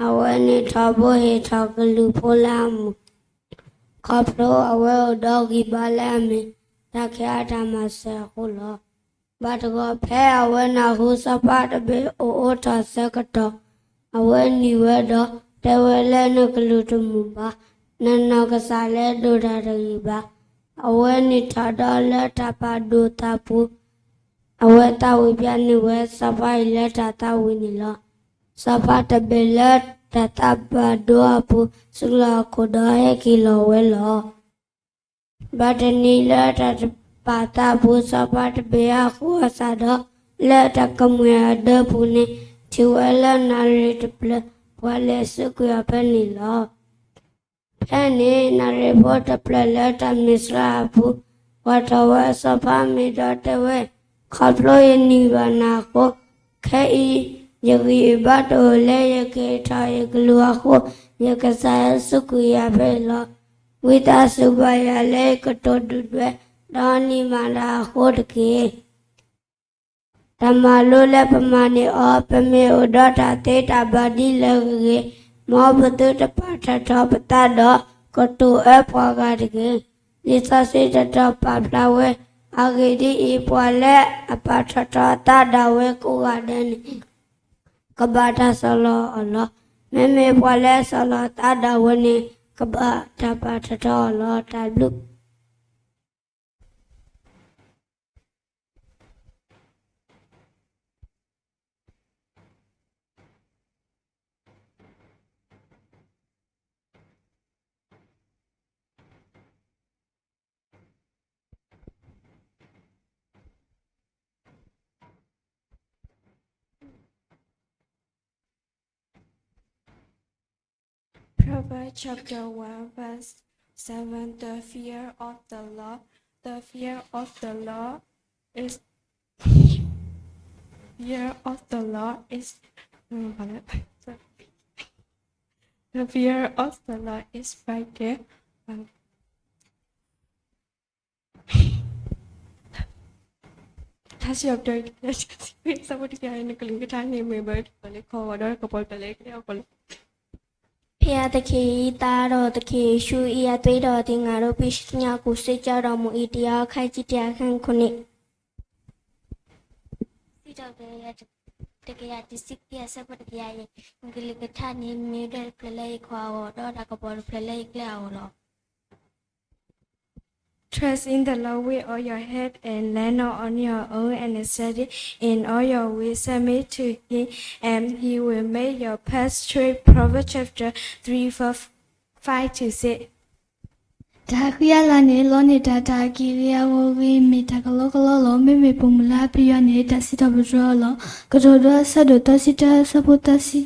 အဝဲန့ၣ်ထီဘိဟ့ၣ်ထီၣ်ကလုၢ်ဖိလၢအမုာ် ခီဖျိအဝဲအိၣ်ဒီးဂံၢ်ဘါလၢအမ့ၢ် တၢ်ခဲအံၤတၢ်မၤစၢၤအဃိလီၤ. ဘၣ်တဂီၤဖဲအဝဲနၢ်ဟူစီၤပၤတဘ့ၣ်အိၣ်အိၣ်ထီၣ်ဆၢကတီၢ်, အဝဲနံၤဝဲဒီး တဲဝဲလၢနကလုၢ်တမုာ်ဘၣ်, နနီၢ်ကစၢ်လၢဒိၣ်တၢ်တဂ့ၤဘၣ်. အဝဲန့ၣ်ထီၣ်ဒီးလၢတၢ်ပာ်ဒိၣ်သးပူၤ အဝဲသးဝံၣ်ဖျါန့ၢ်ဝဲစီၤပၤအံၤလၢတၢ်သးဝံၣ်န့ၣ်လီၤ. စီၤပၤတဘ့ၣ်လၢတၢ်သးဘၣ်ဒိအပူၤ စူးလီၤအခိၣ်ဒီးဟဲက့ၤလီၤဝဲလီၤ. ဘၣ်တနံၤလၢတၢ်ပာ်သးအပူၤ စီၤပၤတဘ့ၣ်ဟးဃုအီၣ်သးဒီး လၢတၢ်ကမှံၤအဒၢပူၤန့ၣ် ထံၣ်ဝဲလၢနၣ်ရံၣ်တဖျၢၣ် ပှၤလဲၤဆူကွံာ်အီၤဖဲန့ၣ်လီၤ. ဖဲန့ၣ် နၣ်ရံၣ်ဖိတဖျၢၣ်လၢတၢ်မ့ၢ်စှၤအပူၤ ကွၢ်ထီၣ်ဝဲစီၤပၤအမ့ၢ်ဒီးတဲဝဲ, ခီဖျိယနံၤဘၣ်နၤအဃိ, ခဲအံၤ ယဂံၢ်ယဘါတအိၣ်လၢယကဟ့ၣ်ထီၣ်ယကလုၢ်အဃိ, ယကစၢ်ဟဲဆူကွံာ်ယၤဖဲအံၤလီၤ. ဝံသးစူၤဘၣ်ယၤလၢယကတိၤဒုၣ်ဒွဲၣ်, ဒီးနံၤမၤတၢ်အဃိတက့ၢ်. တၢ်မၤလိလၢပမၤန့ၢ်အီၤ ပမ့ၢ်အိၣ်ဒီးတၢ်သ့တၢ်ဘၣ်ဒ်လဲၣ်ဂ့ၤဂ့ၤ, မ်ပသုတပာ်ထီၣ်ထီပသးဒီး ကတိၤအၢပှၤဂၤတဂ့ၤ. လံာ်စီဆှံတတီၤပာ်ဖျါဝဲ, အဂ့ၢ်ဒ်အံၤ, ပှၤလၢအပာ်ထီၣ်ထီအသးဒၣ်ဝဲကိးဂၤဒဲးန့ၣ် ကဘၣ်တၢ်ဆီၣ်လီၤအီၤလီၤ. မ့မ့ၢ်ပှၤလၢအဆီၣ်လီၤအသးဒၣ်ဝဲန့ၣ် ကဘၣ်တၢ်ပာ်ထီၣ်ထီအီၤလီၤ. တၢ်ဘျုး Proverbs chapter one, verse seven. The fear of the Lord, the fear of the Lord is, fear of the Lord is, the fear of the Lord is brighter. ထါစံးထီၣ်ပတြၢၤ ဆၢဖိတကယၤန့ၣ် နကလုၢ်ကထါန့ၣ်မ့ၢ်ဝဲတဖျၢၣ်လၢယခီၣ်အဂီၢ် ဒီးနကပီၤတဖျၢၣ်လၢယကျဲအဂီၢ်လီၤ. ဖဲအသခ့အံၤသးဒီးသခ့ယ့ၣ်ၡူးအံၤ အသွံၣ်ဒီးသ့ၣ်ညါဒီး ပှၤစံၣ်ညီၣ်ကွီၢ်စ့ၢ်ကီးဒီး မူအံၤတယါခါ ခံတယါခါခိၣ်န့ၣ် စံးထီၣ်ပတြၢၤ တကယၤတဆံခံ အဆၢဖိတကယၤအံၤ, နကလုၢ်ကထါန့ၣ် မ့ၢ်ဝဲတဖျၢၣ်လၢယခီၣ်အဂီၢ် ဒီးနကပီၤတဖျၢၣ်လၢယကျဲအဂီၢ်လီၤ. Trust in the Lord with all your heart and lean not on your own understanding. In all your ways submit to him and he will make your path straight. Proverbs chapter three, verse five to six. တၢ်ဃံအလၤန့ၣ် လီန့ၢ်တၢ်တၢ်က့ၢ်ဂ့ၤအဂီၢ်ဂ့ၤ မ့ၢ်တၢ်ကလီကလီလီၤ. မ့မ့ၢ်ပမုၢ်လၢ်အပယီၤန့ၣ် တၢ်စံးထီၣ်ပတြၢၤအီၤလီၤ. ကတိၤဒိ အဆၢဒိၣ်သၢဆံတၢ အဆၢဖိသၢဆံ.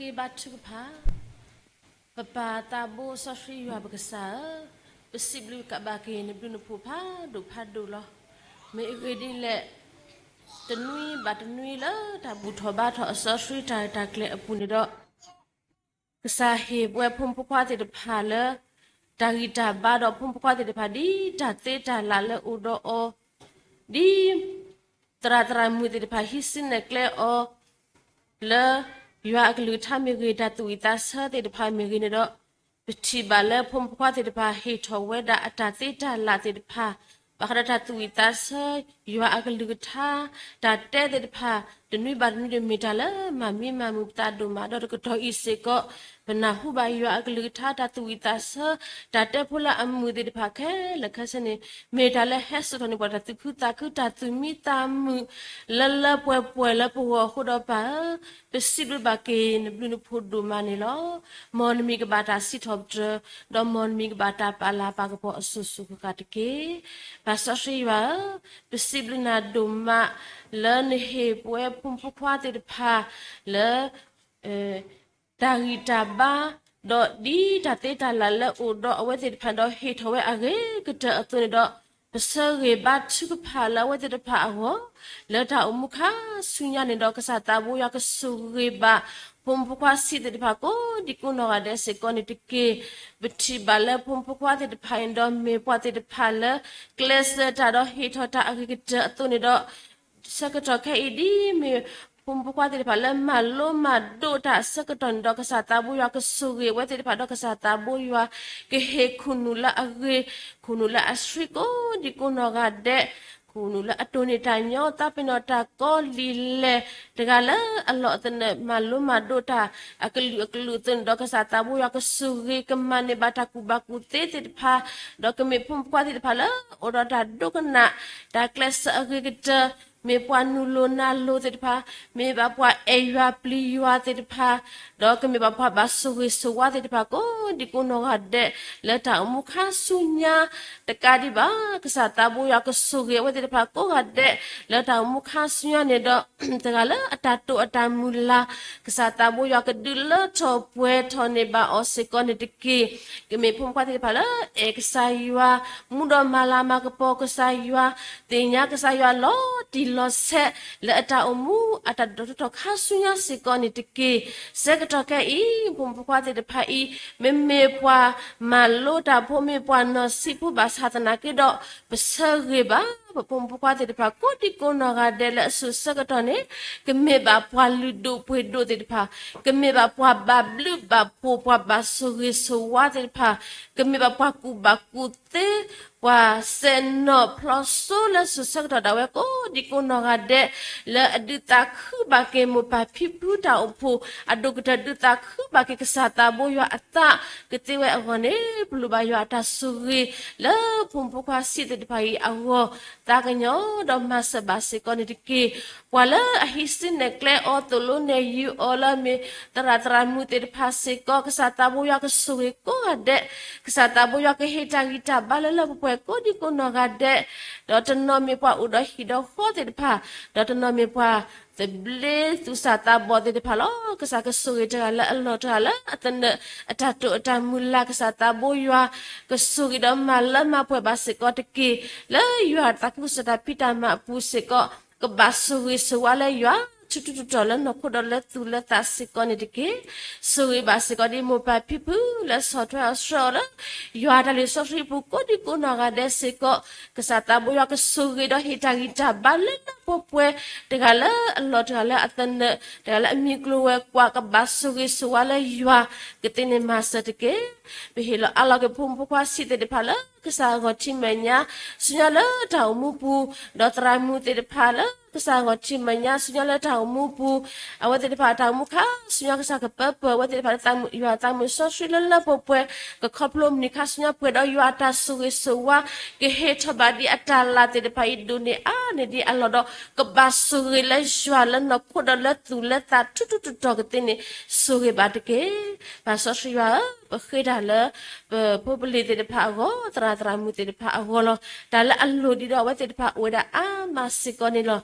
ပဃ့ဘါထုကဖၣ်. ပပၢ်သးဘိစီဆှံယွၤပကစၢ်ဧၢ, ပစံးဘျုးကဘၣ်က့ၤနဘျုးနဖှိၣ်ဖးဒိၣ်ဖးဒိၣ်လီၤ. မ့ၢ်အဂ့ၢ်ဒ်လဲၣ်, တနွံဘၣ်တနွံလၢတၢ်ဘူၣ်ထီၣ်ဘါထီၣ်အစီဆှံတၢ်ရဲၣ်တၢ်ကျဲၤအပူၤန့ၣ်ဒီး ကစၢ်ဟ့ၣ်ပဝဲဖိမုၣ်ဖိခွါသ့ၣ်တဖၣ်လၢ တၢ်ဂံၢ်တၢ်ဘါဒီးဖိမုၣ်ဖိခွါသ့ၣ်တဖၣ် ဒ်တၢ်သ့တၢ်လၢ်လၢအိၣ်ဒီးအီၤ, ဒ်သရၣ်သရၣ်မုၣ်သ့ၣ်တဖၣ် ဟံးစုနဲၣ်ကျဲအီၤ လၢယွၤအကလုၢ်ကထါမ့ၢ်ဂ့ၤ, တၢ်သူၣ်ဝံၣ်သးဆၢသ့ၣ်တဖၣ်မ့ၢ်ဂ့ၤန့ၣ်ဒီး, ပထံၣ်ဘၣ်လၢဖိမုၣ်ဖိခွါသ့ၣ်တဖၣ် ဟ့ၣ်ထီၣ်ဝဲဒၣ်အတၢ်သ့တၢ်လၢ်သ့ၣ်တဖၣ်, ဘၣ်ဃးဒီးတၢ်သူၣ်ဝံၣ်သးဆၢ, ယွၤအကလုၢ်ကထါ, တၢ်တဲသ့ၣ်တဖၣ်, တနွံဘၣ်တနွံဒီးမ့ၢ်တၢ်လၢမၤမံမၤမုာ်ပသးဒိၣ်မး, ဒီးတကတီၢ်အံၤစ့ၢ်ကီး ပနၢ်ဟူဘၣ်ယွၤအကလုၢ်ကထါ တၢ်သူၣ်ဝံၣ်သးဆၢ, တၢ်တဲဖိလၢအမုာ်သ့ၣ်တဖၣ်ခဲလၢာ်ခဲဆ့န့ၣ်, မ့ၢ်တၢ်လၢဟဲစိာ်ထီၣ်န့ၢ်ပှၤတၢ်သူၣ်ခုသးခု တၢ်သူၣ်မံသးမုာ် လၢလၢပှဲၤပှဲၤလၢပဂီၢ်အဃိဒီးပၢ်ဧၢ, ပစံးဘျုးဘၣ်က့ၤနဘျုးနဖှိၣ်ဒိၣ်မးန့ၣ်လီၤ. မ်နမံၤကဘၣ်တၢ်စံးထီၣ်ပတြၢၤ, ဒီးမ်နမံၤကဘၣ်တၢ်ပာ်လၤပာ်ကပီၤအစိၤစိၤဃၣ်ဃၣ်တက့ၢ်. ပၢ်စီဆှံယွၤဧၢ, ပစံးဘျုးနၤဒိၣ်မး လၢနဟ့ၣ်ပဝဲဖိမုၣ်ဖိခွါသ့ၣ်တဖၣ် လၢ တၢ်ဂံၢ်တၢ်ဘါ, ဒီးဒ်တၢ်သ့တၢ်လၢ်လၢအိၣ်ဒီးအဝဲသ့ၣ်တဖၣ်ဒီးဟ့ၣ်ထီၣ်ဝဲအဂ့ၤကတၢၢ်အသိးန့ၣ်ဒီး, ပဆၢဂ့ၤဘါထုကဖၣ်လၢအဝဲသ့ၣ်တဖၣ်အဂီၢ်, လၢတၢ်အိၣ်မူခါဆူညါန့ၣ်ဒီး ကစၢ်သးဘိယွၤကဆိၣ်ဂ့ၤဘၣ် ဖိမုၣ်ဖိခွါဆံးသ့ၣ်တဖၣ်ကိးဒံကိးနီၢ်ဂၤဒဲးစ့ၢ်ကီးန့ၣ်တက့ၢ်. ပထံၣ်ဘၣ်လၢဖိမုၣ်ဖိခွါသ့ၣ်တဖၣ်အံၤဒီး မ့ၢ်ပှၤသ့ၣ်တဖၣ်လၢ ကျဲးစၢးတၢ်ဒီးဟ့ၣ်ထီၣ်တၢ်အဂ့ၤကတၢၢ်အသိးန့ၣ်ဒီး ဆၢကတီၢ်ခဲအံၤဒ်မ့ၢ် ဖိမုၣ်ဖိခွါသ့ၣ်တဖၣ်လၢမၤလိမၤဒိးတၢ်အဆၢကတီၢ်န့ၣ်ဒီး ကစၢ်သးဘိယွၤကဆိၣ်ဂ့ၤအဝဲသ့ၣ်တဖၣ်ဒီး ကစၢ်သးဘိယွၤ ကဟ့ၣ်ခိၣ်နူာ်လၢအဂ့ၤ, ခိၣ်နူာ်လၢအဆှံကိးဒံကိးနီၢ်ဂၤဒဲး, ခိၣ်နူာ်လၢအတိၢ်န့ၢ်တၢ်ညီ သးပ့ၤနီၣ်တၢ်ကီလံာ်လဲၢ် တဂၤလၢအလီၢ်အသနၢၣ် မၤလိမၤဒိးတၢ်အကလုာ်အကလုာ်အသိးန့ၣ်ဒီး ကစၢ်သးဘိယွၤကဆိၣ်ဂ့ၤ ကမၤန့ၢ်ဘၣ်တၢ်ကူၣ်ဘၣ်ကူၣ်သ့သ့ၣ်တဖၣ်, ဒီးကမ့ၢ်ဖိမုၣ်ဖိခွါသ့ၣ်တဖၣ်လၢ အိၣ်ဒီးတၢ်ဒိကနၣ် တၢ်ကျဲးစၢးအဂ့ၤကတၢၢ်, မ့ၢ်ပှၤနုာ်လိၤနၤလိၤသ့ၣ်တဖၣ်, မ့ၢ်ဘၣ်ပှၤအဲၣ်ယွၤပျံၤယွၤသ့ၣ်တဖၣ်, ဒီးကမ့ၢ်ဘၣ်ပှၤဘၣ်ဆိၣ်ဂ့ၤဆိၣ်ဝါသ့ၣ်တဖၣ်ကိးဒံကိးနီၢ်ဂၤဒဲး လၢတၢ်အိၣ်မူခါဆူညါ တကးဒံးဘၣ် ကစၢ်သးဘိယွၤကဆိၣ်ဂ့ၤအဝဲသ့ၣ်တဖၣ်ကိးဂၤဒဲး လၢတၢ်အိၣ်မူခါဆူညါန့ၣ်ဒီး တဂၤလၢအတၢ်တိာ်အတၢ်မုၢ်လၢ် ကစၢ်သးဘိယွၤကဒုးလၢထီၣ်ပှဲၤထီၣ်န့ၢ်ဘၣ်အီၤစ့ၢ်ကီးန့ၣ်တက့ၢ်. ကမ့ၢ်ဖိမုၣ်ဖိခွါသ့ၣ်တဖၣ်လၢ အဲၣ်ကစၢ်ယွၤ, မူဒီးမၤလၤမၤကပီၤကစၢ်ယွၤ, သ့ၣ်ညါကစၢ်ယွၤလီၤတံၢ်လီၤဆဲး လၢအတၢ်အိၣ်မူအတၢ်ဒိၣ်ထီၣ်ထီထီၣ်ခါဆူညါစ့ၢ်ကီးန့ၣ်တက့ၢ်. ဆၢကတီၢ်ခဲအံၤ ဖိမုၣ်ဖိခွါသ့ၣ်တဖၣ်အံၤ မ့မ့ၢ်ပှၤမၤလိတၢ်ဖိ မ့ၢ်ပှၤနီၢ်ဆံးဖိဘၣ်ဆၣ်သနာ်က့ဒီး ပဆၢဂ့ၤဘၣ် ပဖိမုၣ်ဖိခွါသ့ၣ်တဖၣ် ကိးဒံကိးနီၢ်ဂၤဒဲးလၢအစိၤဆၢကတီၢ်န့ၣ် ကမ့ၢ်ဘၣ်ပှၤလုၢ်ဒိၣ်ပှ့ၤဒိၣ်သ့ၣ်တဖၣ်, ကမ့ၢ်ဘၣ်ပှၤဘၣ်ဘျုးဘၣ်ဖှိၣ် ပှၤဘၣ်ဆိၣ်ဂ့ၤဆိၣ်ဝါသ့ၣ်တဖၣ်, ကမ့ၢ်ဘၣ်ပှၤကူၣ်ဘၣ်ကူၣ်သ့ ပှၤစဲးနီၣ်ဖျီစိလၢစိၤဆၢကတီၢ်ဒၣ်ဝဲကိးဒံကိးနီၢ်ဂၤဒဲး လၢအဒုးသးခုဘၣ်က့ၤမိၢ်ပၢ်ဖံဖုတၢ်အိၣ်ဖှိၣ် အဒိၣ်ကတၢၢ်ဒုးသးခုဘၣ်က့ၤကစၢ်သးဘိယွၤအသးကသ့ဝဲအဂီၢ်န့ၣ် ပလိၣ်ဘၣ်ယွၤအတၢ်ဆိၣ်ဂ့ၤ လၢဖိမုၣ်ဖိခွါဆံးသ့ၣ်တဖၣ်အံၤအဂီၢ် သးကညီၤဒီးမၤစၢၤဘၣ်စ့ၢ်ကီးန့ၣ်တက့ၢ်. ပှၤလၢအဟံးစုနဲၣ်ကျဲအီၤ သိၣ်လိနဲၣ်ယုာ်အီၤလၢအမ့ၢ် သရၣ်သရၣ်မုၣ်သ့ၣ်တဖၣ်စ့ၢ်ကီး ကစၢ်သးဘိယွၤကဆိၣ်ဂ့ၤကိးဂၤဒဲး, ကစၢ်သးဘိယွၤကဟ့ၣ်တၢ်ဂံၢ်တၢ်ဘါလၢလၢပှဲၤပှဲၤကိးဒံကိးနီၢ်ဂၤဒဲး, ဒီးတနီၤမ့ၢ်ပှၤအိၣ်ဒီးဟံၣ်ဒီးဃီသ့ၣ်တဖၣ်, ဒီးတနီၤမ့ၢ်ပှၤသဘျ့သူၣ်စၢ်သးဘီၣ်သ့ၣ်တဖၣ်လီၤ. ကစၢ်ကဆိၣ်ဂ့ၤတဂၤလၢအလီၢ် တဂၤလၢအသနၢၣ် အတၢ်တိာ်အတၢ်မုၢ်လၢ် ကစၢ်သးဘိယွၤ ကဆိၣ်ဂ့ၤဒီးမၤလၢမၤပှဲၤဘၣ်စ့ၢ်ကီးတက့ၢ်. လၢယွၤတၢ်သးခုကစီၣ်တၢ်ဖံးတၢ်မၤအပူၤစ့ၢ်ကီး ကဘၣ်ဆိၣ်ဂ့ၤဆိၣ်ဝါလၢယွၤ ထူးထူးတီၤတီၤလၢနီၢ်ခိဒီးလၢသူၣ်လၢသးစ့ၢ်ကီးန့ၣ်တက့ၢ်. ဆိၣ်ဂ့ၤဘၣ်စ့ၢ်ကီးဒ်မိၢ်ပၢ်ဖံဖုလၢဆီၣ်ထွဲအီၤဆှၢအီၤလၢ ယွၤတၢ်လုၢ်စီဆှံအပူၤကိးဒံကိးနီၢ်ဂၤဒဲးစ့ၢ်ကီး, ကစၢ်သးဘိယွၤကဆိၣ်ဂ့ၤဒီးဟ့ၣ်တၢ်ဂံၢ်တၢ်ဘါလၢလၢပှဲၤပှဲၤ တဂၤလၢအလီၢ် တဂၤလၢအသနၢၣ် တဂၤလၢအမံၤကျိၤဝဲၤကွာ် ကဘၣ်ဆိၣ်ဂ့ၤဆိၣ်ဝါလၢယွၤ ကသ့န့ၣ်မၤစၢၤတက့ၢ်. ပဟ့ၣ်လီၤအးလီၤက့ၤဖိမုၣ်ဖိခွါဆံးသ့ၣ်တဖၣ်လၢ ကစၢ်အဂီၢ်ထံးမဲာ်ညါ ဆူညါလၢတၢ်အိၣ်မူပူၤ, ဒီးသရၣ်မုၣ်သ့ၣ်တဖၣ်လၢ ကစၢ်အဂီၢ်ထံးမဲာ်ညါ ဆူညါလၢတၢ်အိၣ်မူပူၤ, အဝဲသ့ၣ်တဖၣ်တၢ်အိၣ်မူခါဆူညါ ကစၢ်ကပၢပၢၢ်အဝဲသ့ၣ်တဖၣ်လၢ ယွၤသးမုာ်စီဆှံလၢလၢပှဲၤပှဲၤ ကခီဖျိမုၢ်နံၤခါဆူညါပှဲၤဒီးယွၤအတၢ်ဆိၣ်ဂ့ၤဆိၣ်ဝါ ကဟ့ၣ်ထီၣ်ဘၣ်ဒ်အတၢ်လၢ်သ့ၣ်တဖၣ်အံၤဒိၣ်န့ၢ်အါန့ၢ်ဒ်အလီၢ်ဒီး ကဘၣ်ဆိၣ်ဂ့ၤလၢယွၤလၢနီၢ်ခိဒီးလၢသူၣ်လၢသးထူးထူးတီၤတီၤကသ့န့ၣ် ဆိၣ်ဂ့ၤဘၣ်တက့ၢ်. ပၢ်စီဆှံယွၤဧၢ, ပဃ့တၢ်လၢ ပဖိပလံၤသ့ၣ်တဖၣ်အဂီၢ်, သရၣ်သရၣ်မုၣ်သ့ၣ်တဖၣ်အဂီၢ်လီၤ. တၢ်လၢအလိၣ်ဒံးဒီးအဝဲသ့ၣ်တဖၣ်အိၣ်ဝဲဒၣ်အါမးစ့ၢ်ကီးန့ၣ်လီၤ.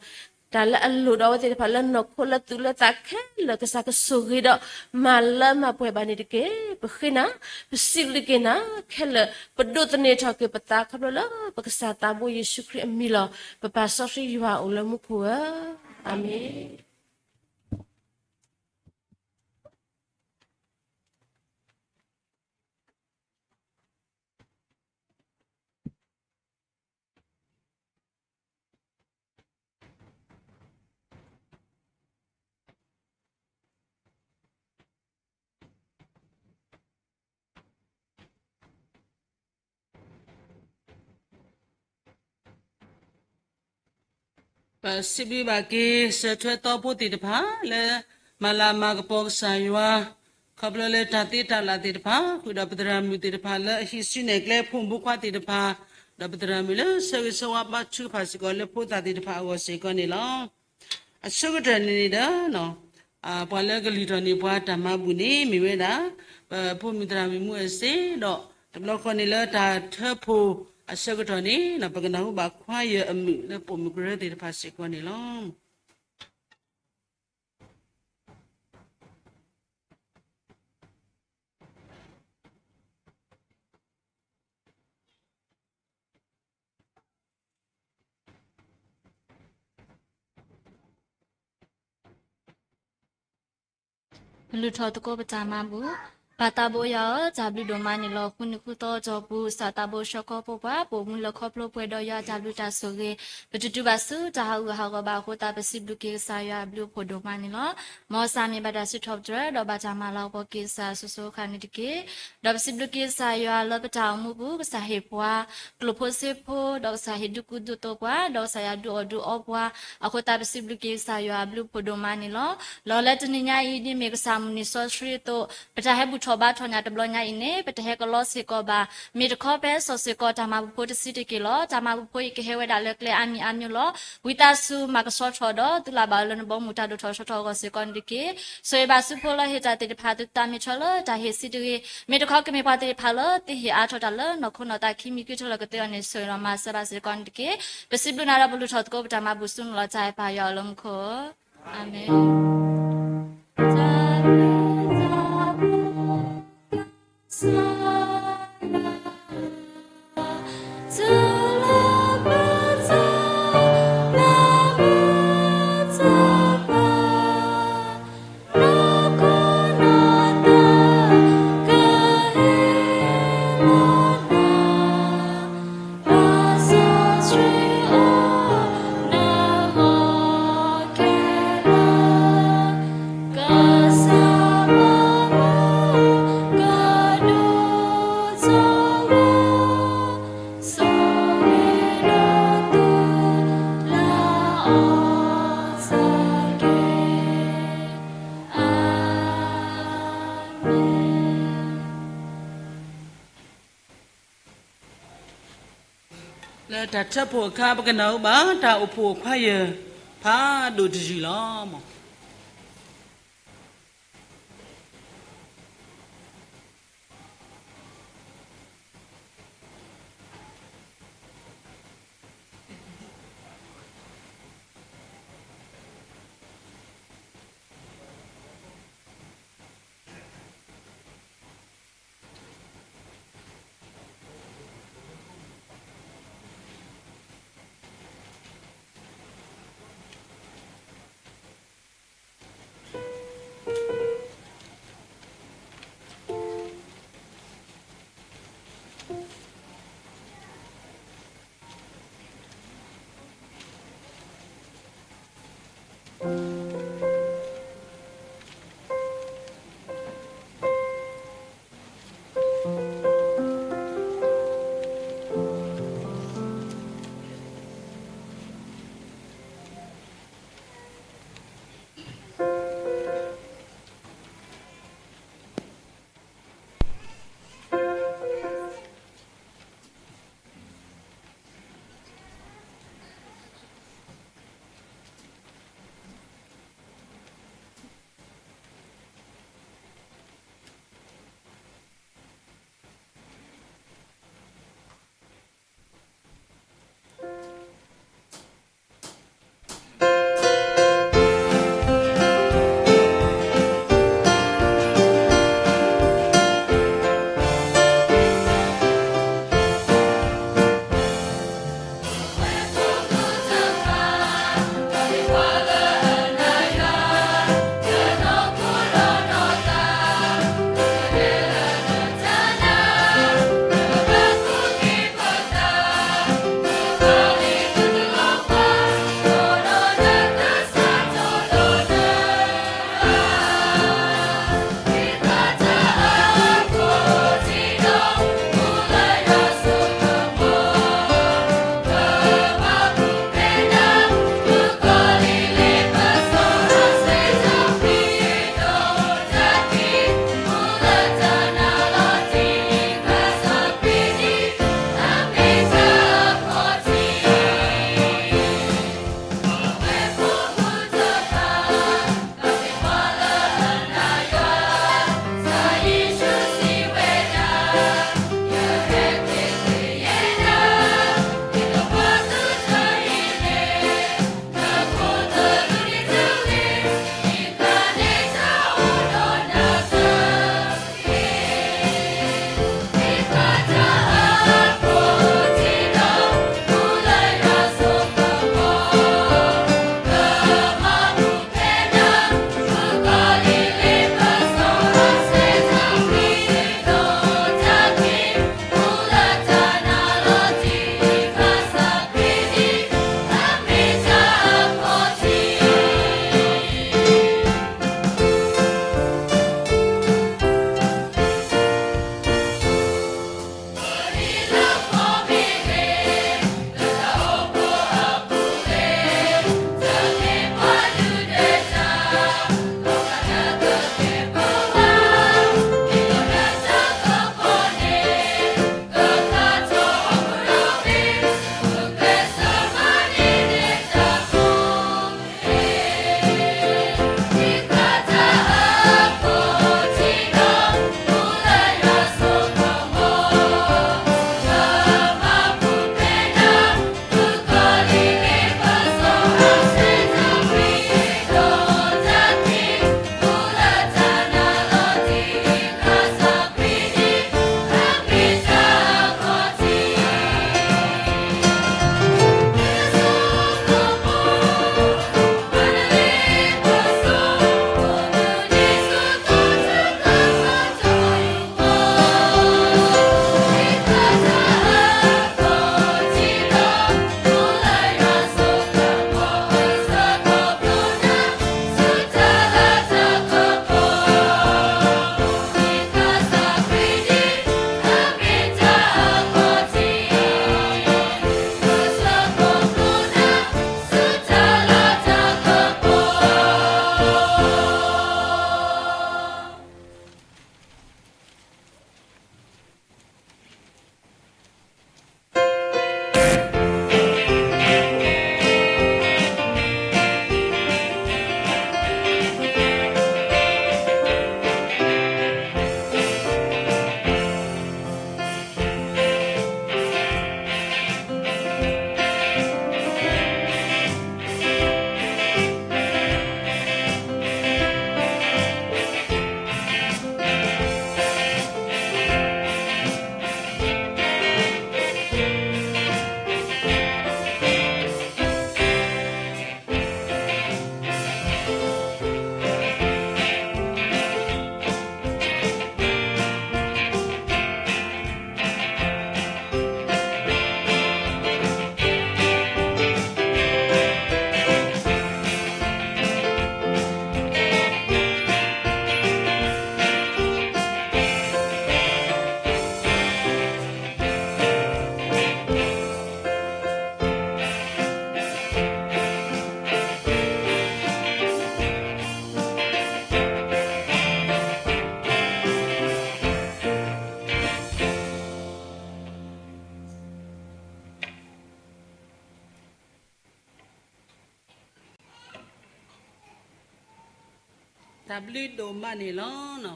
တၢ်လၢအလိၣ်ဒီးအဝဲသ့ၣ်တဖၣ်လၢနီၢ်ခိလၢသူၣ်လၢသးခဲလၢာ် ကစၢ်ကဆိၣ်ဂ့ၤဒီးမၤလၢမၤပှဲၤဘၣ်န့ၣ်တက့ၢ်. ပဃ့နၤ, ပစံးဘျုးက့ၤနၤခဲလၢာ်, ပဒိးသန့ၤထီၣ်က့ၤပသးခီဖျိလၢပကစၢ်သးဘိယ့ၣ်ၡူးခရံာ်အမံၤလီၤ. ပပၢ်စီဆှံယွၤအိၣ်လၢမူခိၣ်ဧၢ, အၤမ့ၣ်. ပစံးဘျုးဘၣ်က့ၤ စၢၤထွဲသီဖိသ့ၣ်တဖၣ်လၢ မၤလၤမၤကပီၤကစၢ်ယွၤ, ခီဖျိလၢတၢ်သ့တၢ်လၢ်သ့ၣ်တဖၣ်, ဃုာ်ဒီးပသရၣ်မုၣ်သ့ၣ်တဖၣ်လၢအဟံးစုနဲၣ်ကျဲ ဖိမုၣ်ဖိခွါသ့ၣ်တဖၣ်, ဒီးပသရၣ်မုၣ်လၢဆၢဂ့ၤဆၢဝါဘါထုကဖၣ်စ့ၢ်ကီးလၢဖိသၣ်သ့ၣ်တဖၣ်အဂီၢ်စ့ၢ်ကီးန့ၣ်လီၤ. အဆိကတၢၢ်န့ၣ်ဒီး ပှၤလၢကလုၢ်ထီၣ်န့ၢ်ပှၤတၢ်မၤဘူၣ်န့ၣ် မ့ၢ်ဝဲဒၣ် ပဖိမုၣ်သရၣ်မုၣ်မူအစ့ဒီး တဘျီဃီန့ၣ်လၢတၢ်ထၢဖှိၣ်အဆၢကတီၢ်န့ၣ် ပကနၢ်ဟူဘၣ်ခွါယၢၤအမုာ်လၢပိာ်မုၣ်ကရၢသ့ၣ်တဖၣ်စ့ၢ်ကီးန့ၣ်လီၤ. ပလုၢ်ထီၣ်သကိးပတၢ်မၤဘူၣ်. ပၢ်သးဘိယွၤဧၢ, တၢ်ဘျုးဒိၣ်မးန့ၣ်လီၤ. ဃုနံၤဃုသီအတီၢ်ပူၤ ကစၢ်သးဘိဆှီခီဖိပှၤ ပိာ်မုၣ်လၢခီဖျိပှဲၤဒီးယွၤအတၢ်ဘျုးတၢ်ဆိၣ်ဂ့ၤ ပတတုၤဘၣ်ဆူတၢ်ဟးဂူာ်ဟးဂီၤဘၣ်အဃိသတး ပစံးဘျုးက့ၤကစၢ်ယွၤအဘျုးအဖှိၣ်ဒိၣ်မးန့ၣ်လီၤ. မ်ကစၢ်မ့ၢ်ဘၣ်တၢ်စံးထီၣ်ပတြၢၤ ဒီးဘၣ်တၢ်မၤလၤကပီၤက့ၤကစၢ်စိၤစိၤဃၣ်ဃၣ်န့ၣ်တက့ၢ်. ဒီးပစံးဘျုးက့ၤကစၢ်ယွၤလၢပတၢ်အိၣ်မူပူၤ ကစၢ်ဟ့ၣ်ပှၤ ကျိၣ်ဖိစ့ဖိ ဒီးကစၢ်ဟ့ၣ်ဒုးကူဒုးသိးပှၤ ဒီးကစၢ်ယွၤဒုးအီၣ်ဒုးအီပှၤ အဃိသတးပစံးဘျုးက့ၤကစၢ်ယွၤအဘျုးအဖှိၣ်ဒိၣ်မးန့ၣ်လီၤ. လီၤလၢတနံၤညါအံၤ ဒ်မ့ၢ်ကစၢ်မုၢ်နံၤစီဆှံအသိး ပတၢ်ဟဲဘူၣ်ထီၣ်ဘါထီၣ်ညါတဘျီညါအံၤန့ၣ် ပတဟဲကလီစ့ၢ်ကီးဘၣ်. မ့ၢ်တခီဖဲစီၤစ့ၢ်ကီးတၢ်မၤဘူၣ်ဖိတဆံးတက့ၢ်လီၤ. တၢ်မၤဘူၣ်ဖိအံၤကဟဲဝဲဒၣ်လၢကျဲအါမံၤအါမံၤလီၤ. ဝံသးစူၤမၤကဆှီထီၣ်ဒီး သုလၢ်ဘၣ်အီၤလၢနဘီမုၢ်တၢ်ဒိၣ်ထီၣ်ဆှီထီၣ်အဂီၢ်စ့ၢ်ကီးန့ၣ်တက့ၢ်. ဆိၣ်ဂ့ၤဘၣ်ဆူဖိလၢဟ့ၣ်တၢ်သ့ၣ်တဖၣ် သုတၢ်မ့ၢ်ထွဲလၢတၢ်ဟ့ၣ်ဆံးတဂ့ၤ, မ့ၢ်တခီကမ့ၢ်ပှၤသ့ၣ်တဖၣ်လၢ သုဟ့ၣ်အါထီၣ်တၢ်လၢနီၢ်ခိနီၢ်သးခံမံၤ ကထုးထီၣ်ကသ့အီၤန့ၣ် ဆိၣ်ဂ့ၤဒီးမၤစၢၤဘၣ်စ့ၢ်ကီးန့ၣ်တက့ၢ်. ပစံးဘျုးနၤဒီးပလုၢ်ထီၣ်သကိးပတၢ်မၤဘူၣ်ဆူနလီၤ တၢ်အဲၣ်ပၢ်ယွၤလၢမူခိၣ်, အၤမ့ၣ်. လၢတၢ်ထၢဖှိၣ်အခါ ပကနၢ်ဟူဘၣ် တၢ်အိၣ်ဖှိၣ်အခွါယၢၤဖးဒိၣ်တယုၢ်လီၤ. တၢ်ဘျုးဒိၣ်မးန့ၣ်လီၤ.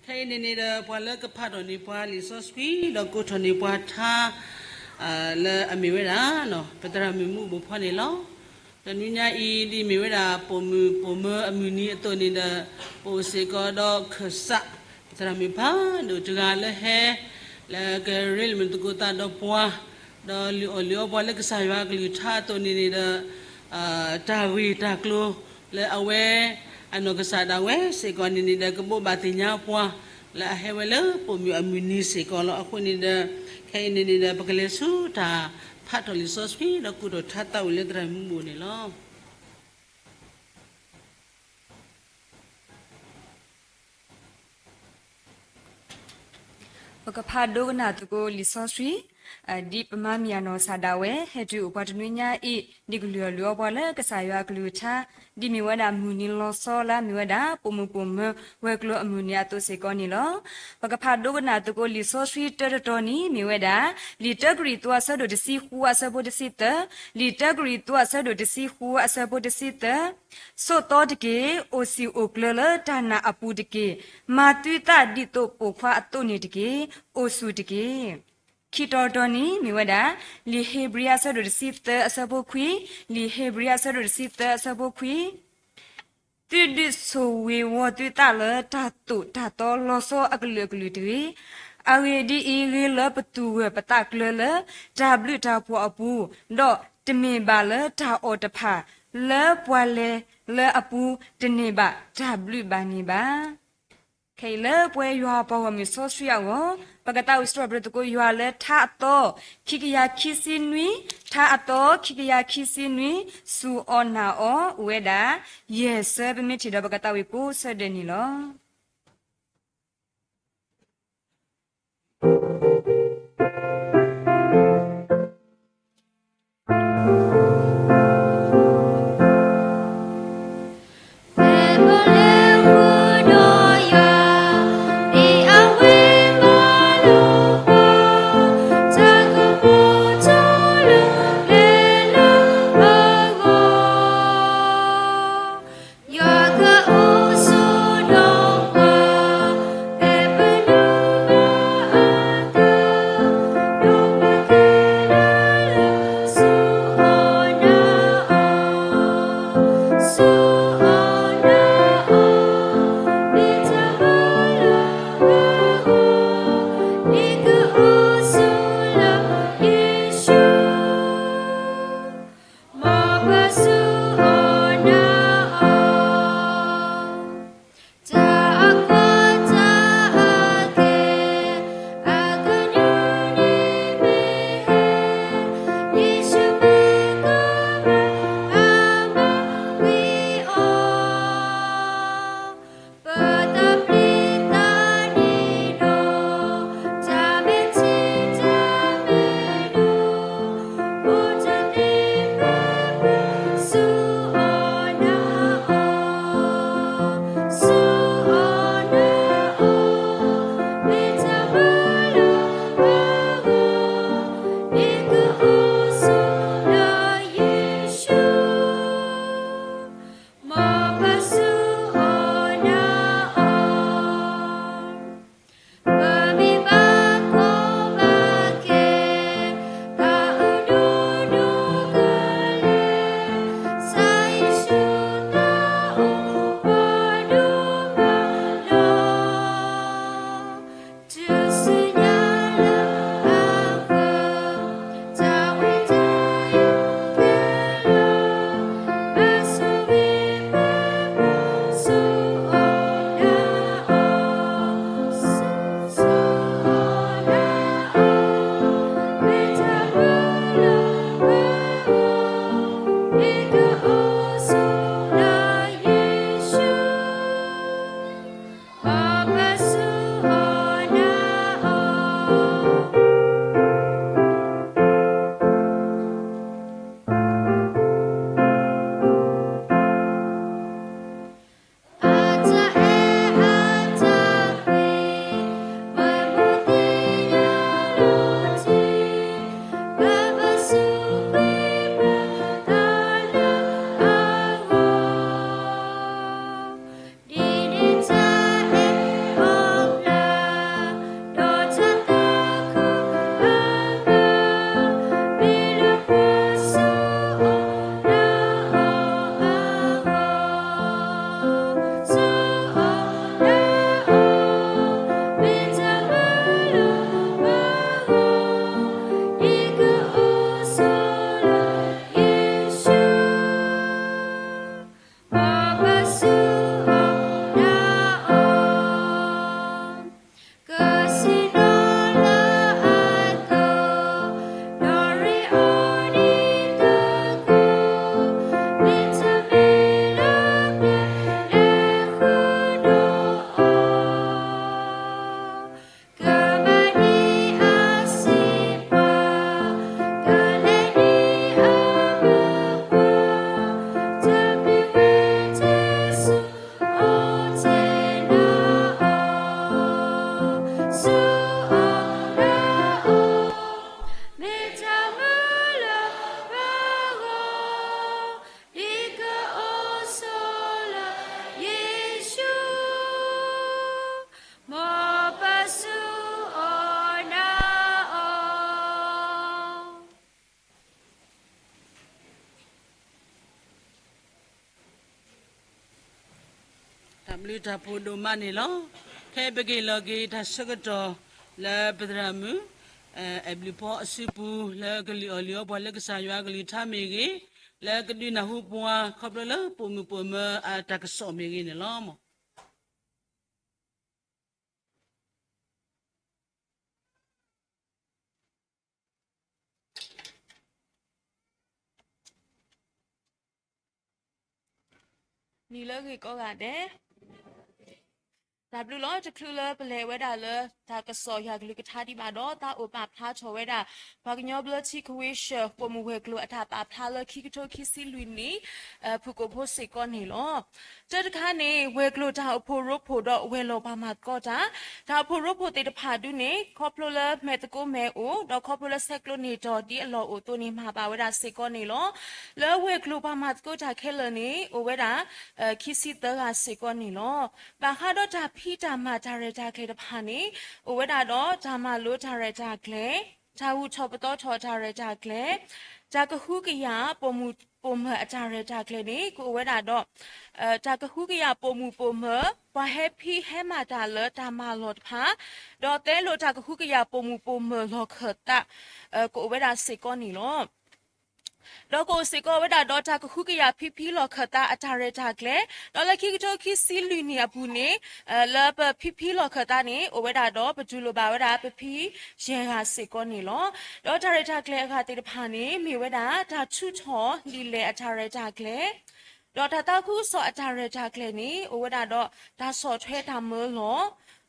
ခဲအံၤန့ၣ်န့ၣ်ဒီး ပှၤလၢကဖးထီၣ်န့ၢ်ပှၤလံာ်စီဆှံ ဒီးကိးထီၣ်န့ၢ်ပှၤထါ လၢအမ့ၢ်ဝဲဒၣ် ပသရၣ်မုၣ်မူဘိၣ်ဖီန့ၣ်လီၤ. တနွံညါအံၤ ဒ်မ့ၢ်ဝဲဒၣ် ပိာ်မုၣ်ပိာ်မၢၤအမုၢ်နံၤအသိးန့ၣ်ဒီး ပအိၣ်စ့ၢ်ကီးဒီးခၢၣ်စး ပသရၣ်မုၣ်ဖးဒိၣ်တဂၤလၢဟဲ လၢကရ့လိာ်မုာ်သကိးသးဒီးပှၤ ဒီးလုၢ်အီၣ်လုၢ်အီပှၤလၢကစၢ်ယွၤအကလုၢ်ကထါအသိးန့ၣ်န့ၣ်ဒီး တၢ်ဂ့ၢ်တၢ်ကျိၤလၢအဝဲ အနီၢ်ကစၢ်ဒၣ်ဝဲစ့ၢ်ကီးန့ၣ်န့ၣ်ဒီး ကဘိးဘၣ်သ့ၣ်ညါပှၤ လၢအဟဲဝဲလၢပိာ်မုၣ်အမုၢ်နံၤစ့ၢ်ကီးလီၤ. အဃိန့ၣ်ဒီး ခဲအံၤန့ၣ်န့ၣ်ဒီး ပကလဲၤဆူတၢ်ဖးထီၣ်လံာ်စီဆှံ ဒီးကူၣ်ထီၣ်ထါသးဝံၣ်လၢသရၣ်မုၣ်မူဘိၣ်န့ၣ်လီၤ. ပကဖးဒိကနၣ်သကိးလံာ်စီဆှံ ဒ်ပမၤမ့ၢ်အနီၢ်ကစၢ်ဒၣ်ဝဲ ဟဲတုၤအိၣ်ပှၤတနွံညါအံၤ ဒ်ကလုၢ်အီၣ်လုၢ်အီပှၤလၢကစၢ်ယွၤအကလုၢ်ကထါ ဒ်မ့ၢ်ဝဲဒၣ်မုၢ်နံၤလီၤဆီလၢအမ့ၢ်ဝဲဒၣ် ပိာ်မုၣ်ပိာ်မၢၤဝဲၤကျိၤအမုၢ်နံၤအသိးစ့ၢ်ကီးန့ၣ်လီၤ. ပကဖးဒိကနၣ်သကိးလံာ်စီဆှံတၢတတီၤန့ၣ် မ့ၢ်ဝဲဒၣ် လံာ်တၢကရံၣ်သူးအဆၢဒိၣ်တဆံဃုအဆၢဖိတဆံသၢ, လံာ်တၢကရံၣ်သူးအဆၢဒိၣ်တဆံဃုအဆၢဖိတဆံသၢ, ဆိးသီတက့ၢ်, အိၣ်စံၣ်အိၣ်ကျၢၤလၢတၢ်နာ်အပူၤတက့ၢ်, မၤသုသးဒ်သိးပိာ်ခွါအသိးန့ၣ်တက့ၢ်, အိၣ်ဆူၣ်တက့ၢ်. ခံတီၤတီၤန့ၣ် မ့ၢ်ဝဲဒၣ် လံာ်ဧ့ၤဘြံၤအဆၢဒိၣ်တဆံသၢအဆၢဖိခွံ, လံာ်ဧ့ၤဘြံၤအဆၢဒိၣ်တဆံသၢအဆၢဖိခွံ သုဒုးဆိၣ်ဂ့ၤဝီၤသုသးလၢတၢ်သိၣ်တၢ်သီလီၤဆီအကလုာ်ကလုာ်တဂ့ၤ. အဂ့ၢ်ဒ်အံၤ, ဂ့ၤလၢပသူၣ်ဂၢၢ်ပသးကျၢၤလၢတၢ်ဘျုးတၢ်ဖှီၣ်အပူၤ, ဒီးတမ့ၢ်ဘၣ်လၢတၢ်အီၣ်တဖၣ်လၢပှၤလဲၤလၢအပူၤ တန့ၢ်ဘၣ်တၢ်ဘျုးဘၣ်န့ၣ်ဘၣ်. ခဲအံၤလၢပဝဲယွၤအပှၤဂီၢ်မုၢ်စီဆှံအဂီၢ်, ပကသးဝံၣ်စံးထီၣ်ပတြၢၤသကိးယွၤလၢထါအသီ ခံကယၤခံဆံနွံ, ထါအသီ ခံကယၤခံဆံနွံ, စူၢ်အီၣ်နာ်အီၤ အိၣ်ဝဲဒၣ် ယဲၢ်ဆၢ, ပမ့ၢ်ထံၣ်ဒီးပကသးဝံၣ်ကိးဆၢဒဲးန့ၣ်လီၤ. တၢ်ဘျုးတၢ်ဖှိၣ်ဒိၣ်မးန့ၣ်လီၤ. ခဲအံၤပက့ၤလီၤက့ၤတၢ်ဆၢကတီၢ်လၢပသရၣ်မုၣ် အဲၣ်ဘျုးဖီအစုပူၤ လၢကလုၢ်အီၣ်လုၢ်အီပှၤလၢကစၢ်ယွၤအကလုၢ်ကထါမ့ၢ်ဂ့ၤ, လၢကဒုးနၢ်ဟူပှၤခီဖျိလၢပိာ်မုၣ်ပိာ်မၢၤအတၢ်ကစီၣ်မ့ၢ်ဂ့ၤန့ၣ်လီၤ. နံၤလၢအဂ့ၤကိးဂၤဒဲး, တၢ်ဘျုးလီၤ. တချုးလၢပလဲၤဝဲဒၣ်လၢတၢ်ကစီၣ်ယွၤကလုၢ်ကထါဒံးဘၣ်ဒီး တၢ်အိၣ်ပာ်ဖျါထီၣ်ဝဲဒၣ် ပှၤကညီဘျၢထံခဝ့ၡၢၣ် ပိာ်မုၣ်ဝဲၤကျိၤအတၢ်ပာ်ဖျါလၢခံကထိခံဆံလွံၢ်နံၣ် ဖုၣ်ကိာ်ဖိစ့ၢ်ကီးန့ၣ်လီၤ. တၢတခါန့ၣ် ဝဲၤကျိၤတၢ်အိၣ်ဖှိၣ်ရိဖှိၣ်ဒီးဝဲၤလီၢ်ပှၤမၤသကိးတၢ်, တၢ်အိၣ်ဖှိၣ်ရိဖှိၣ်သ့ၣ်တဖၣ်ဒုန့ၣ် ခီဖျိလၢမဲာ်သကိးမဲာ်အိၣ် ဒီးခီဖျိလၢဆဲးကျိးန့ၢ်တီၢ်ဒ်အလီၢ်အိၣ်အသိးန့ၣ် မၤဘၣ်ဝဲဒၣ်စ့ၢ်ကီးန့ၣ်လီၤ. လၢဝဲၤကျိၤပှၤမၤသကိးတၢ်ခဲလၢာ်န့ၣ် အိၣ်ဝဲဒၣ် ခံဆံသၢဂၤစ့ၢ်ကီးန့ၣ်လီၤ. ဘၣ်ဃးဒီးတၢ်ဖံးတၢ်မၤတၢ်ရဲၣ်တၢ်ကျဲၤတဖၣ်န့ၣ် အိၣ်ဝဲဒၣ်ဒီးတၢ်မၤလိတၢ်ရဲၣ်တၢ်ကျဲၤ, တၢ်ဂုၤထီၣ်ပသီထီၣ်တၢ်ရဲၣ်တၢ်ကျဲၤ, တၢ်ကဟုကယာ်ပိာ်မုၣ်ပိာ်မၢၤအတၢ်ရဲၣ်တၢ်ကျဲၤန့ၣ် ကအိၣ်ဝဲဒၣ်ဒီး တၢ်ကဟုကယာ်ပိာ်မုၣ်ပိာ်မၢၤ ပှၤဟဲဖံးဟဲမၤတၢ်လၢတၢ်မၤလီၢ်တဖၣ်, ဒီးသဲလိာ်တၢ်ကဟုကယာ်ပိာ်မုၣ်ပိာ်မၢၤလီၢ်ခၢၣ်သး ကအိၣ်ဝဲဒၣ်စ့ၢ်ကီးန့ၣ်လီၤ. ဒီးကအိၣ်စ့ၢ်ကီးဝဲဒၣ်ဒီးတၢ်ကဟုကယာ်ဖံဖံလီၢ်ခၢၣ်သးအတၢ်ရဲၣ်တၢ်ကျဲၤ, ဒီးလၢခံကထိခံဆံလွံၢ်နံၣ်အပူၤန့ၣ် လၢပဖံဖံလီၢ်ခၢၣ်သးန့ၣ် အိၣ်ဝဲဒၣ်ဒီးပတူၢ်လိာ်ဘၣ်ဝဲဒၣ်ပဖံယဲၢ်ဂၤစ့ၢ်ကီးန့ၣ်လီၤ. ဒီးတၢ်ရဲၣ်တၢ်ကျဲၤအဂၤသ့ၣ်တဖၣ်န့ၣ် မ့ၢ်ဝဲဒၣ်တၢ်ထုးထီၣ်လံာ်လဲၢ်အတၢ်ရဲၣ်တၢ်ကျဲၤ, ဒီးတၢ်သးခုကစီၣ်အတၢ်ရဲၣ်တၢ်ကျဲၤန့ၣ် အိၣ်ဝဲဒၣ်ဒီးတၢ်ဆီၣ်ထွဲတၢ်မၢလီၤ,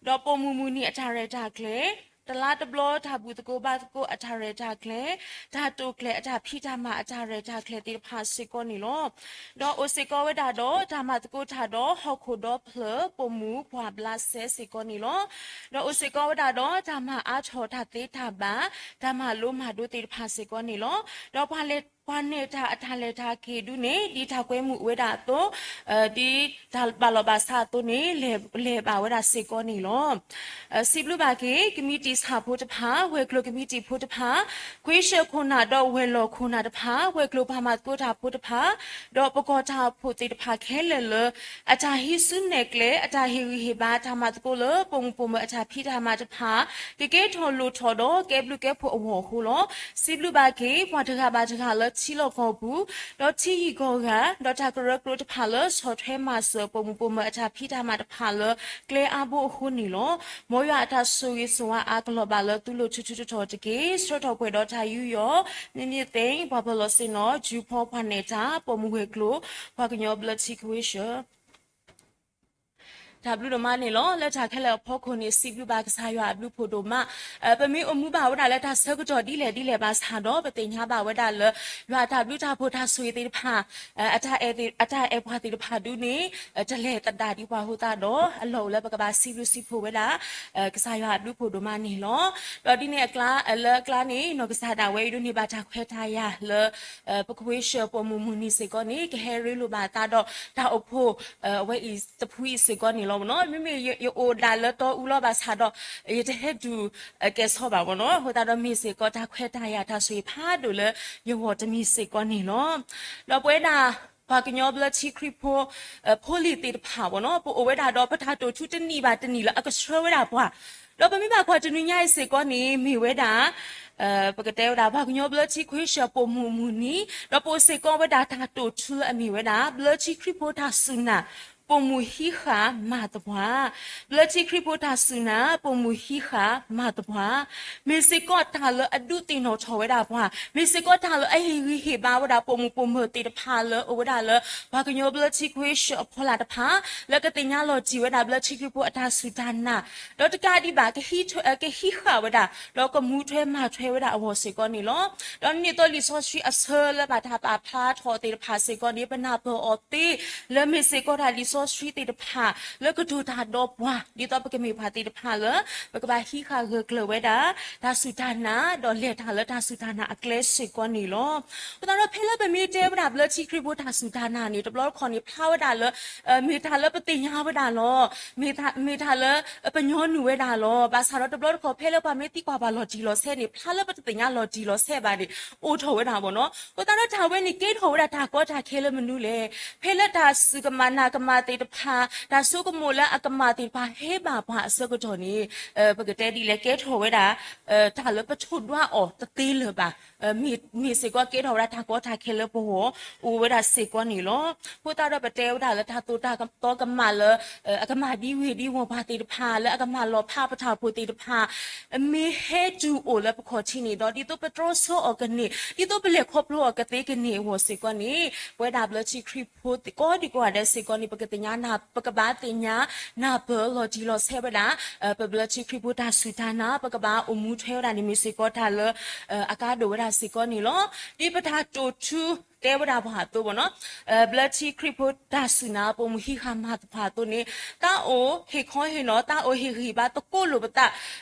ဒီးပိာ်မုၣ်မုၢ်နံၤအတၢ်ရဲၣ်တၢ်ကျဲၤ, တလါတဘျီတၢ်ဘူၣ်သကိးဘါသကိးအတၢ်ရဲၣ်တၢ်ကျဲၤ, တၢ်တိာ်ကျဲၤအတၢ်ဖံးတၢ်မၤအတၢ်ရဲၣ်တၢ်ကျဲၤသ့ၣ်တဖၣ်စ့ၢ်ကီးန့ၣ်လီၤ. ဒီးအိၣ်စ့ၢ်ကီးဝဲဒၣ်ဒီးတၢ်မၤသကိးတၢ်ဒီးဟီၣ်ခိၣ်ဒီဖျၢၣ်ပိာ်မုၣ်ပှၢ်ဘျးစဲစ့ၢ်ကီးန့ၣ်လီၤ. ဒီးအိၣ်စ့ၢ်ကီးဝဲဒၣ်ဒီးတၢ်မၤအါထီၣ်တၢ်သ့တၢ်ဘၣ်, တၢ်မၤလိမၤဒိးသ့ၣ်တဖၣ်စ့ၢ်ကီးန့ၣ်လီၤ. ဒီးပှၤလဲၤ ပှၤနဲၣ်တၢ်အတၢ်လဲၤတၢ်က့ၤဒုန့ၣ် ဒ်တၢ်ကွဲမုာ်ဝဲဒၣ်အသိး, ဒ်တၢ်ဘၣ်လီၤဘၣ်စးအသိးန့ၣ် လဲၤဘၣ်ဝဲဒၣ်စ့ၢ်ကီးန့ၣ်လီၤ. စံးဘျုးဘၣ်က့ၤ ကမံးတံာ်ဆၣ်ဖိတဖၣ်, ဝဲၤကျိၤကမံးတံာ်ဖိတဖၣ်, ခွ့ၡၢၣ်ခိၣ်နၢ်ဒီးဝဲၤလီၢ်ခိၣ်နၢ်တဖၣ်, ဝဲၤကျိၤပှၤမၤသကိးတၢ်ဖိတဖၣ်, ဒီးပကီၢ်တၢ်အိၣ်ဖှိၣ်သ့ၣ်တဖၣ်ခဲလၢာ်လၢ အတၢ်ဟံးစုနဲၣ်ကျဲ အတၢ်ဟ့ၣ်ဂံၢ်ဟ့ၣ်ဘါ တၢ်မၤသကိးလၢပိာ်မုၣ်ပိာ်မၢၤအတၢ်ဖံးတၢ်မၤတဖၣ် ကကဲထီၣ်လိၣ်ထီၣ်ဒီးကဲဘျုးကဲဖှိၣ်အဂီၢ်အဃိလီၤ. စံးဘျုးဘၣ်က့ၤ ပှၤတဂၤဘၣ်တဂၤလၢထံလီၢ်ကီၢ်ပူၤ, ဒီးထံဂံၢ်ကီၢ်ဂၤ, ဒီးတၢ်ကရၢကရိတဖၣ်လၢဆီၣ်ထွဲမၤစၢၤပိာ်မုၣ်ပိာ်မၢၤအတၢ်ဖံးတၢ်မၤတဖၣ်လၢကျဲအါဘိအဃိန့ၣ်လီၤ. မ်ယွၤအတၢ်ဆိၣ်ဂ့ၤဆိၣ်ဝါအါကလီၤဘၣ်လၢသုလိၤထူထူထီထီၣ်တက့ၢ်. ဆှၢထီၣ်ပှဲၤဒီးတၢ်ယူးယီၣ်, မ့မ့ၢ်သ့ ပှၤပၢၤလီၢ်ဆ့ၣ်နီၤ, စုဖီ, ပှၤနဲၣ်တၢ်, ပိာ်မုၣ်ဝဲၤကျိၤ, ပှၤကညီဘျၢထံခဝ့ၡၢၣ် တၢ်ဘျုးဒိၣ်မးန့ၣ်လီၤ. လၢတၢ်ခဲလၢာ်အဖီခိၣ်န့ၣ် စံးဘျုးဘၣ်ကစၢ်ယွၤအဘျုးဖှိၣ်ဒိၣ်မး. ပမ့ၢ်အိၣ်မူဘၣ်ဝဲဒၣ်လၢတၢ်ဆၢကတီၢ်ဒ်လဲၣ်ဒ်လဲၣ်ဘၣ်ဆၣ်ဒီး ပသ့ၣ်ညါဘၣ်ဝဲဒၣ်လၢ ယွၤအတၢ်ဘျုးတၢ်ဖှိၣ်တၢ်ဆိၣ်ဂ့ၤသ့ၣ်တဖၣ် အတၢ်အဲၣ်ပှၤသ့ၣ်တဖၣ်ဒုန့ၣ် တလဲၤသဒၣ်ဒံးပှၤအဃိသတးဒီး အလီၢ်အိၣ်လၢပကဘၣ်စံးဘျုးစံးဖှိၣ်ဝဲဒၣ် ကစၢ်ယွၤအဘျုးဖှိၣ်ဒိၣ်မးန့ၣ်လီၤ. ဒီးဒ်န့ၣ်အကျါ လၢအကျါန့ၣ် နီၢ်ကစၢ်ဒၣ်ဝဲအံၤဒိးန့ၢ်ဘၣ်တၢ်ခွဲးတၢ်ယာ်လၢ ပခဝ့ၡၢၣ်ပိာ်မုၣ်မုၢ်နံၤစ့ၢ်ကီးန့ၣ် ကဟဲရ့လိာ်ဘၣ်အသးဒီးတၢ်အိၣ်ဖှိၣ် အဝဲအံၤတဖုအံၤစ့ၢ်ကီးန့ၣ်လီၤမ့ၢ်နီၤ. မ့မ့ၢ်ယအိၣ်ဒၣ်လၢတီအူလီၤဘၣ်ဆၣ်ဒီး ယတဟဲဒုးကဲၤဆီဘၣ်မ့ၢ်နီၤ. အဃိသတးဒီးမ့ၢ်စ့ၢ်ကီးတၢ်ခွဲးတၢ်ယာ်တၢ်ဆိၣ်ဂ့ၤဖးဒိၣ်လၢ ယဂီၢ်တမံၤစ့ၢ်ကီးန့ၣ်လီၤ. ဒီးပဝဲဒၣ် ပှၤကညီဘျၢထံခရံာ်ဖိ ဖိလံၤသ့ၣ်တဖၣ်မ့ၢ်နီၤ ပအိၣ်ဝဲဒၣ်ဒီးပတၢ်တိာ်ထူတနံၣ်ဘၣ်တနံၣ်လၢအကဆှၢဝဲဒၣ်ပှၤ, ဒီးပမ့ၢ်ဘၣ်ကွၢ်တနွံညါအံၤစ့ၢ်ကီးန့ၣ် မ့ၢ်ဝဲဒၣ် ပကတဲဝဲဒၣ် ပှၤကညီဘျၢထံခဝ့ၡၢၣ်ပိာ်မုၣ်မုၢ်နံၤ, ဒီးပအိၣ်စ့ၢ်ကီးဝဲဒၣ်တၢ်တိာ်ထူလၢအမ့ၢ်ဝဲဒၣ် ဘျၢထံခရံာ်ဖိတၢ်စူၢ်နာ် ပိာ်မုၣ်ဟံးဃာ်မၤသပှၢ်, ဘျၢထံခရံာ်ဖိတၢ်စူၢ်နာ် ပိာ်မုၣ်ဟံးဃာ်မၤသပှၢ်, မ့ၢ်စ့ၢ်ကီးတၢ်လၢအဒုးသ့ၣ်နီၣ်ထီၣ်ဝဲဒၣ်ပှၤ, မ့ၢ်စ့ၢ်ကီးတၢ်လၢအဟ့ၣ်ဂံၢ်ဟ့ၣ်ဘါဝဲဒၣ်ပိာ်မုၣ်ပိာ်မၢၤသ့ၣ်တဖၣ်လၢအိၣ်ဝဲဒၣ်လၢ ပှၤကညီဘျၢထံခဝ့ၡၢၣ်အဖီလာ်တဖၣ် လၢကသ့ၣ်ညါလီၤတံၢ်ဝဲဒၣ်ဘျၢထံခရံာ်ဖိအတၢ်စူၢ်တၢ်နာ်, ဒီးတကးဒံးဘၣ် ကဟံးဃာ်ဝဲဒၣ် ဒီးကမူထွဲမၤထွဲဝဲဒၣ်အဂီၢ်စ့ၢ်ကီးန့ၣ်လီၤ. ဒီးဒ်န့ၣ်အသိးလံာ်စီဆှံအဆၢလၢဘၣ်တၢ်ပာ်ဖျါထီၣ်သ့ၣ်တဖၣ်စ့ၢ်ကီးန့ၣ် ပနၢ်ပၢၢ်အီၤသ့ လၢမ့ၢ်စ့ၢ်ကီးတၢ်လံာ်စီဆှံသ့ၣ်တဖၣ် လၢကတိၤတၢ်ဒီးပှၤ ဒ်သိးပကမ့ၢ်ပှၤသ့ၣ်တဖၣ်လၢ ပကဘၣ်ဟံးဃာ်ဂၢၢ်ကျၢၤဝဲဒၣ် တၢ်စူၢ်တၢ်နာ် ဒီးလဲၤတၢ်လၢတၢ်စူၢ်တၢ်နာ်အကျဲစ့ၢ်ကီးန့ၣ်လီၤ. အဃိသတးဒီးဖဲလၢပမ့ၢ်တဲဝဲဒၣ်ဘျၢထံခရံာ်ဖိတၢ်စူၢ်တၢ်နာ်န့ၣ် တဘျီတခီၣ်န့ၣ် ဖျါဝဲဒၣ်လၢ မ့ၢ်တၢ်လၢပသ့ၣ်ညါဝဲဒၣ်လီၤ. မ့ၢ်တၢ်လၢပညီနုၢ်ဝဲဒၣ်လီၤ. ဘၣ်ဆၣ်ဒီးတဘျီတခီၣ်ဖဲလၢပှၤမ့ၢ်သံကွၢ်ပှၤလီၤတံၢ်လီၤဆဲးန့ၣ် ဖျါလၢပတသ့ၣ်ညါလီၤတံၢ်လီၤဆဲးဘၣ်န့ၣ် အိၣ်ထီၣ်ဝဲဒၣ်မ့ၢ်နီၤ. အဃိသတးဒီးတၢ်ဝဲန့ၣ်ကဲထီၣ်ဝဲဒၣ်တၢ်ကီတၢ်ခဲလၢမနုၤလဲၣ်. ဖဲလၢတၢ်စူၢ်ကမၤနာ်ကမၤ တၢ်ဆိကမိၣ်သ့ၣ်တဖၣ်, တၢ်ဆိကမိၣ်လၢအကမၣ်သ့ၣ်တဖၣ်ဟဲဘၣ်ပှၤအဆၢကတီၢ်န့ၣ်, ပကတဲဒ်လဲၣ် ကဲထီၣ်ဝဲဒၣ် တၢ်လၢပထိၣ်ဒွးအီၤတသ့လၢၤဘၣ်. မ့ၢ်စ့ၢ်ကီးကဲထီၣ်ဝဲဒၣ်တၢ်ကီတၢ်ခဲလၢပဂီၢ် အိၣ်ဝဲဒၣ်စ့ၢ်ကီးန့ၣ်လီၤ. အဃိသတးဒီးပတဲဝဲဒၣ်လၢတၢ်သိၣ်တၢ်သီကမၣ်လၢ အကမၣ်ဒံဝ့ၢ်ဒံဝီၤပှၤသ့ၣ်တဖၣ် လၢအကမၣ်လီၤဖးပတၢ်အိၣ်ဖှိၣ်သ့ၣ်တဖၣ် မ့ၢ်ဟဲတုၤအိၣ်လၢပခီၣ်ထံးန့ၣ်ဒီး ဒ်သိးပတြီဆၢအီၤကန့ၢ် ဒ်သိးပလဲၤခီဖျိအီၤကသ့ကန့ၢ်အဂီၢ်စ့ၢ်ကီးန့ၣ်, ပဝဲဒၣ်ဘျၢထံခရံာ်ဖိကိးဒံကိးဂၤဒဲးစ့ၢ်ကီးန့ၣ် ပကသ့ၣ်ညါနၢ် ပကဘၣ်သ့ၣ်ညါနၢ်ပၢၢ်လီၤတံၢ်လီၤဆဲးဝဲဒၣ် ပဘျၢထံခရံာ်ဖိတၢ်စူၢ်တၢ်နာ် ပကဘၣ်အိၣ်မူထွဲဝဲဒၣ်န့ၣ် မ့ၢ်စ့ၢ်ကီးတၢ်လၢ အကါဒိၣ်ဝဲဒၣ်စ့ၢ်ကီးန့ၣ်လီၤ. ဒ်ပတၢ်တိာ်ထူတဲဝဲဒၣ်ပှၤအသိးဘၣ်နီၤ, ဘျၢထံခရံာ်ဖိတၢ်စူၢ်နာ် ပိာ်မုၣ်ဟံးဃာ်မၤသပှၢ်အသိးန့ၣ်, တၢ်အိၣ်ဟ့ၣ်ခီဟ့ၣ်နီၤ တၢ်အိၣ်ဟ့ၣ်ဂံၢ်ဘါသကိးလိာ်ပသး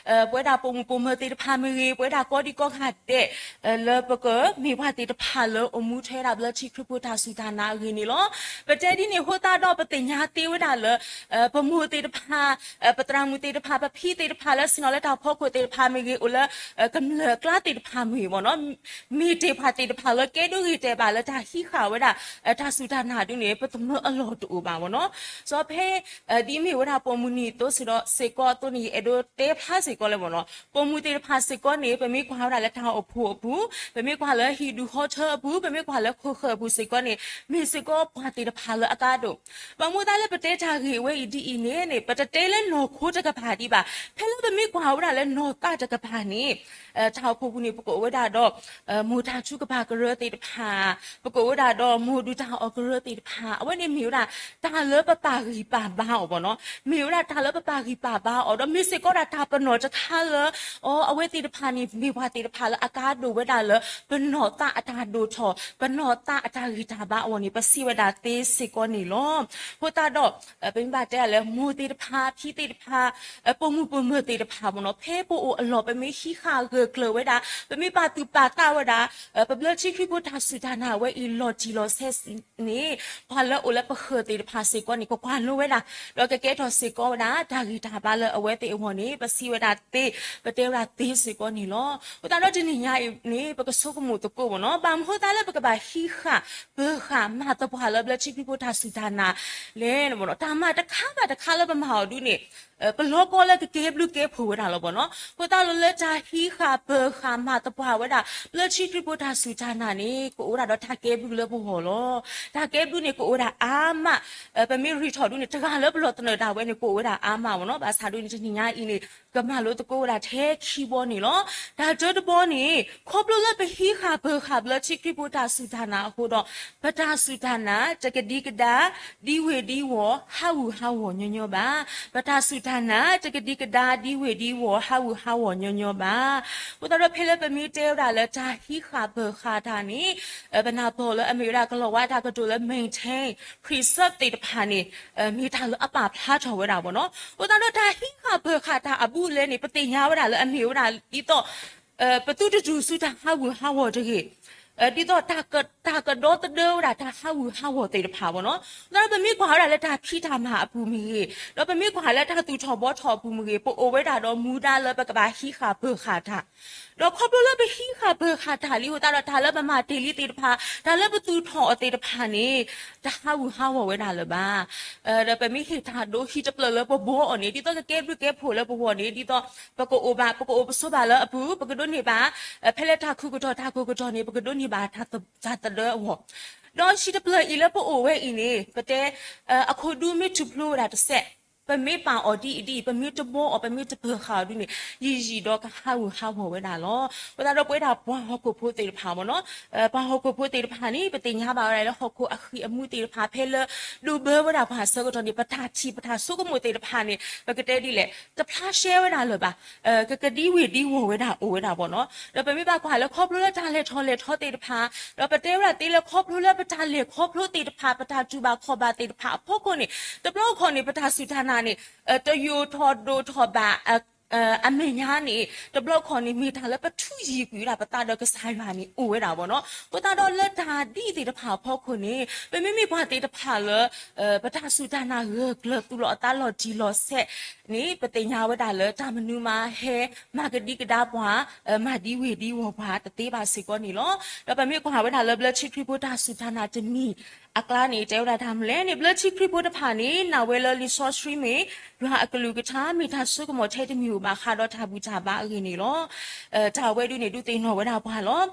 ပဝဲဒၣ်ပိာ်မုၣ်ပိာ်မၢၤသ့ၣ်တဖၣ်မ့ၢ်ဂ့ၤ, ပဝဲဒၣ်ကိးဒံကိးဂၤဒဲး လၢပကမ့ၢ်ပှၤသ့ၣ်တဖၣ်လၢအိၣ်မူထွဲဝဲဒၣ်ဘျၢထံခရံာ်ဖိတၢ်စူၢ်တၢ်နာ်အဂ့ၢ်န့ၣ်လီၤ. ပတဲဒ်န့ၣ်အဃိသတးဒီးပသ့ၣ်ညါသ့ဝဲဒၣ်လၢ ပမိၢ်သ့ၣ်တဖၣ်, ပသရၣ်မုၣ်သ့ၣ်တဖၣ်, ပဖံသ့ၣ်တဖၣ်လၢဆ့ၣ်နီၤလၢတၢ်ဖီခိၣ်သ့ၣ်တဖၣ်မ့ၢ်ဂ့ၤ, အိၣ်လၢကမျၢၢ်အကျါသ့ၣ်တဖၣ်မ့ၢ်ဂ့ၤဘၣ်နီၤ, မ့ၢ်တ့ၢ်ပှၤသ့ၣ်တဖၣ်လၢကဲဒိဂ့ၤတဲာ်ဘၣ်လၢတၢ်ဟံးဃာ်ဝဲဒၣ် တၢ်စူၢ်တၢ်နာ်ဒုန့ၣ် ပသမၢအလီၢ်တအိၣ်ဘၣ်ဘၣ်နီၤ. စီၤဖဲ ဒ်မ့ၢ်ဝဲဒၣ်ပိာ်မုၣ်နံၤသိးစ့ၢ်ကီးအသိးန့ၣ် ယအဲၣ်ဒိးတဲဖျါစ့ၢ်ကီးလၢဘၣ်နီၤ, ပိာ်မုၣ်သ့ၣ်တဖၣ်စ့ၢ်ကီးန့ၣ် ပမ့ၢ်ကွၢ်ဝဲဒၣ်လၢတၢ်အိၣ်ဖှိၣ်အပူၤ, ပမ့ၢ်ကွၢ်လၢဟံၣ်ဒူၣ်ဟီထၢအပူၤ, ပမ့ၢ်ကွၢ်လၢခိၣ်ဃၢၤအပူၤစ့ၢ်ကီးန့ၣ် မ့ၢ်စ့ၢ်ကီးပှၤသ့ၣ်တဖၣ်လၢအကါဒိၣ် ဘၣ်မနုၤအဃိသတးလၢပတဲတၢ်ဂ့ၢ်ဝဲအံၤဒ်အံၤန့ၣ်န့ၣ် ပတတဲလၢနီၢ်ခိတကပၤဒံးဘၣ်. ဖဲလၢပမ့ၢ်ကွၢ်ဝဲဒၣ်လၢနီၢ်သးတကပၤန့ၣ်, တၢ်အိၣ်ဖှိၣ်ပူၤန့ၣ် ပကအိၣ်ဝဲဒၣ်ဒီး မိၢ်တၢ်ထုကဖၣ်ကရၢသ့ၣ်တဖၣ်, ပကအိၣ်ဝဲဒၣ်ဒီးမိၢ်ဒူၣ်တၢ်အီၣ်ကရၢသ့ၣ်တဖၣ်, အဝဲန့ၣ်မ့ၢ်ဝဲဒၣ် တၢ်လၢပပာ်ဂံၢ်ပာ်ဘါအီၤဘၣ်နီၤ, မ့ၢ်ဝဲဒၣ်တၢ်လၢပပာ်ဂံၢ်ပာ်ဘါအီၤ ဒီးမ့ၢ်စ့ၢ်ကီးဒၣ်တၢ်ပနီၣ်တခါလၢ အီ အဝဲသ့ၣ်တဖၣ်န့ၣ် မ့ၢ်ပှၤသ့ၣ်တဖၣ်လၢအကါဒိၣ်ဝဲဒၣ်လၢ ပနီၢ်သးအတၢ်ဒိၣ်ထီၣ် ပနီၢ်သးအတၢ်ဂံၢ်တၢ်ဘါအဂီၢ်န့ၣ် ပစံးဝဲဒၣ်သ့စ့ၢ်ကီးန့ၣ်လီၤ. အဃိသတးဒီး ပမ့ၢ်ဘၣ်တဲဒၣ်လၢမိၢ်သ့ၣ်တဖၣ် ဖံသ့ၣ်တဖၣ် ပိာ်မုၣ်ပိာ်မၢၤသ့ၣ်တဖၣ်ဘၣ်နီၤ, ဖဲပအိၣ်အလီၢ် ပမ့ၢ်ဟံးဃာ်ဂၢၢ်ကျၢၤဝဲဒၣ် ပမ့ၢ်ပာ်သူၣ်ပာ်သးဝဲဒၣ် ပဘျၢထံခရံာ်ဖိတၢ်စူၢ်တၢ်နာ်ဝဲအံၤလီၤတံၢ်လီၤဆဲးန့ၣ်, ပှၤလၢအိၣ်လၢပဃၢၤသ့ၣ်တဖၣ်စ့ၢ်ကီးန့ၣ် ကကွၢ်လိဝဲဒၣ် ဒီးကကဲထီၣ်စ့ၢ်ကီးဝဲဒၣ် တၢ်ဂံၢ်တၢ်ဘါလၢအဝဲသ့ၣ်အဂီၢ်န့ၣ် ပစံးဝဲဒၣ်သ့ ပတဲဝဲဒၣ်သ့စ့ၢ်ကီးန့ၣ်လီၤ. အဃိသတးဒီးတနံၤညါအံၤန့ၣ် ပကဆိကမိၣ်သကိးဘၣ်နီၤ, ဘၣ်မနုၤအဃိသတးလၢပကဘၣ်ဟံးဃာ် ပၢၤဃာ်မၤသပှၢ်လၢဘျၢထံခရံာ်ဖိတၢ်စူၢ်တၢ်နာ်လဲၣ်. တၢ်မၤတခါဘၣ်တခါလၢပမၤအီၤဒုန့ၣ် ပလီၢ်ကီၢ်လၢကကဲဘျုးကဲဖှိၣ်ဝဲဒၣ်လီၤဘၣ်နီၤ. အဃိသတးဒီးလၢတၢ်ဟံးဃာ်ပၢၤဃာ်မၤသပှၢ်ဝဲဒၣ် ဘျၢထံခရံာ်ဖိတၢ်စူၢ်တၢ်နာ်န့ၣ် ကအိၣ်ဝဲဒၣ်ဒီးတၢ်ကဲဘျုးလၢပဂီၢ်လီၤ. တၢ်ကဲဘျုးန့ၣ် ကအိၣ်ဝဲဒၣ်အါမး, ပမ့ၢ်ရ့ၣ်ထီၣ်ဒုန့ၣ် တဂၤလၢပလီၢ်သနၢၣ်ဒၣ်ဝဲန့ၣ် ကအိၣ်ဝဲဒၣ်အါမးဘၣ်နီၤ. ဘၣ်ဆၣ်ဒုန့ၣ် တနံၤညါအံၤန့ၣ် ကမၤလိသကိးဝဲဒၣ်ထဲခံဘီန့ၣ်လီၤ. တၢ်တၢတဘီန့ၣ် ခီဖျိလၢပဟံးဃာ်ပၢၤဃာ်ဘျၢထံခရံာ်ဖိတၢ်စူၢ်တၢ်နာ်အဃိဒီး ပတၢ်စူၢ်တၢ်နာ် တကဒံကဒါ ဒံဝ့ၢ်ဒံဝီၤ ဟးဂူာ်ဟးဂီၤညီညီဘၣ်. ပတၢ်စူၢ်တၢ်နာ် တကဒံကဒါ ဒံဝ့ၢ်ဒံဝီၤ ဟးဂူာ်ဟးဂီၤညီညီဘၣ်. အဃိသတးဒီးဖဲလၢပမ့ၢ်တဲဝဲဒၣ်လၢ တၢ်ဟံးဃာ်ပၢၤဃာ်တၢ်န့ၣ် ပနၢ်ပၢၢ်လၢအမ့ၢ်ဝဲဒၣ်ကလီၤဝါတၢ်ကတိၤလၢ maintain, preserve သ့ၣ်တဖၣ်န့ၣ် မ့ၢ်တၢ်လၢအပာ်ဖျါထီၣ်ဝဲဒၣ်ဘၣ်နီၤ. အဃိသတးဒီးတၢ်ဟံးဃာ်ပၢၤဃာ်တၢ်အဘူးအလဲန့ၣ် ပသ့ၣ်ညါဝဲဒၣ်လၢအမ့ၢ်ဝဲဒၣ်ဒ်သိး ပသုတတုၤဆူတၢ်ဟးဂူာ်ဟးဂီၤတဂ့ၤ, ဒ်သိး တၢ်ကဒီသဒၢဝဲဒၣ်တၢ်ဟးဂူာ်ဟးဂီၤသ့ၣ်တဖၣ်ဘၣ်နီၤ. အဃိသတးဒီးပမ့ၢ်ကွၢ်ဝဲဒၣ်လၢတၢ်ဖံးတၢ်မၤအပူၤမ့ၢ်ဂ့ၤ, ဒီးပမ့ၢ်ကွၢ်လၢတၢ်သူၣ်ထီၣ်ဘှီထီၣ်အပူၤမ့ၢ်ဂ့ၤ, ပအိၣ်ဝဲဒၣ်ဒီးမူဒါလၢပကဘၣ်ဟံးဃာ်ပၢၤဃာ်တၢ် ဒီးခီဖျိလၢပဟံးဃာ်ပၢၤဃာ်တၢ်လံအဃိသတးဒီး တၢ်လၢပမၤတ့ၢ်လံသ့ၣ်တဖၣ်, တၢ်လၢပသူၣ်ထီၣ်အီၤသ့ၣ်တဖၣ်န့ၣ် တဟးဂူာ်ဟးဂီၤဝဲဒၣ်လၢၤဘၣ်. ဒီးပမ့ၢ်ဟ့ၣ်တၢ်ဒိဟံၣ်တဖျၢၣ်လၢပဘှီအီၤန့ၣ် ဒ်သိးကကဲဘျုးကဲဖှိၣ်လၢပဂီၢ်န့ၣ် ဒ်သိး ပကအိၣ်ဘၣ် ပကအိၣ်ပဆိးဘၣ်လၢအပူၤ ပကဒိးန့ၢ်ဘၣ် ဖဲလၢတၢ်ခူၣ်ကတီၢ်တၢ်ကိၢ်ကတီၢ်န့ၣ် ပကဒိးန့ၢ်ဘၣ်တၢ်သဒၢအဂီၢ်, ဒီးဟံၣ်တဖျၢၣ်အံၤလၢပအိၣ်ဝဲအံၤန့ၣ် ပတဲ အခိၣ်ဒူမ့ၢ်ထူၣ်ဖျိဝဲဒၣ်တစဲး ပမ့ၢ်ပာ်အီၤဒ်အံၤဒ်အံၤ ပမ့ၢ်တဘှီအီၤ ပမ့ၢ်တပၢၤဃာ်အီၤဒ်န့ၣ် ယံာ်ယံာ်ဒီးကဟးဂူာ်ဟးဂီၤဝဲဒၣ်လီၤ. အဃိသတးဒီးပဝဲဒၣ်ပှၤဟီၣ်ခိၣ်ဖိသ့ၣ်တဖၣ်ဘၣ်နီၤ, ပှၤဟီၣ်ခိၣ်ဖိသ့ၣ်တဖၣ်န့ၣ် ပသ့ၣ်ညါဘၣ်ဝဲဒၣ်လၢဟီၣ်ခိၣ်အဃံအမူသ့ၣ်တဖၣ် ဖဲလၢဒိးဘၢဝဲဒၣ်ပှၤအဆၢကတီၢ်န့ၣ် ပတၢ်ထံၣ်ပတၢ်ဆိကမိၣ်သ့ၣ်တဖၣ်န့ၣ် ပကတဲဒ်လဲၣ် တဖျါရှဲဝဲဒၣ်လၢၤဘၣ်. ကကဒံဝ့ၢ်ဒံဝီၤဝဲဒၣ်အိၣ်ဝဲဒၣ်ဘၣ်နီၤ. ဒီးပမ့ၢ်ဘၣ်ကွၢ်လၢခီဖျိလၢတၢ်လဲၤထီၣ်လဲၤထီသ့ၣ်တဖၣ်, ဒီးပတဲဝဲဒၣ်သ့လၢခီဖျိလၢပတၢ်လဲၤခီဖျိသ့ၣ်တဖၣ် ပတၢ်တူၢ်ဘၣ်ခီၣ်ဘၣ်သ့ၣ်တဖၣ်အဖီခိၣ်န့ၣ် တဘျီတခီၣ်န့ၣ် ပတၢ်စူၢ်တၢ်နာ်န့ၣ် တယိာ်ထီၣ်ဒိၣ်ထီၣ်ဘၣ် အမဲာ်ညါန့ၣ် တဘျီခီန့ၣ် မ့ၢ်တၢ်လၢပထူးယံၤကွံာ်ဝဲဒၣ်ပသးဒီးကစၢ်ယွၤန့ၣ် အိၣ်ဝဲဒၣ်ဘၣ်နီၤ. အဃိသတးဒီးလၢတၢ်ဒ်အံၤသ့ၣ်တဖၣ်အဖီခိၣ်န့ၣ် ပမ့မ့ၢ်ပှၤသ့ၣ်တဖၣ်လၢ ပတၢ်စူၢ်တၢ်နာ်ဂၢၢ်ကျၢၤသူၣ်လီၤအသးလီၤတံၢ်လီၤဆဲးန့ၣ် ပသ့ၣ်ညါဝဲဒၣ်လၢတၢ်မနုၤမးဟဲမၤကဒံကဒါပှၤ မၤဒံဝ့ၢ်ဒံဝီၤပှၤတသ့ဘၣ်စ့ၢ်ကီးန့ၣ်လီၤ. ဒီးပမ့ၢ်ကွၢ်ဝဲဒၣ်လၢဘျၢထံခရံာ်ဖိတၢ်စူၢ်တၢ်နာ်တမံၤအကျါန့ၣ် တဲဝဲဒၣ်တၢ်မနုၤလဲၣ်န့ၣ် ဘျၢထံခရံာ်ဖိတဖၣ်န့ၣ် နာ်ဝဲလၢလံာ်စီဆှံမ့ၢ် ယွၤအကလုၢ်ကထါ မ့ၢ်တၢ်ဆိကမိၣ်ထဲတမံၤဧိၤဘၣ်ဃးဒီးတၢ်ဘူၣ်တၢ်ဘါအဂ့ၢ်န့ၣ်လီၤ. တၢ်ဝဲဒၣ်န့ၣ် ဒုးသ့ၣ်နီၣ်ဝဲဒၣ်ပှၤလီၤ.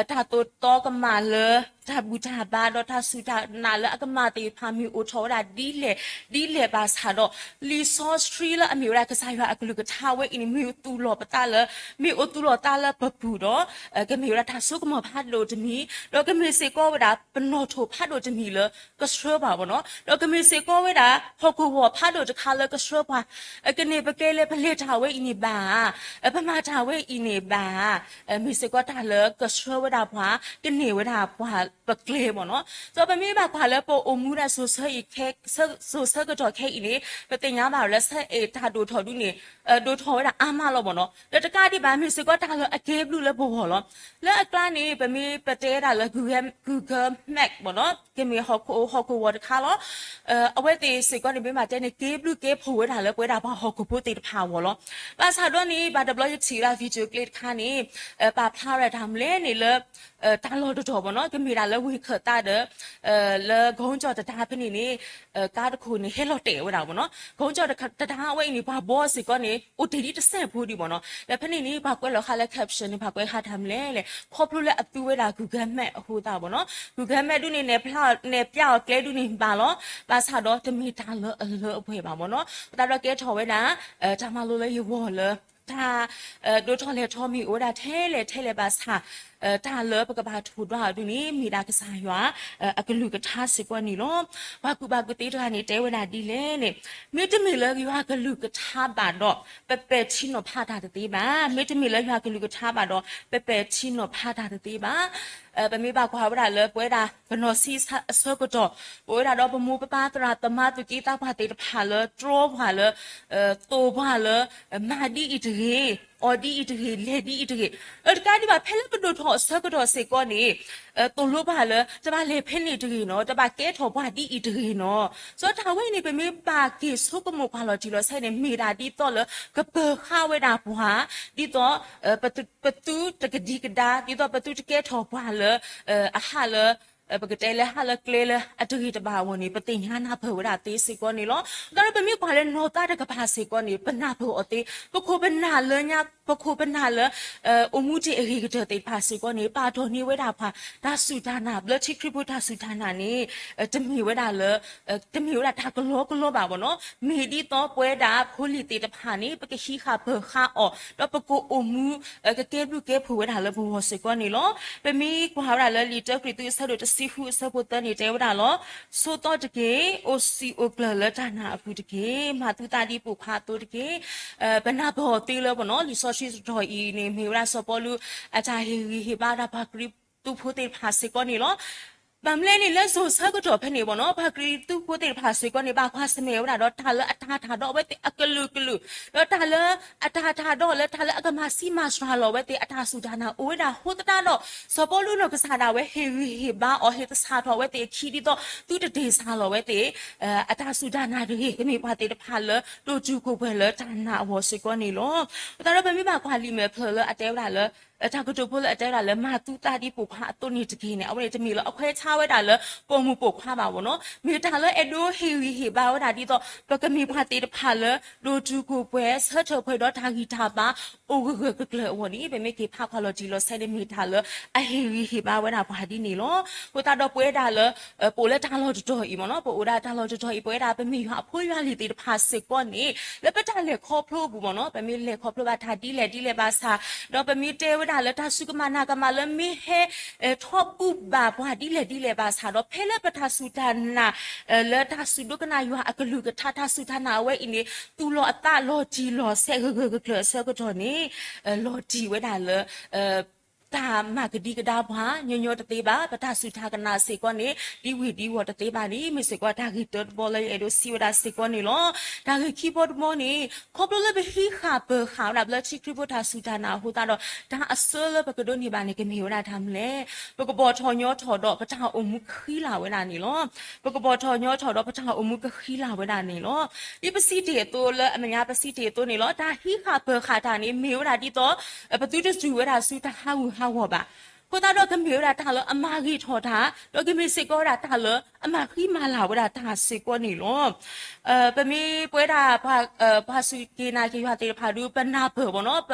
တၢ်သိၣ်တၢ်သီကမၣ်လၢ တၢ်ဘူၣ်တၢ်ဘါဒီးတၢ်စူၢ်တၢ်နာ်လၢအကမၣ်သ့ၣ်တဖၣ် မ့ၢ်အိၣ်ထီၣ်ဝဲဒၣ်ဒ်လဲၣ်ဒ်လဲၣ်ဘၣ်ဆၣ်ဒီး လံာ်စီဆှံလၢအမ့ၢ်ဝဲဒၣ်ကစၢ်ယွၤအကလုၢ်ကထါဝဲအံၤန့ၣ် မ့ၢ်သူၣ်လီၤပသးလၢ မ့ၢ်အိၣ်သူၣ်လီၤသးလၢပပူၤဒီး ကမ့ၢ်ဝဲဒၣ်တၢ်ဆိကမိၣ်ဖးဒိၣ်တမံၤ ဒီးကမ့ၢ်စ့ၢ်ကီးဝဲဒၣ်ပနီၣ်ထိၣ်ဖးဒိၣ်တမံၤလၢကဆှၢပှၤဘၣ်နီၤ. ဒီးကမ့ၢ်စ့ၢ်ကီးဝဲဒၣ် ဟီၣ်ခိၣ်ဂီၤဖးဒိၣ်တခါလၢကဆှၢပှၤ ကန့ၢ်ပကဲလၢပလဲၤတၢ်ဝဲအံၤန့ၣ်ဘၣ်ဧါ, ပမၤတၢ်ဝဲအံၤန့ၣ်ဘၣ်ဧါ, မ့ၢ်စ့ၢ်ကီးတၢ်လၢကဆှၢဝဲဒၣ်ပှၤ ကန့ၢ်ဝဲဒၣ်ပှၤပကျဲဘၣ်နီၤ. ဒီးပမ့ၢ်ဘၣ်ကွၢ်လၢပအိၣ်မူဒၣ်စိၤဆၢအံၤ စိၤဆၢကတီၢ်ခဲအံၤန့ၣ် ပသ့ၣ်ညါဘၣ်လၢဆၢအဲၣ်တၢ်ဒိၣ်ထီၣ်ဒုန့ၣ် ဒိၣ်ထီၣ်ဝဲဒၣ်အါမးလီၤဘၣ်နီၤ. ဒီးတကးဒံးဘၣ် မ့ၢ်စ့ၢ်ကီးတၢ်လၢအကဲဘျုးလၢပဂီၢ်လီၤ. လၢအကျါန့ၣ် ပမ့ၢ်ပတဲဒၣ်လၢ Google Map ဘၣ်နီၤ ကမ့ၢ်ဟီၣ်ခိၣ် ဟီၣ်ခိၣ်ဂီၤတခါလီၤ. အဝဲသ့ၣ်စ့ၢ်ကီးန့ၣ် မ့ၢ်ဘၣ်တဲန့ၣ် ကဲဘျုးကဲဖှိၣ်ဝဲဒၣ်လၢပဝဲဒၣ်ပှၤဟီၣ်ခိၣ်ဖိသ့ၣ်တဖၣ်အဂီၢ်လီၤ. ဘၣ်ဆၣ်ဒီးန့ၣ် ဘၣ်တဘျီယထံၣ်ဝဲဒၣ် video clip တခါန့ၣ် ပာ်ဖျါဝဲဒၣ်တၢ်မနုၤလဲၣ်န့ၣ်လၢ တၢ်လီၢ်တတီၤဘၣ်နီၤ ကမ့ၢ်ဒၣ်လၢဝ့ၢ်ခၢၣ်သးဒီး လၢကီကၠီၣ်တဒါဖဲန့ၣ်န့ၣ် ကါတခိၣ်န့ၣ် ဟဲလီၤတဲာ်ဝဲဒၣ်ဘၣ်နီၤ. ကီကၠီၣ်တဒါဝဲအံၤန့ၣ် ပှၤဘီစ့ၢ်ကီးန့ၣ် အိၣ်တ့ၢ်ဒ်တစဲးဖိဒံးဘၣ်နီၤ. ဒီးဖဲန့ၣ်န့ၣ် ပှၤကွဲးလီၤဃာ်လၢ caption န့ၣ် ပှၤကွဲးဃာ်တၢ်မနုၤလဲၣ်လဲၣ် ခီဖျိလၢအသူဝဲဒၣ် Google Map အဃိသတးဘၣ်နီၤ. Google Map ဒုန့ၣ် နဲၣ်ပျးအီၤကျဲဒုန့ၣ်ဘၣ်လီၤ. ဘၣ်ဆၣ်ဒီးတမ့ၢ်တၢ်လၢအလၢအပှဲၤဘၣ်ဘၣ်နီၤ. ပသးဒီးကဲထီၣ်ဝဲဒၣ် တၢ်မၤလိလၢယဂီၢ်လၢ တၢ် ဒိၣ်ထီၣ်လဲၢ်ထီၣ်မ့ၢ်အိၣ်ဝဲဒၣ်ထဲလဲၣ်ထဲလဲၣ်ဘၣ်ဆၣ် တၢ်လၢပကဘၣ်ထိၣ်ဒွးအီၤဒုန့ၣ် မ့ၢ်ဒၣ်ကစၢ်ယွၤ အကလုၢ်ကထါစ့ၢ်ကီးန့ၣ်လီၤ. ပှၤကူၣ်ဘၣ်ကူၣ်သ့တဂၤန့ၣ် တဲဝဲဒၣ်ဒ်လဲၣ်န့ၣ် မ့တမ့ၢ်လၢယွၤကလုၢ်ကထါဘၣ်ဒီး ပပဲာ်ထံနီၤဖးတၢ်တသ့ဘၣ်. မ့တမ့ၢ်လၢယွၤကလုၢ်ကထါဘၣ်ဒီး ပပဲာ်ထံနီၤဖးတၢ်တသ့ဘၣ်. ပမ့ၢ်ဘၣ်ကွၢ်ဝဲဒၣ်လၢပဝဲဒၣ်ပနီၢ်ဆံးအဆၢကတီၢ် ပဝဲဒၣ်ဒီးပမိၢ်ပပၢ်သရၣ်သမါသူၣ်က့သးပှၢ်သ့ၣ်တဖၣ်လၢတြီပှၤလၢ သိၣ်ပှၤလၢ မၤဒ်အံၤတဂ့ၤ, အီၣ်ဒ်အံၤတဂ့ၤ, လဲၤဒ်အံၤတဂ့ၤ. ဒီးတကးဒံးဘၣ် ဖဲလၢပဒိၣ်ထီၣ်အဆၢကတီၢ်စ့ၢ်ကီးန့ၣ် သိၣ်လိပှၤလၢ တဘၣ်လဲၤဖဲန့ၣ်တဂ့ၤနီၤ, တဘၣ်ကဲထီၣ်ပှၤဒ်အံၤတဂ့ၤနီၤ. စီၤတၢ်ဝဲအံၤန့ၣ် ပမ့ၢ်ဘၣ်က့ၤဆိကမိၣ်ကွၢ်လီၤတံၢ်လီၤဆဲးန့ၣ် မ့ၢ်ဒၣ်ဒ်သိးလၢကပၢၤဃာ်ဝဲဒၣ်ပှၤ ဒ်သိး ပသုတကဒံကဒါ ဒ်သိးပသုတကဲထီၣ်ပှၤလၢ အဟးလၢ ပကတဲလၢဟးလၢကျဲလၢအတဂ့ၤတဘၣ်အဂီၢ်န့ၣ် ပသ့ၣ်ညါနၢ်ပၢၢ်ဝဲဒၣ်သ့စ့ၢ်ကီးန့ၣ်လီၤ. ဒီးပမ့ၢ်ကွၢ်လၢနီၢ်သးတကပၤစ့ၢ်ကီးန့ၣ် ပနၢ်ပၢၢ်အီၤသ့, ပခိၣ်ပနၢ်လၢညါ ပခိၣ်ပနၢ်လၢ အိၣ်မူဒံးအဂ့ၤကတၢၢ်သ့ၣ်တဖၣ်စ့ၢ်ကီးန့ၣ် ပာ်ထီၣ်န့ၢ်ဝဲဒၣ်ပှၤ တၢ်စူၢ်တၢ်နာ် ဘျၢထံခရံာ်ဖိတၢ်စူၢ်တၢ်နာ်န့ၣ် တမ့ၢ်ဝဲဒၣ်လၢ တမ့ၢ်ဝဲဒၣ်တၢ်ကလီကလီဘၣ်ဘၣ်နီၤ. မ့ၢ်ဒ်သိးပဝဲဒၣ်ဖိလံၤသ့ၣ်တဖၣ်န့ၣ် ပကဟံးဃာ်ပၢၤဃာ်အီၤ ဒီးပကအိၣ်မူ ကကဲဘျုးကဲဖှိၣ်ဝဲဒၣ်လၢပဂီၢ်စ့ၢ်ကီးန့ၣ်လီၤ. ပမ့ၢ်ကွၢ်ဝဲဒၣ်လၢလံာ်တၢကရံၣ်သူးအဆၢဒိၣ်တဆံဃုအဆၢဖိသၢန့ၣ် တဲဝဲဒၣ်လီၤ. ဆိးသီတက့ၢ်, အိၣ်စံာ်အိၣ်ကျၢၤလၢတၢ်နာ်အပူၤတက့ၢ်. မၤသုသးဒ်ပိာ်ခွါအသိးတက့ၢ်. ပနၢ်ပၢၢ်အီၤသ့လၢပနီၤ လံာ်စီဆှံတတီၤအံၤန့ၣ် မ့ၢ်ဝဲဒၣ်စီၤပီလူးအတၢ်ဟ့ၣ်ဂံၢ်ဟ့ၣ်ဘါဒၣ်ပှၤကရံၣ်သူးဖိသ့ၣ်တဖၣ်စ့ၢ်ကီးန့ၣ်လီၤ. ဘၣ်မနုၤလဲၣ်န့ၣ် လၢစိၤဆၢကတီၢ်ဖဲန့ၣ်ဘၣ်နီၤ ပှၤကရံၣ်သူးဖိသ့ၣ်တဖၣ်စ့ၢ်ကီးန့ၣ် ဘၣ်ကွၢ်ဆၢၣ်မဲာ်ဝဲဒၣ်ဒီးတၢ်လၢအတၢ်တၢ်ဒီးအဝဲသ့ၣ်အကလုာ်ကလုာ်, ဒီးတၢ်လၢအတၢ်တၢ်ဒီးလၢတၢ်လၢအကမၤဆံးမၤစှၤလီၤဝဲသ့ၣ်အတၢ်စူၢ်တၢ်နာ်အိၣ်ဝဲဒၣ်အဃိသတးဒီး စီၤပီလူးနီၢ်ကစၢ်ဒၣ်ဝဲဟ့ၣ်ဂံၢ်ဟ့ၣ်ဘါအီၤ ဟ့ၣ်သဆၣ်ထီၣ်ဝဲသ့ၣ်အခံဒ်သိး သုတတ့ၢ်စၢ်လီၤဝဲသ့ၣ် အတၢ်စူၢ်တၢ်နာ်တဂ့ၤ ကမ့ၢ်ပှၤသ့ၣ်တဖၣ်လၢဒိၣ်တုာ်ခိၣ်ပှဲၤလၢတၢ်နာ်အဂီၢ်စ့ၢ်ကီးန့ၣ်လီၤ. အဃိသတးဒီးပမ့ၢ်ဘၣ်ကွၢ်လံာ်မဲာ်ဖျၢၣ်လၢအတဲဝဲဒၣ်လၢ တၢ်ကတိၤဖိလၢအတဲဝဲဒၣ်လၢ မၤသုသးဒ်ပိာ်ခွါအသိးန့ၣ်တက့ၢ်န့ၣ် အဝဲန့ၣ်တမ့ၢ်လၢအခွဲးဆါဝဲဒၣ်လၢပိာ်မုၣ်ပိာ်ခွါဘၣ်ဘၣ်နီၤ. မ့ၢ်တၢ်လၢအဲၣ်ဒိးဟ့ၣ်ဂံၢ်ဟ့ၣ်ဘါဝဲဒၣ်ဒ်သိး ပကမ့ၢ်ပှၤသ့ၣ်တဖၣ်လၢ ဒိၣ်တုာ်ခိၣ်ပှဲၤ ဆၢထၢၣ်ပှဲၤဒီးတၢ်ဂံၢ်တၢ်ဘါ အိၣ်ဂၢၢ်ဂၢၢ်ကျၢၤကျၢၤအဂီၢ်န့ၣ် ပမ့ၢ်က့ၤဖးကွၢ်လီၤတံၢ်လီၤဆဲးန့ၣ် မ့ၢ်တၢ်လၢအဟ့ၣ်ဂံၢ်ဟ့ၣ်ဘါဝဲဒၣ်ပှၤဒ်န့ၣ်လီၤ. အဃိသတးဒီးပဝဲဒၣ်လၢ ပအိၣ်လၢတၢ်လီၢ်တတီၤအံၤမ့ၢ်နီၤ ပအိၣ်ဒၣ်တၢ်လီၢ်တတီၤအံၤ ပဝဲဒၣ်ပမ့ၢ်ယွၤအဖိယွၤလံၤသ့ၣ်တဖၣ်စ့ၢ်ကီးန့ၣ် လၢပတၢ်လဲၤခီဖျိအပူၤမ့ၢ်နီၤ ပမ့ၢ်လဲၤခီဖျိဘၣ်တၢ်ဒ်လဲၣ်ဒ်လဲၣ်ဘၣ်ဆၣ် ဒီးပမ့ၢ်တဲဝဲဒၣ်လၢတၢ်စူၢ်ကမၣ်နာ်ကမၣ်လၢမ့ၢ်ဟဲ ထီဘူၣ်ဘၣ်ပှၤဒ်လဲၣ်ဒ်လဲၣ်ဘၣ်ဆၣ်ဒီး ဖဲလၢပတၢ်စူၢ်တၢ်နာ် လၢတၢ်စူၢ်ဒိကနၣ်ယွၤအကလုၢ်ကထါ တၢ်စူၢ်တၢ်နာ်အဝဲအံၤန့ၣ် သူၣ်လီၤအသးလီၤတံၢ်လီၤဆဲးဂၢၢ်ဂၢၢ်ကျၢၤကျၢၤအဆၢကတီၢ်န့ၣ် လီၤတံၢ်ဝဲဒၣ်လၢ ပတၢ်မၤကဒံကဒါပှၤ ညီညီတသ့ဘၣ်, ပတၢ်စူၢ်တၢ်ကနၣ်စ့ၢ်ကီးန့ၣ် ဒ်ဝ့ၢ်ဒ်ဝီၤတသ့ဘၣ်န့ၣ် မ့ၢ်စ့ၢ်ကီးတၢ်ဂ့ၢ်တၢတဘီလၢယအဲၣ်ဒိးစံးဝဲဒၣ်စ့ၢ်ကီးန့ၣ်လီၤ. တၢ်ဂ့ၢ်ခံဘီတဘီန့ၣ် ခီဖျိလၢပဟံးဃာ်ပၢၤဃာ်ဝဲဒၣ်လၢထံခရံာ်ဖိတၢ်စူၢ်တၢ်နာ်အဃိသတးဒီး တၢ်အဆၢလၢပကဒိးန့ၢ်ဘၣ်န့ၣ် ကမ့ၢ်ဝဲဒၣ်တၢ်မနုၤလဲၣ်. ပကဘီၣ်ထီၣ်ညီထီၣ်ဒီးပတၢ်အိၣ်မူကဃံလၤဝဲဒၣ်န့ၣ်လီၤ. ပကဘီၣ်ထီၣ်ညီထီၣ်ဒီးပတၢ်အိၣ်မူကဃံလၤဝဲဒၣ်န့ၣ်လီၤ. ဒ်ပစံးတ့ၢ်အသိးလၢအမဲာ်ညါပစံးတ့ၢ်အသိးန့ၣ်လီၤ. တၢ်ဟံးဃာ်ပၢၤဃာ်တၢ်န့ၣ် မ့ၢ်ဝဲဒၣ်ဒ်သိး ပသုတစူၢ်ဝဲဒၣ်ဆူတၢ်ဟးဂူာ်ဟးဂီၤဘၣ်. အဃိသတးဒီးကမ့ၢ်ဝဲဒၣ်တၢ်လၢအမၤဂ့ၤထီၣ်တၢ်, ဒီးကမ့ၢ်စ့ၢ်ကီးဝဲဒၣ်တၢ်လၢအမၤဃံမၤလၤဝဲဒၣ်တၢ်စ့ၢ်ကီးန့ၣ်လီၤ. ပမ့ၢ်ပဝဲဒၣ် ပှၤစူၢ်က့ၤနာ်က့ၤယွၤသ့ၣ်တဖၣ်ဒုး ပနၢ်ပၢၢ်ဘၣ်နီၤ, ပ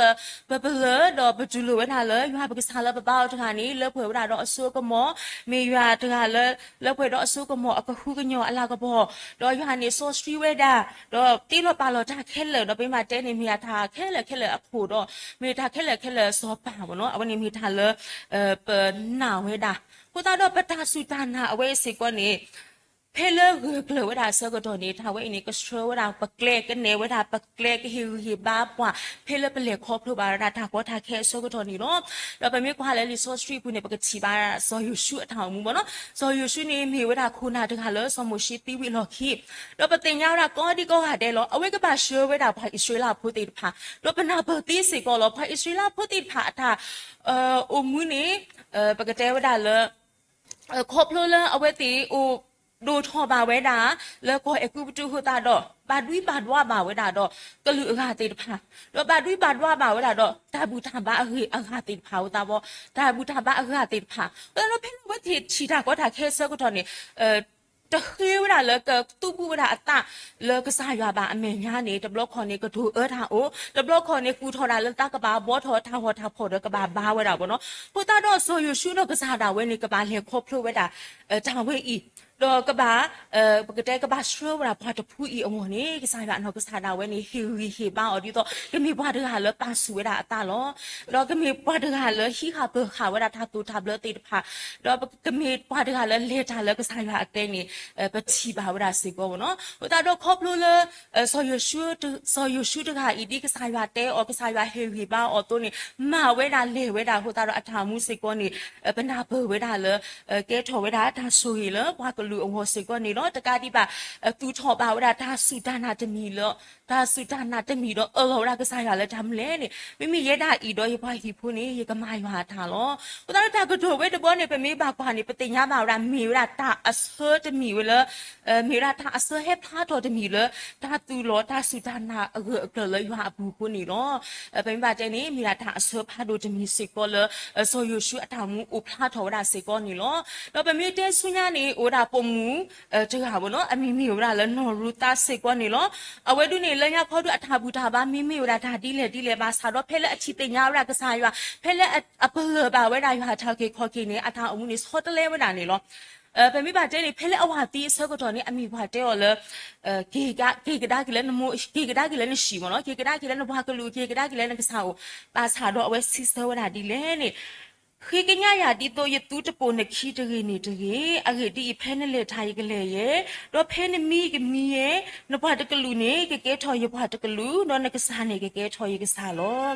ပပလၢၢ်ဒီးပတူၢ်လိာ်ဝဲဒၣ်လၢ ယွၤပကစၢ်လၢပဘါအီၤတဂၤန့ၣ် လၢပှဲၤဝဲဒၣ်ဒီးအစိအကမီၤ, မ့ၢ်ယွၤတဂၤလၢ လၢပှဲၤဒီးအစိအကမီၤအကဟုကညီၤအလၤကပီၤ, ဒီးယွၤန့ၣ်စီဆှံဝဲဒၣ်, ဒီးတ့လီၤပာ်လီၤတၢ်ခဲလၢာ်, ဒီးပမ့ၢ်တဲန့ၣ် မ့ၢ်တၢ်ခဲလၢာ်ခဲလၢာ်အခိၣ်ဒီး မ့ၢ်တၢ်ခဲလၢာ်ခဲလၢာ်အစီၤပၤဘၣ်နီၤ, အဝဲန့ၣ်မ့ၢ်တၢ်လၢ ပနာ်ဝဲဒၣ်. အဃိသတးဒီးပတၢ်စူၢ်တၢ်နာ်အဝဲအံၤစ့ၢ်ကီးန့ၣ် ဖဲလၢဂၢၢ်ကျၢၤဝဲဒၣ်အဆၢကတီၢ်န့ၣ် တၢ်ဝဲအံၤန့ၣ် ကဆှၢဝဲဒၣ်ပကျဲ, ကနဲၣ်ဝဲဒၣ်ပကျဲ, ကဟ့ၣ်ဂံၢ်ဟ့ၣ်ဘါပှၤ ဖဲလၢပလဲၤခီဖျိဘၣ်ဝဲဒၣ်တၢ်ကီတၢ်ခဲအဆၢကတီၢ်န့ၣ်လီၤ. ဒီးပမ့ၢ်ကွၢ်လၢလံာ်စီဆှံအပူၤန့ၣ် ပကထံၣ်ဘၣ်စီၤယိၤၡူအတၢ်အိၣ်မူဘၣ်နီၤ. စီၤယိၤၡူန့ၣ်မ့ၢ်ဝဲဒၣ်ခိၣ်နၢ်တဂၤလၢစီၤမိၤၡ့သံဝံၤအလီၢ်ခံ, ဒီးပသ့ၣ်ညါဝဲဒၣ်ကိးဒံကိးဂၤဒဲးလီၤ. အဝဲကဘၣ်ဆှၢဝဲဒၣ်ပှၤအံၣ်စရ့လးဖိသ့ၣ်တဖၣ်, ဒီးပနၢ်ပၢၢ်သ့စ့ၢ်ကီးလီၤ. ပှၤအံၣ်စရ့လးဖိသ့ၣ်တဖၣ်အတၢ် အိၣ်မူန့ၣ် ပကတဲဝဲဒၣ်လၢ ခီဖျိလၢအဝဲသ့ၣ်အိၣ်ဒိၣ်ထီၣ်ဘၣ်ဝဲဒၣ် လၢကီၢ်အဲၤကူပတူးအဃိသတးဒီး ဘၣ်ဒွံးဘၣ်ဒွးဘၣ်ဝဲဒၣ်ဒီးကလုာ်အဂၤသ့ၣ်တဖၣ်, ဒီးဘၣ်ဒွံးဘၣ်ဒွးဘၣ်ဝဲဒၣ်ဒီး တၢ်ဘူၣ်တၢ်ဘါအဂ့ၢ်အဂၤသ့ၣ်တဖၣ်အဃိသတးဒီး တၢ်ဘူၣ်တၢ်ဘါအဂၤသ့ၣ်တဖၣ် အဃိသတးဒီးဖဲလၢအဝဲသ့ၣ်ထံၣ်တၢ်ကီတၢ်ခဲအဆၢကတီၢ်န့ၣ် တဃ့ဝဲဒၣ်လၢကသူၣ်ဘူၣ်ဝဲဒၣ်အသးလၢကစၢ်ယွၤဘၣ်အမဲာ်ညါန့ၣ် တဘျီခီန့ၣ် ကတိၤအၢတၢ်အိၣ်, တဘျီခီန့ၣ် ဃုာ်ထီၣ်ဒၣ်လၢသးကဘၣ်ဘှီထီၣ်တၢ်ဂီၤတၢ်ဖီၣ်ဒီး ကဘၣ်ဘါဝဲဒၣ်ဘၣ်နီၤ. အဃိသတးဒီးစီၤယိၤၡူဒီးကစၢ်ဒၣ်ဝဲန့ၣ် ကဘၣ်လဲၤခီဖျိဝဲဒၣ် တၢ်ဝဲအံၤ, ဒီးကဘၣ် ပကတဲကဘၣ်ဆှၢဝဲဒၣ်ပှၤတဖုအံၤအဂီၢ်န့ၣ် ကစၢ်ယွၤအနီၢ်ကစၢ်ဒၣ်ဝဲန့ၣ် ဟ့ၣ်ဂံၢ်ဟ့ၣ်ဘါအီၤဒ်သိး ကမ့ၢ်ပှၤတဂၤလၢပာ်ဆူၣ်ဝဲဒၣ်အသးလီၤ. ဒီးကမ့ၢ်ပှၤတဂၤလၢဟံးဃာ်ပၢၤဃာ်ဝဲဒၣ်တၢ်သိၣ်တၢ်ဘျၢသ့ၣ်တဖၣ်, ဒီးကမ့ၢ်ပှၤတဂၤလၢလဲၤတၢ်လၢကစၢ်ယွၤအကျဲန့ၣ် ပထံၣ်ဘၣ်ဝဲဒၣ်စ့ၢ်ကီးဘၣ်နီၤ. အဃိသတးဒီးခီဖျိလၢ စီၤယိၤၡူတဂၤအံၤ ဒ်ကစၢ်ယွၤတဲအီၤ ကစၢ်ယွၤဟ့ၣ်ဂံၢ်ဟ့ၣ်ဘါအီၤအသိးန့ၣ် မၤဝဲဒၣ်လဲၤဝဲဒၣ်အဃိသတးဒီး အတၢ်အိၣ်မူစ့ၢ်ကီးန့ၣ် ပနၢ်ပၢၢ်ဝဲဒၣ်လၢ ကဲထီၣ်ဝဲဒၣ်တၢ်ဆိၣ်ဂ့ၤလၢပှၤကလုာ်အဂီၢ်စ့ၢ်ကီးန့ၣ်လီၤ. တကးဒံးဘၣ် သူၣ်ထီၣ်ဘၣ်ဝဲဒၣ်တၢ်စူၢ်တၢ်နာ်တမံၤလၢ တၢ်စူၢ်တၢ်နာ်တမံၤဒီးအၢၣ်လီၤဝဲဒၣ်ကစၢ်ယွၤလၢတၢ်မနုၤလဲၣ်န့ၣ် မ့မ့ၢ်ယဲဒၣ်အံၤဒီးယပှၤဟံၣ်ဖိန့ၣ် ယကမၤယွၤအတၢ်လီၤ. အဃိသတးဒီးတၢ်ကတိၤဝဲတဘီန့ၣ် ပမ့ၢ်ဘၣ်ကွၢ်န့ၣ် ပသ့ၣ်ညါဘၣ်ဝဲဒၣ်မ့ၢ်ဝဲဒၣ်တၢ်အဆၢတမံၤဝဲလၢ မ့ၢ်ဝဲဒၣ်တၢ်အဆၢဟဲဖျါထီၣ်တမံၤလၢ တၢ်သူၣ်လီၤတၢ်စူၢ်တၢ်နာ်အဂၢၢ်အကျၢၤလၢယွၤအပူၤအဃိန့ၣ်လီၤ. ပမ့ၢ်ဘၣ်တဲန့ၣ် မ့ၢ်ဒၣ်တၢ်အဆၢဖးဒိၣ်တမံၤစ့ၢ်ကီးလၢ စီၤယိၤၡူအတၢ်အိၣ်မူအိၣ်ဖျါထီၣ်ဝဲဒၣ်စ့ၢ်ကီးန့ၣ်လီၤ. ဒီးပမ့ၢ်တဲဆူညါန့ၣ် အိၣ်ဝဲဒၣ်ပိာ်မုၣ် တဂၤဘၣ်နီၤ အမံၤမ့ၢ်ဝဲဒၣ်လၢနီၢ်ရူၤသးစ့ၢ်ကီးန့ၣ်လီၤ. အဝဲဒၣ်န့ၣ် လၢညါခီဒုးအတၢ်ဘူၣ်တၢ်ဘါမ့မ့ၢ်ဝဲဒၣ်တၢ်ဒ်လဲၣ်ဒ်လဲၣ်ဘၣ်ဆၣ်ဒီး ဖဲလၢအထံၣ်သ့ၣ်ညါဝဲဒၣ်ကစၢ်ယွၤ ဖဲလၢအပလၢၢ်ဘၣ်ဝဲဒၣ်ယွၤအတၢ်အုၣ်က့ၤခီၣ်က့ၤန့ၣ် အတၢ်အိၣ်မူန့ၣ်ဆီတလဲဝဲဒၣ်န့ၣ်လီၤ. ပမ့ၢ်ဘၣ်တဲန့ၣ် ဖဲလၢအဝၤသံအဆၢကတီၢ်န့ၣ် အမံၤပှၢ်တဲအီၤလၢ က့ၤကဒါက့ၤလၢနမိၢ် က့ၤကဒါက့ၤလၢနဟံၣ်မ့ၢ်နီၤ က့ၤကဒါက့ၤလၢနပှၤကလုာ် က့ၤကဒါက့ၤလၢနကစၢ်အိၣ် ဘၣ်ဆၣ်ဒီးအဝဲစံးဆၢဝဲဒၣ်ဒ်လဲၣ်န့ၣ် ဃ့ကညးယၤဒ်သိးယသူတပိာ်နခံတဂ့ၤန့ၣ်တဂ့ၤ, အဂ့ၢ်ဒ်အံၤ ဖဲနလဲၤတၢ်ယကလဲၤယဲ, ဒီးဖဲနမံယကမံယဲ, နပှၤတကလုာ်န့ၣ် ကကဲထီၣ်ယပှၤတကလုာ်, ဒီးနကစၢ်န့ၣ်ကကဲထီၣ်ယကစၢ်လီၤ.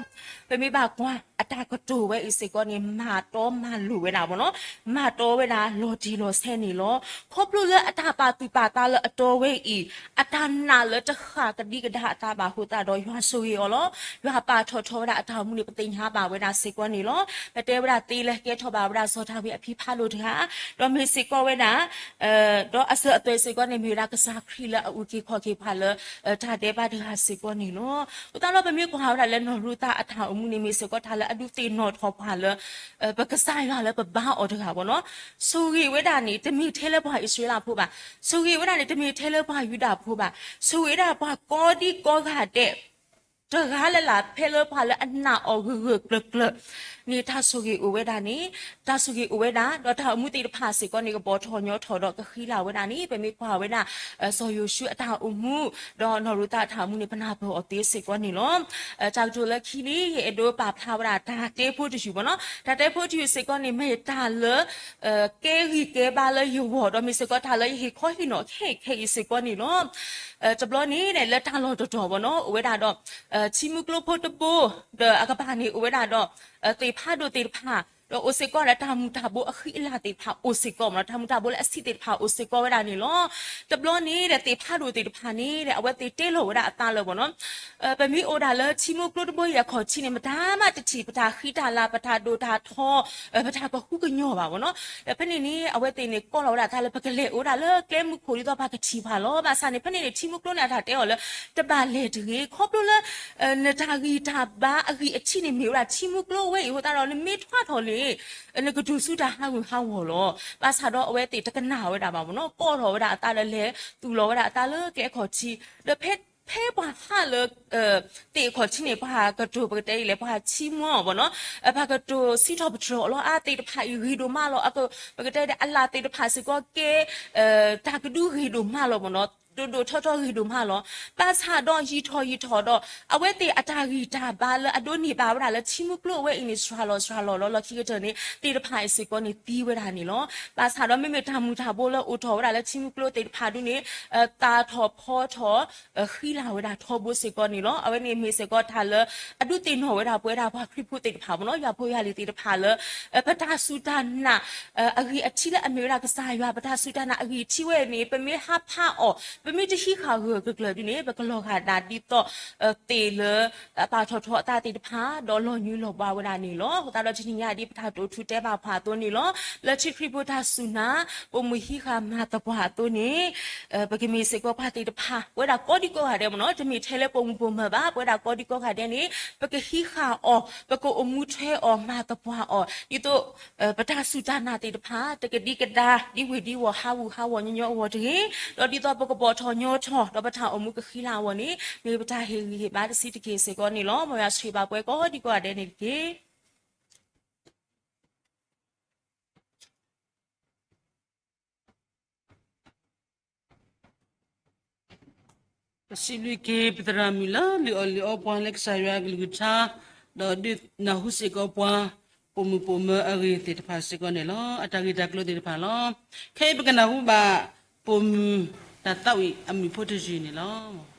ပမ့ၢ်ဘၣ်ကွၢ်အတၢ်ကတိၤဝဲအံၤစ့ၢ်ကီးန့ၣ် မၤတီမၤလိၤဝဲဒၣ်ဘၣ်နီၤ မၤတီဝဲဒၣ်လီၤတံၢ်လီၤဆဲးန့ၣ်လီၤ. ခီဖျိလၢအတၢ်ပာ်သူၣ်ပာ်သးလၢအတီဝဲအံၤ အတၢ်နာ်လၢတဃၣ်ကဒံကဒါအသးဘၣ်အဃိသတးဒီး ယွၤဆိၣ်ဂ့ၤအီၤလီၤ. ယွၤပာ်ထီၣ်ထီဝဲဒၣ်အတၢ်အိၣ်မူန့ၣ် ပသ့ၣ်ညါဘၣ်ဝဲဒၣ်စ့ၢ်ကီးန့ၣ်လီၤ. ပတဲဝဲဒၣ်သ့လၢကဲထီၣ်ဘၣ်ဝဲဒၣ်စီၤဒၤဝံးအဖံဖးဒိၣ်တဂၤ, ဒီးမ့ၢ်စ့ၢ်ကီးဝဲဒၣ် ဒီးအစၢၤအသွဲၣ်စ့ၢ်ကီးန့ၣ် မ့ၢ်ဝဲဒၣ်ကစၢ်ခရံာ်လၢအအုၣ်က့ၤခီၣ်က့ၤပှၤလၢ တၢ်ဒဲးဘးတဂၤစ့ၢ်ကီးန့ၣ်လီၤ. အဃိသတးဒီး ပမ့ၢ်ကွၢ်ဝဲဒၣ်လၢနီၢ်ရူၤသးအတၢ်အိၣ်မူန့ၣ် မ့ၢ်စ့ၢ်ကီးတၢ်လၢအဒုးသ့ၣ်နီၣ်ထီၣ်ပှၤလၢ ပကစၢ်ယွၤလၢပဘါအီၤတဂၤဘၣ်နီၤ ဆိၣ်ဂ့ၤဝဲဒၣ်န့ၣ် တမ့ၢ်ထဲလၢပှၤအံၣ်စရ့လးဖိဘၣ်. ဆိၣ်ဂ့ၤဝဲဒၣ်န့ၣ် တမ့ၢ်ထဲလၢပှၤယူဒၤဖိဘၣ်. ဆိၣ်ဂ့ၤဝဲဒၣ်ပှၤကိးဒံကိးဂၤဒဲး တဂၤလၢ်လၢ် ဖဲလၢပှၤလၢအနာ်အီၤဂၢၢ်ဂၢၢ်ကျၢၤကျၢၤ န့ၣ်တၢ်ဆိၣ်ဂ့ၤအိၣ်ဝဲဒၣ်န့ၣ် တၢ်ဆိၣ်ဂ့ၤအိၣ်ဝဲဒၣ် ဒီးတၢ်အိၣ်မူသ့ၣ်တဖၣ်စ့ၢ်ကီးန့ၣ် ကဘီၣ်ထီၣ်ညီထီၣ်ဒီးကဃံလၤဝဲဒၣ်န့ၣ် ပမ့ၢ်ကွၢ်ဝဲဒၣ် စီၤယိၤၡူအတၢ်အိၣ်မူ ဒီးနီၢ်ရူၤသးအတၢ်အိၣ်မူန့ၣ် ပနၢ်ပၢၢ်အီၤသ့စ့ၢ်ကီးန့ၣ်လီၤ. တၢ်ကတိၤလၢခံန့ၣ် ယအဲၣ်ဒိးပာ်ဖျါဝဲဒၣ်တၢ်တဲဖိတယုၢ်ဘၣ်နီၤ တၢ်တဲဖိတယုၢ်စ့ၢ်ကီးန့ၣ် မ့ၢ်တၢ်လၢ ကဲဂံၢ်ကဲဘါလၢယဂီၢ် ဒီးမ့ၢ်စ့ၢ်ကီးတၢ်လၢယဟ့ၣ်ခီဟ့ၣ်နီၤခဲခဲအံၤစ့ၢ်ကီးန့ၣ်လီၤ. တဘျီန့ၣ် လၢတၢ်လီၢ်တတီၤဘၣ်နီၤ အိၣ်ဝဲဒၣ်ဒီး ထံမုၢ်ကျိဖိတဘိ ဒီးအကပၤန့ၣ် အိၣ်ဝဲဒၣ်ဒီး သ့ၣ်ဖးဒိၣ်သ့ၣ်တဖၣ် ဒီးအိၣ်စ့ၢ်ကီးဒီးတၢ်မူၤတၢ်ဘိအဃံအလၤသ့ၣ်တဖၣ်အိၣ်စ့ၢ်ကီးမ့ၢ်နီၤ တၢ်မူၤတၢ်ဘိလၢအဆံးသ့ၣ်တဖၣ်အိၣ်စ့ၢ်ကီးဝဲဒၣ်န့ၣ်လီၤ. တဘျီန့ၣ်ဒီးသ့ၣ်ဖးဒိၣ်သ့ၣ်တဖၣ်န့ၣ်ဒီး အဝဲသ့ၣ်တဲလီၤဝဲဒၣ်အသးလၢမ့ၢ်နီၤ ပမ့ၢ်အိၣ်ဒၣ်လၢထံမုၢ်ကျိတဘိအံၤအခီၣ်ထံးန့ၣ် မတၤမးတထံၣ် ပတၢ်ဃံတၢ်လၤ ပတၢ်ဒိၣ်တၢ်ထီ ပတၢ်ကဟူကညီၤဘၣ်မ့ၢ်နီၤ. ဒီးဖဲန့ၣ်န့ၣ် အဝဲသ့ၣ်န့ၣ် ကိးလီၤဝဲဒၣ်အသးလၢပကလဲၤအိၣ်ဝဲဒၣ်လၢကျဲမုၢ်ခိၣ်ဒ်သိးပှၤကထံၣ်ပှၤလီၤ. ဘၣ်ဆၣ်န့ၣ် ဖဲန့ၣ်န့ၣ် ထံမုၢ်ကျိန့ၣ် အတၢ်တဲအီၤလၢ တဘၣ်လဲၤတဂ့ၤ ခီဖျိလၢ နတၢ်ဂံၢ်တၢ်ဘါအဂံၢ်အထံးန့ၣ်မ့ၢ်ဝဲဒၣ်ထံမုၢ်ကျိဝဲအံၤအဃိသတးဒီး နမ့ၢ်ထွါထီၣ်န့ၣ် နကတိၤဆူတၢ်ဟးဂူာ်ဟးဂီၤလီၤ. ဘၣ်ဆၣ်ဒီးအဝဲသ့ၣ်တကနၣ်ဝဲဒၣ်ဘၣ်မ့ၢ်နီၤ ကိးထီၣ်ဝဲဒၣ်အသးလၢလဲၤသူၣ်လီၤဝဲဒၣ်အသးလၢကျဲအခီၣ်ထံး ဒီးဖဲ ဖဲပှၤဟးလၢ သ့ၣ်အခီၣ်ထံးန့ၣ် ပှၤကတိၤပကတဲအံၤလဲၣ် ပှၤထံမွၢ်မ့ၢ်နီၤ ပှၤကတိၤစံးထီၣ်ပတြၢၤအီၤလီၤ အါသ့ၣ်တဖၣ်အံၤဂ့ၤဒိၣ်မးလီၤ. ပကတဲဒီးအလၣ်သ့ၣ်တဖၣ်စ့ၢ်ကီးကဲ တၢ်ကဒုဂ့ၤဒိၣ်မးလီၤမ့ၢ်နီၤ ဒိၣ်ဒိၣ်ထီထီဂ့ၤဒိၣ်မးလီၤ. ဘၣ်ဆၣ်ဒီးယံာ်ထီၣ်ယံာ်ထီၣ်ဒီး အဝဲသ့ၣ်အတၢ်ဂံၢ်တၢ်ဘါလၢအဒိးန့ၢ်ဘၣ်ဝဲဒၣ်လၢထံမုၢ်ကျိဝဲအံၤန့ၣ် စှၤလီၤစှၤလီၤလီၤ လီၢ်ခံကတၢၢ်န့ၣ် သ့ၣ်တဖၣ်အံၤစ့ၢ်ကီးန့ၣ်သံဝဲဒၣ်န့ၣ်လီၤ. ဘၣ်ဆၣ်ဒီးမ့မ့ၢ်တၢ်မူၤတၢ်ဘိလၢအိၣ်ထီၣ်ဝဲဒၣ်လၢထံမုၢ်ကျိသ့ၣ်တဖၣ်ဒုန့ၣ် သၣ်ထီၣ်ဖီထီၣ် ဃံလၤဝဲဒၣ်ထီဘိစ့ၢ်ကီးန့ၣ်လီၤ. အဝဲန့ၣ်မ့ၢ်စ့ၢ်ကီးတၢ်လၢ အဒုးသ့ၣ်နီၣ်ဝဲဒၣ်ပဝဲဒၣ်ပှၤခရံာ်ဖိသ့ၣ်တဖၣ်မ့ၢ်နီၤ ယွၤဖိယွၤလံၤသ့ၣ်တဖၣ်လၢ ပတၢ်စူၢ်တၢ်နာ် အဂံၢ်အထံးလၢအမ့ၢ်ဝဲဒၣ်ကစၢ်ယွၤ ပတၢ်စူၢ်တၢ်နာ်အဂံၢ်အထံးဝဲန့ၣ် ပမ့ၢ်ဟးဖးအီၤ ပမ့ၢ်တဟံးဃာ်ဂၢၢ်ဂၢၢ်ကျၢၤကျၢၤဒုန့ၣ် ပကလီၤဂာ်ဒၣ်ဒ်သိး သ့ၣ်လၢ အပာ်ထီၣ်ထီအသးသ့ၣ်တဖၣ် ဒီးလီၤညွံးလီၤဘှါဝဲဒၣ်န့ၣ်လီၤ. အဃိသတးဒီးတနံၤညါဒ်ပတၢ်တိာ်ထူတဲဘၣ်ပှၤအသိးန့ၣ်လီၤ. လၢထံခရံာ်ဖိတၢ်စူၢ်နာ် ပိာ်မုၣ်ဟံးဃာ်မၤသပှၢ်အသိးန့ၣ် ပကမ့ၢ်စ့ၢ်ကီးပှၤသ့ၣ်တဖၣ် ပဝဲဒၣ်ကိးဒံကိးဂၤဒဲးမ့ၢ်နီၤ တမ့ၢ်ထဲလၢပိာ်မုၣ်ပိာ်မၢၤဘၣ် ပဝဲဒၣ်ကိးဒံကိးဂၤဒဲးန့ၣ် ပကဟံးဃာ်အီၤ ပကအိၣ်မူထွဲအီၤမၤသပှၢ်အီၤ ဒ်သိး ပတၢ်စူၢ်တၢ်နာ်သ့ၣ်တဖၣ် တကဒံကဒါ ဒ်ဝ့ၢ်ဒ်ဝီၤဟးဂူာ်ဟးဂီၤညီညီအဂီၢ်တဂ့ၤ ဒီးဒ်သိးပကပိာ်ထီၣ်ညီထီၣ် ဒီးပတၢ်အိၣ်မူကဃံလၤအဂီၢ်န့ၣ် မ့ၢ်ပတၢ်ဟ့ၣ်ဂံၢ်ဟ့ၣ်ဘါတဆံးတက့ၢ်စ့ၢ်ကီးန့ၣ်လီၤ. မ်ယွၤဆိၣ်ဂ့ၤဘၣ်ပှၤကိးဒံကိးဂၤဒဲးန့ၣ်တက့ၢ်. ပစံးဘျုးက့ၤ ပသရၣ်မုၣ်လၢလုၢ်အီၣ်လုၢ်အီပှၤလၢကစၢ်ယွၤအကလုၢ်ကထါ ဒီးဒုးနၢ်ဟူစ့ၢ်ကီးပှၤ ပိာ်မုၣ်ပိာ်မၢၤအဂ့ၢ်သ့ၣ်တဖၣ်စ့ၢ်ကီးန့ၣ်လီၤ. အတၢ်ဂ့ၢ်တၢ်ကျိၤသ့ၣ်တဖၣ်လီၤ. ခဲအံၤပကနၢ်ဟူဘၣ် ပိာ်မုၣ်တၢ်သးဝံၣ်အမုၣ်ဖိတယုၢ်န့ၣ်လီၤ.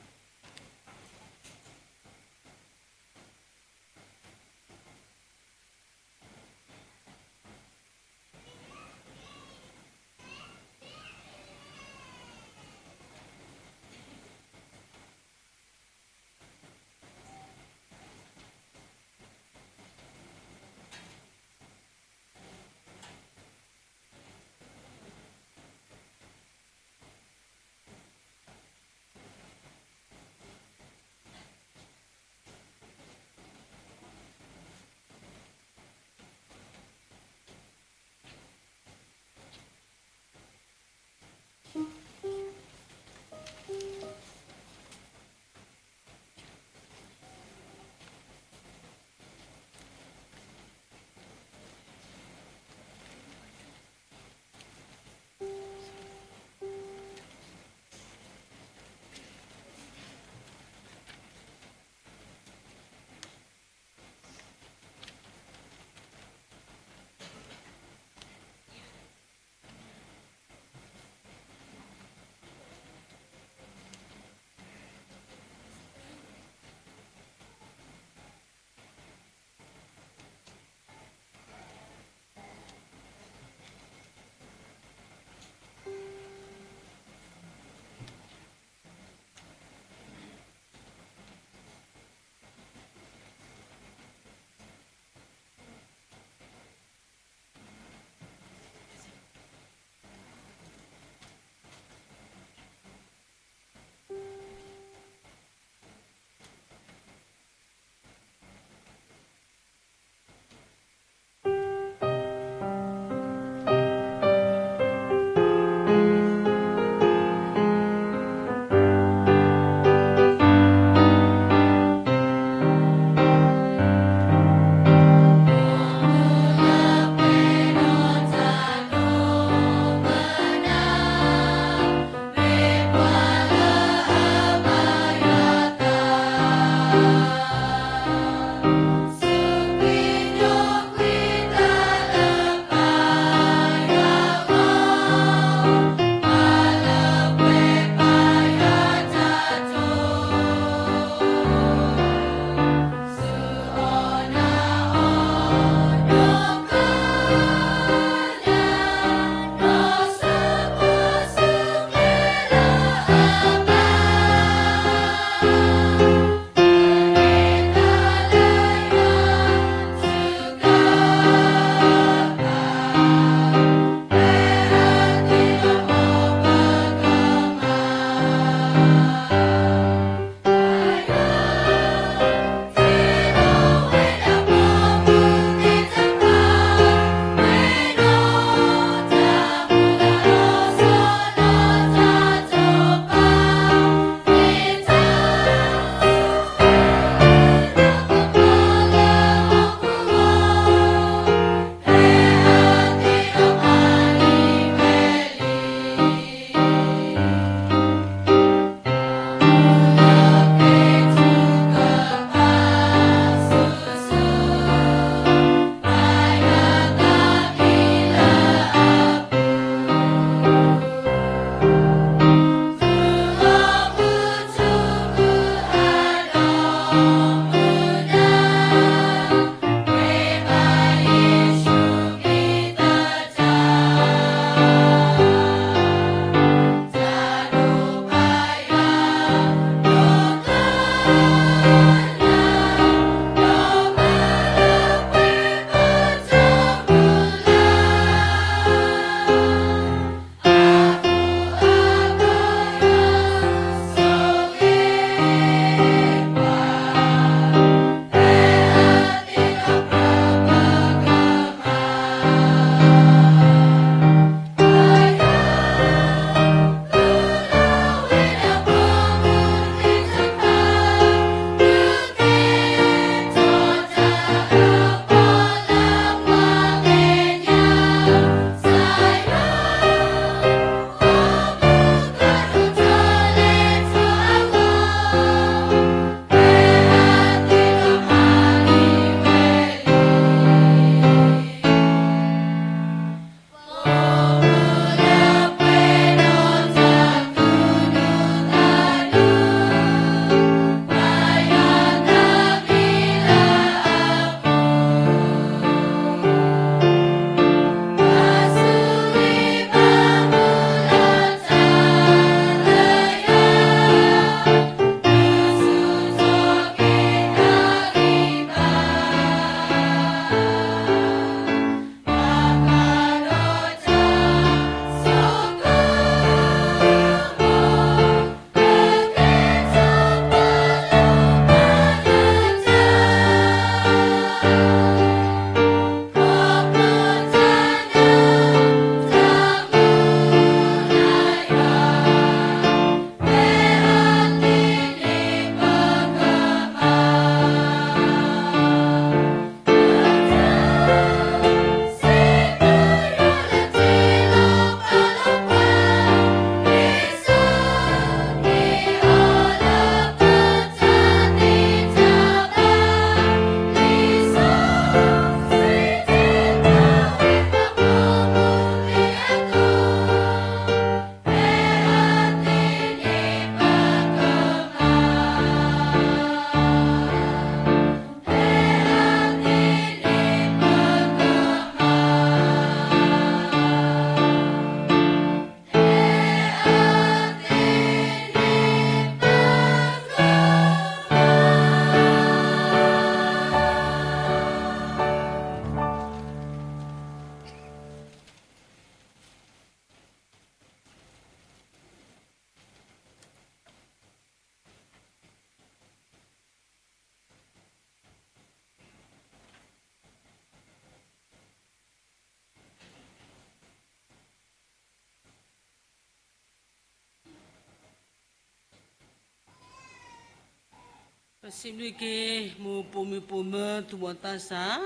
ပစံးဘျုးက့ၤ မိၢ်ပိာ်မုၣ်ပိာ်မၢၤ သူၣ်ဘီၣ်သးစၢ်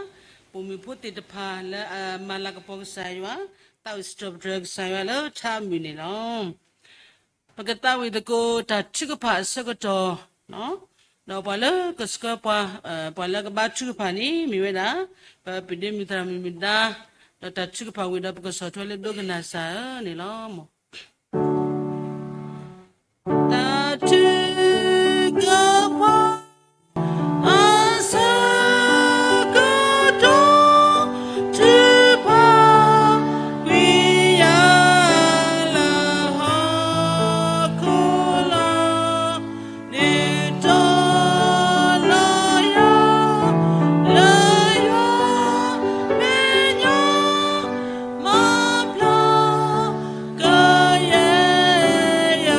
ပိာ်မုၣ်ဖိသ့ၣ်တဖၣ်လၢအမၤလၤကပီၤကစၢ်ယွၤ, သးအိၣ်စံးထီၣ်ပတြၢၤကစၢ်ယွၤလၢထးအမုၢ်န့ၣ်လီၤ. ပကသးဝံၣ်သကိးတၢ်ထုကဖၣ်အဆၢကတီၢ်, ဒီးပှၤလၢကဆှၢပှၤ, ပှၤလၢကဘါထုကဖၣ်န့ၣ် မ့ၢ်ဝဲဒၣ် ပပဒိၣ်မုၢ်သရၣ်မုၣ်မုၢ်ဒါ, ဒီးတၢ်ထုကဖၣ်ဝံၤဒီး ပကဆီၣ်ထွဲလၢဒိကနၣ်စၢ်ဧၢန့ၣ်လီၤ. တၢ်ထုကဖၣ် အဆၢကတီၢ် ထုကဖၣ် ကွံာ်ယၤလၢဟီၣ်ခိၣ်လီၤ. နုာ်လီၤယၤ လၢယွၤမဲာ်ညါ မၤပျီ ကယဲၢ်ယ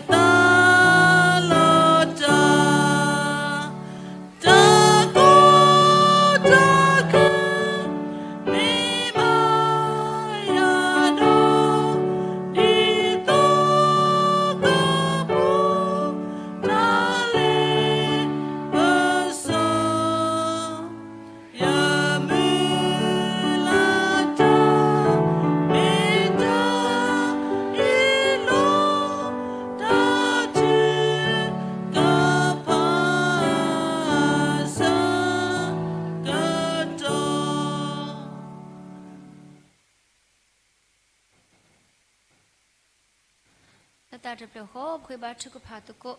သးလီၤတၢ် တၢ်ကီတၢ်ခဲ မ့ၢ်ဘၣ်ယၤဒီး ဒ်သိးကပူၤ တၢ်လ့ပစီ ယမုၢ်လၢ်တၢ် မ့ၢ်တၢ်အ့ၣ်လိာ် တၢ်ထုကဖၣ်အဆၢကတီၢ် လၢတၢ်တဖျၢၣ်ဃီ ပဃ့ဘါထုကဖၣ်သကိး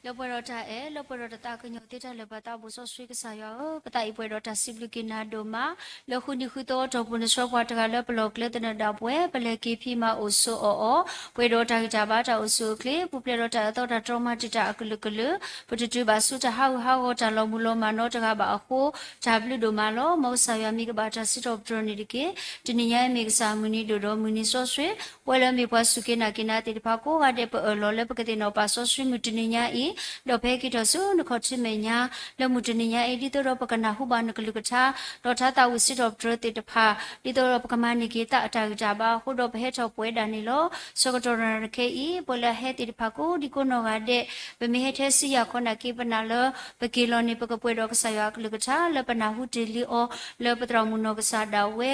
လၢပှဲၤဒီးတၢ်အဲၣ် လၢပှဲၤဒီးတၢ်သးကညီၤသ့တၢ်လၢာ် ပသးဘိၣ်စီဆှံကစၢ်ယွၤဧၢ, ပသးအံၤပှဲၤဒီးတၢ်စံးဘျုးက့ၤနၤဒိၣ်မး လၢဃုနံၤဃုသီအတီၢ်ပူၤ နဆှၢပှၤတဂၤလၢပလီၢ်ကျဲသနၢၣ်ဒၣ်ပှဲၤ ပလဲၤက့ၤဖံးမၤအိၣ်ဆိးအီၣ်အီၤ ပှဲၤဒီးတၢ်ဂံၢ်တၢ်ဘါတၢ်အိၣ်ဆူၣ်အိၣ်ချ့ ပူၤဖျဲးဒီးတၢ်အၢသီတၢ်တြီမၤတံာ်တာ်အကလုာ်ကလုာ် ပတတုၤဘၣ်ဆူတၢ်ဟးဂူာ်ဟးဂီၤတၢ်လီၤမုၢ်လီၤမၢ်နီတဂၤဘၣ်အဃိ တၢ်ဘျုးဒိၣ်မးလီၤ. မ်ကစၢ်ယွၤမ့ၢ်ကဘၣ်တၢ်စံးထီၣ်ပတြၢၤန့ၣ်တက့ၢ်. တနံၤညါအံၤမ့ၢ်ကစၢ်မုၢ်နံၤဒိၣ်ဒီးမုၢ်နံၤစီဆှံ ပဝဲလၢမ့ၢ်ပှၤစူၢ်က့ၤနာ်က့ၤနၤသ့ၣ်တဖၣ်ကိးဂၤဒဲး ပအၢၣ်လီၤလၢပကသ့ၣ်နီၣ်ပာ်စီဆှံမုၢ်တနံၤညါအံၤ ဒီးပဟဲက့ၤထီၣ်ဆူနခီၣ်ထံးမဲာ်ညါ လၢမုၢ်တနံၤညါအံၤ ဒ်သိးဒီးပကနၢ်ဟူဘၣ်နကလုၢ်ကထါ ဒီးထါသးဝံၣ်စံးထီၣ်ပတြၢၤသ့ၣ်တဖၣ် ဒ်သိးဒီးပကမၤန့ၢ်က့ၤသးအတၢ်ဂံၢ်တၢ်ဘါအဃိဒီး ပဟဲထီၣ်ပဝဲဒၣ်န့ၣ်လီၤ. ဆၢကတီၢ်နၣ်ရံၣ်ခဲအံၤ ပဝဲလၢအဟဲသ့ၣ်တဖၣ်ကိးဒံကိးနီၢ်ဂၤဒဲး ပမ့ၢ်ဟဲထဲစံယၢ်ခီနာ်က့ၤပနာ်လၢ ပက့ၤလီၤန့ၣ် ပကပှဲၤဒီးကစၢ်ယွၤအကလုၢ်ကထါ လၢပနၢ်ဟူတ့ၢ်လံအီၤ လၢပသရၣ်မုၣ်နီၢ်ကစၢ်ဒၣ်ဝဲ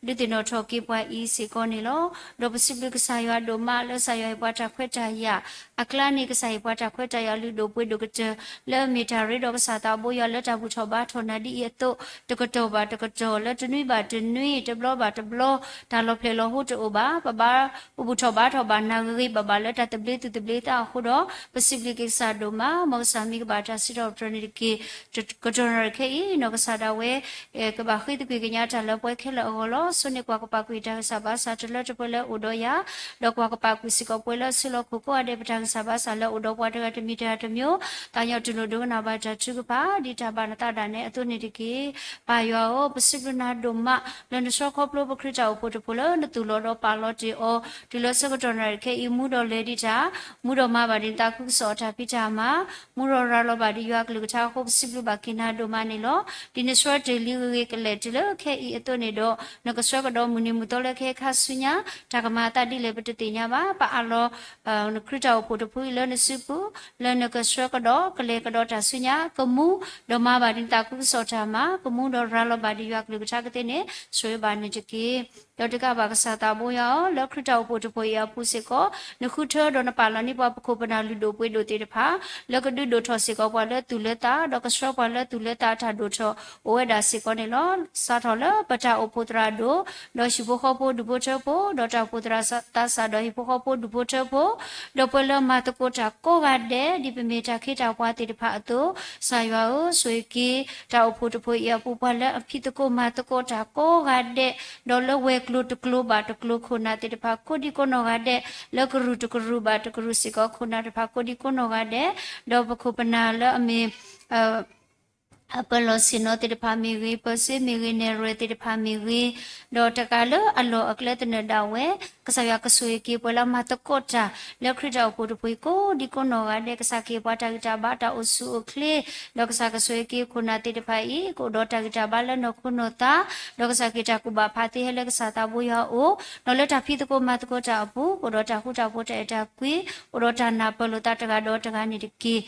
ဒုးသ့ၣ်နီၣ်ထီၣ်က့ၤပှၤအံၤစ့ၢ်ကီးန့ၣ်လီၤ. ဒီးပစံးဘျုးကစၢ်ယွၤဒိၣ်မးလၢကစၢ်ယွၤဟ့ၣ်ပှၤတၢ်ခွဲးတၢ်ယာ် အကျါန့ၣ် ကစၢ်ဟ့ၣ်ပှၤတၢ်ခွဲးတၢ်ယာ်လုၢ်ဒိၣ်ပှ့ၤဒိၣ်ကတၢၢ် လၢအမ့ၢ်တၢ်ရ့ဒီးကစၢ်သးဘိယွၤလၢတၢ်ဘူၣ်ထီၣ်ဘါထီၣ်နၤဒ်အံၤအသိး တကတီၢ်ဘၣ်တကတီၢ် လၢတနွံဘၣ်တနွံ တဘျီဘၣ်တဘျီ တၢ်လီၤဖျဲၣ်လီၤဟိတအိၣ်ဘၣ်. ပဘၣ် ပဘူၣ်ထီၣ်ဘါထီၣ်ဘၣ်နၤဂ့ၤဂ့ၤဘၣ်ဘၣ်လၢတၢ်သဘျ့သူၣ်သဘျ့သးအဃိဒီး ပစံးဘျုးက့ၤကစၢ်ဒိၣ်မး မ်ကစၢ်မ့ၢ်ကဘၣ်တၢ်စံးထီၣ်ပတြၢၤန့ၣ်တက့ၢ်. ကတီၢ်နၣ်ရံၣ်ခဲအံၤ နီၢ်ကစၢ်ဒၣ်ဝဲ ကဘၣ်ဃ့သကွံၢ်ကညးတၢ်လၢပှဲၤခဲလၢာ်အဂီၢ်လီၤ. ဆိန့ၣ်ကွၢ်ကပာ်ကွံာ်တၢ်ဂံၢ်စၢ်ဘါစၢ်တလၢတပှဲၤလၢအိၣ်ဒီးယၤ, ဒီးကွၢ်ကပာ်ကွံာ်စ့ၢ်ကီးပှၤလၢအဆ့ၣ်လီၤခိၣ်ကိးဂၤဒဲး ပတၢ်ဂံၢ်စၢ်ဘါစၢ်လၢအိၣ်ဒီးပှၤတဂၤတမံၤတဂၤတမံၤ သးညီတူၢ်လိာ်ဒိကနၣ်ဘၣ်တၢ်ထုကဖၣ် ဒ်တၢ်ဘၣ်နသးဒၣ်နဲအသိးန့ၣ်တက့ၢ်. ပၢ်ယွၤဧၢ, ပစံးဘျုးနၤဒိၣ်မး လၢနဆှၢခီဖျိပခရံာ်တၢ်အိၣ်ဖှိၣ်တဖှိၣ်လၢနသူၣ်လီၤဒီးပာ်လီၤတ့ၢ်အီၤ တုၤလၢဆၢကတီၢ်နၣ်ရံၣ်ခဲအံၤ မူဒီးလဲၤဒံးတၢ်, မူဒီးမၤဘၣ်ဒံးနသးခုကစီၣ်အတၢ်ဖံးတၢ်မၤ, မူဒီးရၤလီၤဘၣ်ဒံးယွၤအကလုၢ်ကထါအဃိ ပစံးဘျုးဘၣ်က့ၤနၤဒိၣ်မးန့ၣ်လီၤ. ဒ်နဆှၢတ့ၢ်လံဂ့ၤဂ့ၤကလဲာ်တုၤလၢခဲအံၤအသိးန့ၣ်ဒီး နကဆှၢကဒီးမုၢ်နံၤမုၢ်သီလၢခဲခါဆူညါ တၢ်ကမၤအသးဒ်လဲၣ်ပတသ့ၣ်ညါဘၣ်. ပအၢၣ်လီၤ နခရံာ်တၢ်အိၣ်ဖှိၣ်တဖုအံၤလၢနစုပူၤ လၢနကဆှၢကဒီးကလဲၤကဒီးတၢ်ဆူညါ ကမူ ဒီးမၤဘၣ်ဒံးနသးခုကစီၣ်တၢ်မၤ ကမူဒီးရၤလီၤဘၣ်ဒံးယွၤကလုၢ်ကထါကသ့န့ၣ် ဆိၣ်ဂ့ၤဘၣ်န့ၣ်တက့ၢ်. ဒီးတကးဘၣ်ကစၢ်သးဘိယွၤဧၢ, လၢခရံာ်တၢ်အိၣ်ဖှိၣ်တဖှိၣ်အံၤအပူၤစ့ၢ်ကီး နဃုထၢဒီးနပာ်လီၤန့ၢ်ပှၤပခိၣ်ပနၢ်လုၢ်ဒိၣ်ပှ့ၤဒိၣ်သ့ၣ်တဖၣ် လၢကဒုးဒိၣ်ထီၣ်စ့ၢ်ကီးပှၤလၢသူၣ်လၢသး ဒီးကဆှၢပှၤလၢသူၣ်လၢသးအတၢ်ဒိၣ်ထီၣ်အိၣ်ဝဲဒၣ်စ့ၢ်ကီးန့ၣ်လီၤ. စးထီၣ်လၢပတၢ်အိၣ်ဖှိၣ်သရၣ်ဒိၣ် ဒီးဟံၣ်ဖိဃီဖိဒူၣ်ဖိထၢဖိ ဒီးတၢ်အိၣ်ဖှိၣ်သရၣ်သးစၢ်ဒီးဟံၣ်ဖိဃီဖိဒူၣ်ဖိထၢဖိ ဒီးပှၤလၢမၤသကိးတၢ်ကိးဂၤဒဲး ဒ်ပမ့ၢ်တၢ်ခ့တၢ်ပှၤသ့ၣ်တဖၣ်အသိး, ကစၢ်ယွၤဧၢ, ဆိၣ်ဂ့ၤက့ၤ တၢ်အိၣ်ဖှိၣ်တဖှိၣ်အံၤအပူၤ ပှၤလၢအဖံးသကိးမၤသကိးတၢ်ကိးဂၤဒဲး, ဒီးလၢဝဲၤကျိၤတကျိၤဘၣ်တကျိၤခိၣ်နၢ်သ့ၣ်တဖၣ် ကိးဒံကိးနီၢ်ဂၤဒဲး, လၢကရူၢ်တကရူၢ်ဘၣ်တကရူၢ်စ့ၢ်ကီးခိၣ်နၢ်တဖၣ် ကိးဒံကိးနီၢ်ဂၤဒဲး, ဒီးပခိၣ်ပနၢ်လၢအမ့ၢ် အပၢၢ်လီၢ်ဆ့ၣ်နီၤသ့ၣ်တဖၣ်မ့ၢ်ဂ့ၤ, ပၢၤစ့မ့ၢ်ဂ့ၤ, နဲၣ်ရွဲၣ်သ့ၣ်တဖၣ်မ့ၢ်ဂ့ၤ, ဒီးတကးလၢအလီၢ်အကျဲသနၢၣ်ဒၣ်ဝဲ, ကစၢ်ယွၤကဆိၣ်ဂ့ၤက့ၤပှၤလၢမၤသကိးတၢ် လၢခရံာ်တၢ်အိၣ်ဖှိၣ်တဖှိၣ်အံၤကိးဒံကိးနီၢ်ဂၤဒဲး, ကစၢ်ကဟ့ၣ်ပှၤတၢ်ဂံၢ်တၢ်ဘါတၢ်အိၣ်ဆူၣ်အိၣ်ချ့, ဒီးကစၢ်ကဆိၣ်ဂ့ၤက့ၤခိၣ်နၢ်သ့ၣ်တဖၣ်အံၤ ကအိၣ်ဒီးတၢ်ဂံၢ်တၢ်ဘါလၢနီၢ်ခိနီၢ်သး, ဒီးကစၢ်ကဟ့ၣ်တၢ်ကူၣ်ဘၣ်ဖးသ့ဟဲလၢကစၢ်သးဘိယွၤအအိၣ်, ဒီးလၢတၢ်ဖံးသကိးမၤသကိးတၢ်အပူၤ ကအိၣ်ဒီးတၢ်ဃူတၢ်ဖိးတၢ်အဲၣ်တၢ်ကွံ, အိၣ်ဒီးတၢ်နၢ်ပၢၢ်လိာ်သးတဂၤဒီးတဂၤန့ၣ်တက့ၢ်.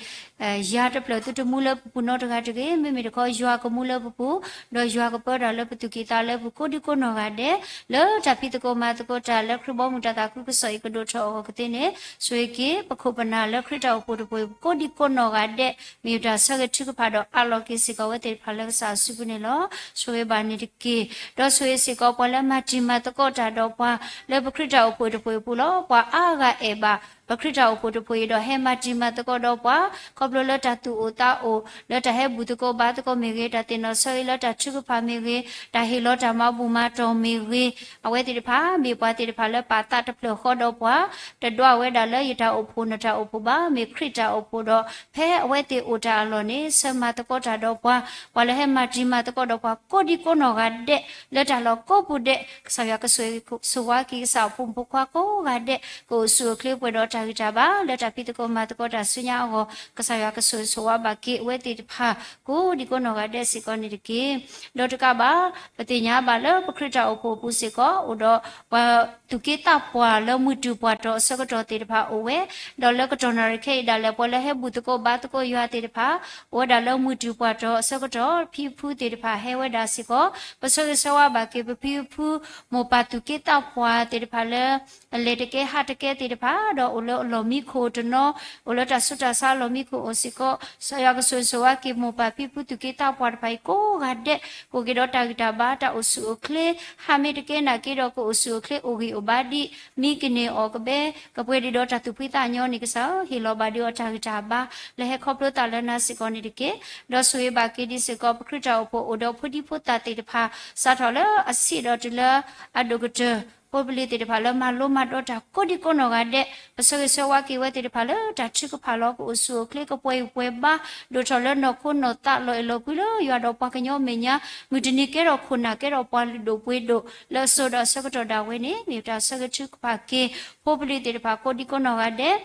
ယၤတဖျၢၣ်သုတမူလၢပပူၤနီတဂၤတဂ့ၤ, မ့မ့ၢ်တခီယွၤကမူလၢပပူၤ, ဒီးယွၤကပၢတၢ်လၢပသူၣ်ကံၢ်သးလၢပူၤကိးဒံကိးနီၢ်ဂၤဒဲး, လၢတၢ်ဖံးသကိးမၤသကိးတၢ်လၢခရံာ်ဘီမုၢ်တၢ်သးခုကစီၣ်အံၤကဒိၣ်ထီၣ်အဂီၢ်ကသ့န့ၣ်, ဆိၣ်ဂ့ၤက့ၤပခိၣ်ပနၢ်လၢခရံာ်တၢ်အိၣ်ဖှိၣ်တဖှိၣ်အံၤကိးဒံကိးနီၢ်ဂၤဒဲး, မ့ၢ်တၢ်ဆၢဂ့ၤထုကဖၣ်ဒီးအးလီၤက့ၤစ့ၢ်ကီးအဝဲသ့ၣ်တဖၣ်လၢကစၢ်အစုပူၤန့ၣ်လီၤ. ဆိၣ်ဂ့ၤဘၣ်န့ၣ်တက့ၢ်. ဒီးဆိၣ်ဂ့ၤစ့ၢ်ကီးပှၤလၢမၤတံၤမၤသကိးတၢ်ဒီးပှၤ လၢပခရံာ်တၢ်အိၣ်ဖှိၣ်တဖှိၣ်အံၤပူၤလီၤ. ပှၤအါဂၤအဲၣ်ဘၣ် ပခရံာ်တၢ်အိၣ်ဖှိၣ်တဖှိၣ်အံၤဒီးဟဲမၤတံၤမၤသကိးဒီးပှၤ, ခီဖျိလၢတၢ်သူၣ်အိၣ်သးအိၣ်, လၢတၢ်ဟဲဘူၣ်သကိးဘါသကိးမ့ၢ်ဂ့ၤ, တၢ်သ့ၣ်နီၣ်ဆၢဂ့ၤလၢတၢ်ထုကဖၣ်မ့ၢ်ဂ့ၤ, တၢ်ဟ့ၣ်လီၤတၢ်မၤဘူၣ်မၤတီၢ်မ့ၢ်ဂ့ၤ, အဝဲသ့ၣ်တဖၣ် မ့ၢ်ပှၤသ့ၣ်တဖၣ်လၢပာ်သးတဖျၢၣ်ဃီဒီးပှၤ, တဒွးဝဲဒၣ်လၢယတၢ်အိၣ်ဖှိၣ်နတၢ်အိၣ်ဖှိၣ်ဘၣ်, မ့ၢ်ခရံာ်တၢ်အိၣ်ဖှိၣ်ဒီး ဖဲအဝဲသ့ၣ်အိၣ်တၢ်အလီၢ်န့ၣ် ဆၢမၤသကိးတၢ်ဒီးပှၤ, ပှၤလၢဟဲမၤတံၤမၤသကိးဒီးပှၤကိးဒံကိးနီၢ်ဂၤဒဲး, လၢတၢ်လီၢ်ကိးပူၤဒဲး, ကစၢ်ယွၤကဆိၣ်ဂ့ၤဆိၣ်ဝါက့ၤကစၢ်အဖိမုၣ်ဖိခွါကိးဂၤဒဲး, ကအိၣ်ဆူၣ်အိၣ်ချ့ပှဲၤဒီးတၢ်ဂံၢ်တၢ်ဘါ, လၢတၢ်ဖံးသကိးမၤသကိးတၢ်ဆူညါအဂီၢ်, ကစၢ်ယွၤကဆိၣ်ဂ့ၤဆိၣ်ဝါဘၣ်က့ၤအဝဲသ့ၣ်တဖၣ် ကိးဒံကိးနီၢ်ဂၤဒဲးစ့ၢ်ကီးန့ၣ်တက့ၢ်. ဒီးတကးဘၣ်, ပသ့ၣ်ညါဘၣ်လၢပခရံာ်တၢ်အိၣ်ဖှိၣ်အပူၤစ့ၢ်ကီး အိၣ်ဒီးပှၤသူၣ်က့သးပှၢ်လၢမုၢ်တုၤပှၤတီၤအဆၢကတီၢ်သ့ၣ်တဖၣ်အိၣ်ဝဲ, ဒီးလၢကတီၢ်နၣ်ရံၣ်ခဲအံၤဒၣ်လဲာ် ပှၤလၢဟဲဘူၣ်သကိးဘါသကိးယွၤသ့ၣ်တဖၣ် အိၣ်ဝဲဒၣ်လၢမုၢ်တုၤပှၤတီၤအဆၢကတီၢ်, ဖံဖုသ့ၣ်တဖၣ်ဟဲဝဲဒၣ်စ့ၢ်ကီး, ပဆၢဂ့ၤဆၢဝါဘၣ်က့ၤပဖံပဖု မိၢ်ပၢ်သူၣ်က့သးပှၢ်သ့ၣ်တဖၣ်လၢ အလဲၤတကဲဟးတကဲသ့ၣ်တဖၣ်, ဒီးအိၣ်လၢအလီၢ်မံခိၣ်တနီၤ, အိၣ်လၢတၢ်ဆူးတၢ်ဆါအလီၢ်မံခိၣ်အိၣ်စ့ၢ်ကီး, ကစၢ်ယွၤကဆိၣ်ဂ့ၤဆိၣ်ဝါက့ၤမိၢ်ပၢ်ဖံဖုသူၣ်က့သးပှၢ်တဖၣ်အံၤကိးဂၤဒဲး, ကအိၣ်က့ၤဒီးတၢ်ဂံၢ်တၢ်ဘါတၢ်အိၣ်ဆူၣ်အိၣ်ချ့, ဟးမ့ၢ်တကဲနာ်က့ဒီးကအိၣ်ဆူၣ်အိၣ်ချ့အိၣ်ဂံၢ်အိၣ်ဘါဒံး, မံကန့ၢ်အီၣ်ကဘဲ, ကပှဲၤဒံးဒီးတၢ်သူၣ်ဖှံသးညီန့ၣ်ကစၢ်ဧၢ, ဟ့ၣ်လီၤဘၣ်ဒံးအီၤတၢ်ဂံၢ်တၢ်ဘါ လၢဟဲခီဖျိသးလၢနၤစ့ၢ်ကီးန့ၣ်တက့ၢ်. ဒီးဆိၣ်ဂ့ၤဘၣ်က့ၤဒံးစ့ၢ်ကီး ပခရံာ်တၢ်အိၣ်ဖှိၣ်အိၣ်ဒီးဖိဒံဖိသၣ်သ့ၣ်တဖၣ် စးထီၣ်လၢအဆံးဒီးတုၤလၢအဒိၣ်ကတၢၢ် ဖိပလံၤသ့ၣ်တဖၣ်လၢမၤလိမၤဒိးတၢ်ကိးဒံကိးနီၢ်ဂၤဒဲး, ပဆၢဂ့ၤဆၢဝါက့ၤဝဲသ့ၣ်တဖၣ်လၢတၢ်ထုကဖၣ်လီၤ, ကအိၣ်ဆူၣ်အိၣ်ချ့ကပှဲၤအံၤပှဲၤဘါ, ဒိၣ်ထီၣ်လၢနီၢ်ခိနီၢ်သးလီၤအဲၣ်လီၤကွံလၢယွၤဒီးပှၤကညီမဲာ်ညါ, မုၢ်တနံၤကဲထီၣ်ခိၣ်နၢ်ကဲထီၣ်ပှၤလုၢ်ဒိၣ်ပှ့ၤဒိၣ်လၢအစိၤဒီးအဆၢကတီၢ်ဒၣ်ဝဲန့ၣ် မ့ၢ်တၢ်ဆၢဂ့ၤထုကဖၣ်က့ၤ ဖိပလံၤသ့ၣ်တဖၣ်ကိးဒံကိးနီၢ်ဂၤဒဲး,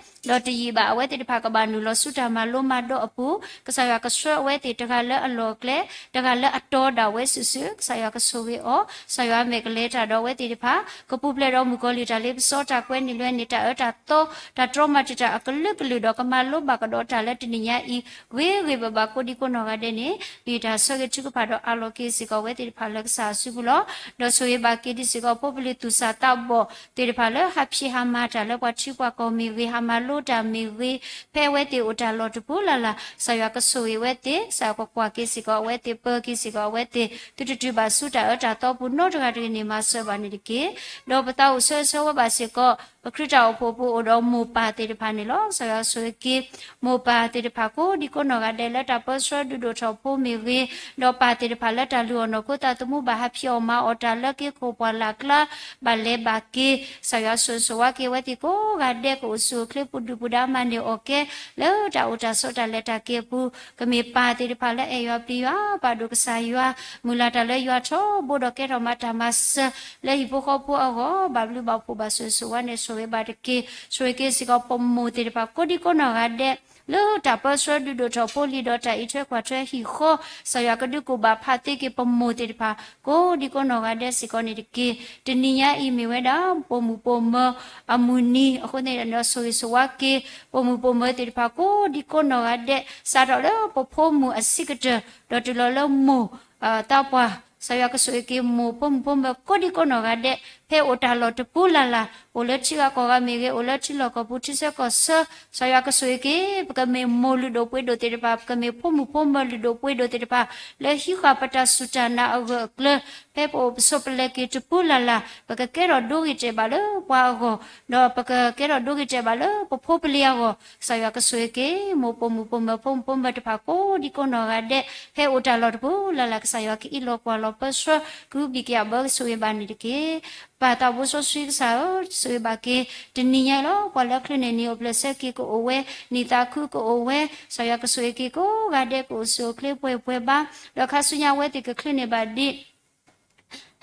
ဒီးတယံာ်ဘၣ်အဝဲသ့ၣ်တဖၣ်ကဘၣ်နုာ်လီၤဆူတၢ်မၤလိမၤဒိးအပူၤ, ကစၢ်ယွၤကဆှၢအဝဲသ့ၣ်တဂၤလၢအလီၢ်အကျဲ, တဂၤလၢအတီဒၣ်ဝဲစုာ်စုာ်, ကစၢ်ယွၤကဆိၣ်ဂ့ၤအီၤ, ကစၢ်ယွၤမဲာ်ကလဲၤတၢ်ဒီးအဝဲသ့ၣ်တဖၣ်, ကပူၤဖျဲးဒီးမုၣ်ကီၤလံၢ်တၢ်လ့ပစီတၢ်ကွဲနုာ်လွဲနုာ်တၢ်အၢတၢ်သီ, တၢ်တြီမၤတံာ်တာ်အကလုာ်ကလုာ်ဒီးကမၤလိဘၣ်ကဒီးတၢ်လၢတနံၤညါအံၤ ဂ့ၤဂ့ၤဘၣ်ဘၣ်ကိးဒံကိးနီၢ်ဂၤဒဲးန့ၣ် မ့ၢ်တၢ်ဆၢဂ့ၤထုကဖၣ်ဒီးအးလီၤက့ၤစ့ၢ်ကီးအဝဲသ့ၣ်တဖၣ်လၢကစၢ်အစုပူၤလီၤ. ဒီးဆိၣ်ဂ့ၤဘၣ်က့ၤဒံးစ့ၢ်ကီး ဖိပလံၤသူၣ်စၢ်သးဘီၣ်သ့ၣ်တဖၣ်လၢဟးဖံးဟးမၤတၢ်လၢပှၤထံပှၤကီၢ်မ့ၢ်ဂ့ၤ, ဟးမၤလိတၢ်မ့ၢ်ဂ့ၤ, ဖဲအဝဲသ့ၣ်အိၣ်တၢ်လီၢ်တပူၤလၢ်လၢ် ကစၢ်ယွၤကဆိၣ်ဂ့ၤဝဲသ့ၣ်, ကစၢ်ယွၤကကွၢ်က့ၤစ့ၢ်ကီးအဝဲသ့ၣ်, ပၢၤက့ၤစ့ၢ်ကီးအဝဲသ့ၣ်, သုတတုၤဘၣ်ဆူတၢ်အၢတၢ်သီပူၤနီတဂၤတဂ့ၤန့ၣ် မၤစၢၤဘၣ်န့ၣ်တက့ၢ်. ဒီးပသးအိၣ်ဆၢဂ့ၤဆၢဝါဘၣ်စ့ၢ်ကီး ပခရံာ်တၢ်အိၣ်ဖှိၣ်ပူၤအိၣ်ဒီးမိၢ်ပၢ်သ့ၣ်တဖၣ်န့ၣ်လီၤ. ကစၢ်ယွၤဆိၣ်ဂ့ၤက့ၤ မိၢ်ပၢ်သ့ၣ်တဖၣ်ကိးဒံကိးနီၢ်ဂၤဒဲး လၢတၢ်ပၢဆှၢဒုးဒိၣ်ထီၣ်ဖိမ့ၢ်ဂ့ၤ, ဒီးပၢ်သ့ၣ်တဖၣ်လၢတၢ်လုၢ်အီၣ်နီၢ်ခိသးသမူဘၣ်ဟးဖံးအီၣ်မၤအီၣ်တၢ်လၢက့ၤခိၣ်ပှၢ်လၢ်ကျါ ဘၣ်လဲၤဘၣ်က့ၤ, ကစၢ်ယွၤဆိၣ်ဂ့ၤဆိၣ်ဝါက့ၤအဝဲသ့ၣ်ကိးဂၤဒဲး ကအိၣ်ဆူၣ်အိၣ်ချ့ပူၤဒုၣ်ပူၤဒါမၤန့ၢ်အီၣ်ကဲ လၢတၢ်အိၣ်တၢ်ဆိးတၢ်လဲၤတၢ်က့ၤအပူၤ, ကမ့ၢ်ပၢ်သ့ၣ်တဖၣ်လၢအဲၣ်ယွၤပျံၤယွၤ ပာ်ဒိၣ်ကစၢ်ယွၤ, မုၢ်လၢ်တၢ်လၢယွၤထီဘိဒီးကဲထီၣ်မၤတၢ်မၤစၢၤ လၢဟံၣ်ဖိဃီဖိအဂီၢ် ဘၣ်ဘျုးဘၣ်ဖှိၣ်ဘၣ်ဆိၣ်ဂ့ၤဆိၣ်ဝါန့ၣ် ဆိၣ်ဂ့ၤဘၣ်တက့ၢ်. ဆိၣ်ဂ့ၤက့ၤစ့ၢ်ကီးပမိၢ်သ့ၣ်တဖၣ်ကိးဒံကိးနီၢ်ဂၤဒဲး လၢတၢ်ပၢဆှၢဒုးဒိၣ်ထီၣ်ဖိလံၤဒီးတၢ်အံးထွဲကွၢ်ထွဲဟံၣ်ဃီ, ကစၢ်ယွၤကဒုးကူၣ်ဘၣ်ဖးသ့က့ၤပမိၢ်သ့ၣ်တဖၣ် ကိးဒံကိးနီၢ်ဂၤဒဲးစ့ၢ်ကီးန့ၣ်တက့ၢ်. တနံၤညါအံၤမ့ၢ်ဝဲဒၣ် ပိာ်မုၣ်ပိာ်မၢၤအမုၢ်နံၤအဃိန့ၣ်ဒီး ဆိၣ်ဂ့ၤဆိၣ်ဝါက့ၤ ပိာ်မုၣ်ပိာ်မၢၤသ့ၣ်တဖၣ်ကိးဒံကိးနီၢ်ဂၤဒဲး စးထီၣ်လၢပဖိမုၣ်အဆံးကတၢၢ် ဒီးတုၤလီၤလၢမိၢ် သးပှၢ်, ကစၢ်ယွၤကဆိၣ်ဂ့ၤက့ၤမိၢ်ဖိမုၣ်ဖိမၢၤကိးဒံကိးနီၢ်ဂၤဒဲး ဖဲအိၣ်တၢ်လီၢ်တပူၤလၢ်လၢ်, အိၣ်လၢထံဂၤကီၢ်ဂၤမ့ၢ်ဂ့ၤ, အိၣ်လၢထံလီၢ်ကီၢ်ပူၤထံဆၢကီၢ်ဆၢ, ကစၢ်ယွၤကဆိၣ်ဂ့ၤက့ၤ ပကမ့ၢ်မိၢ်လုၢ်ဒိၣ်ပှ့ၤဒိၣ်သ့ၣ်တဖၣ်, ပကမ့ၢ်ဖိမုၣ်ဖိမၢၤလုၢ်ဒိၣ်ပှ့ၤဒိၣ်သ့ၣ်တဖၣ် လၢဟံးဃာ်ပတၢ်စူၢ်တၢ်နာ်အဂၢၢ်အကျၢၤ, ဖဲပအိၣ်ပဆိးပလဲၤက့ၤတပူၤလၢ်လၢ် ပကကဲထီၣ်ဒိဂ့ၤတဲာ်ဘၣ်လၢပှၤအဂီၢ်, ဒီးပကကဲထီၣ်ဒိဂ့ၤတဲာ်ဘၣ်လၢပဖိပလံၤအဂီၢ်, ကစၢ်ယွၤကဆိၣ်ဂ့ၤက့ၤ မိၢ်ပိာ်မုၣ်ပိာ်မၢၤဖိမုၣ်ဖိမၢၤတဖၣ်ကိးဒံကိးနီၢ်ဂၤဒဲး, ဖဲအိၣ်တၢ်လီၢ်တပူၤလၢ်လၢ် ကစၢ်ယွၤကအံးလီၤကွၢ်လီၤ ပၢဆှၢကဟုဘံၣ်က့ၤအဘၢကဆိၣ်ဂ့ၤဘၣ်န့ၣ်တက့ၢ်. ပၢ်သးဘိစီဆှံကစၢ်ဧၢ, ဆိၣ်ဂ့ၤဘၣ်က့ၤ တနံၤညါအံၤလီၤ. ပှၤလၢအချုးန့ၢ်နံၣ်အိၣ်ဖျဲၣ်ဆၢက့ၤကအိၣ်ဝဲ, နံၣ်သးခုကအိၣ်ဝဲ, ကစၢ်ယွၤကဆိၣ်ဂ့ၤက့ၤကိးဂၤဒဲး ကအိၣ်ဆူၣ်အိၣ်ချ့ပှဲၤပှဲၤဘၣ်, ဒီးခါဆူညါအဝဲသ့ၣ်ကချုးန့ၢ်ဘၣ်ဒ်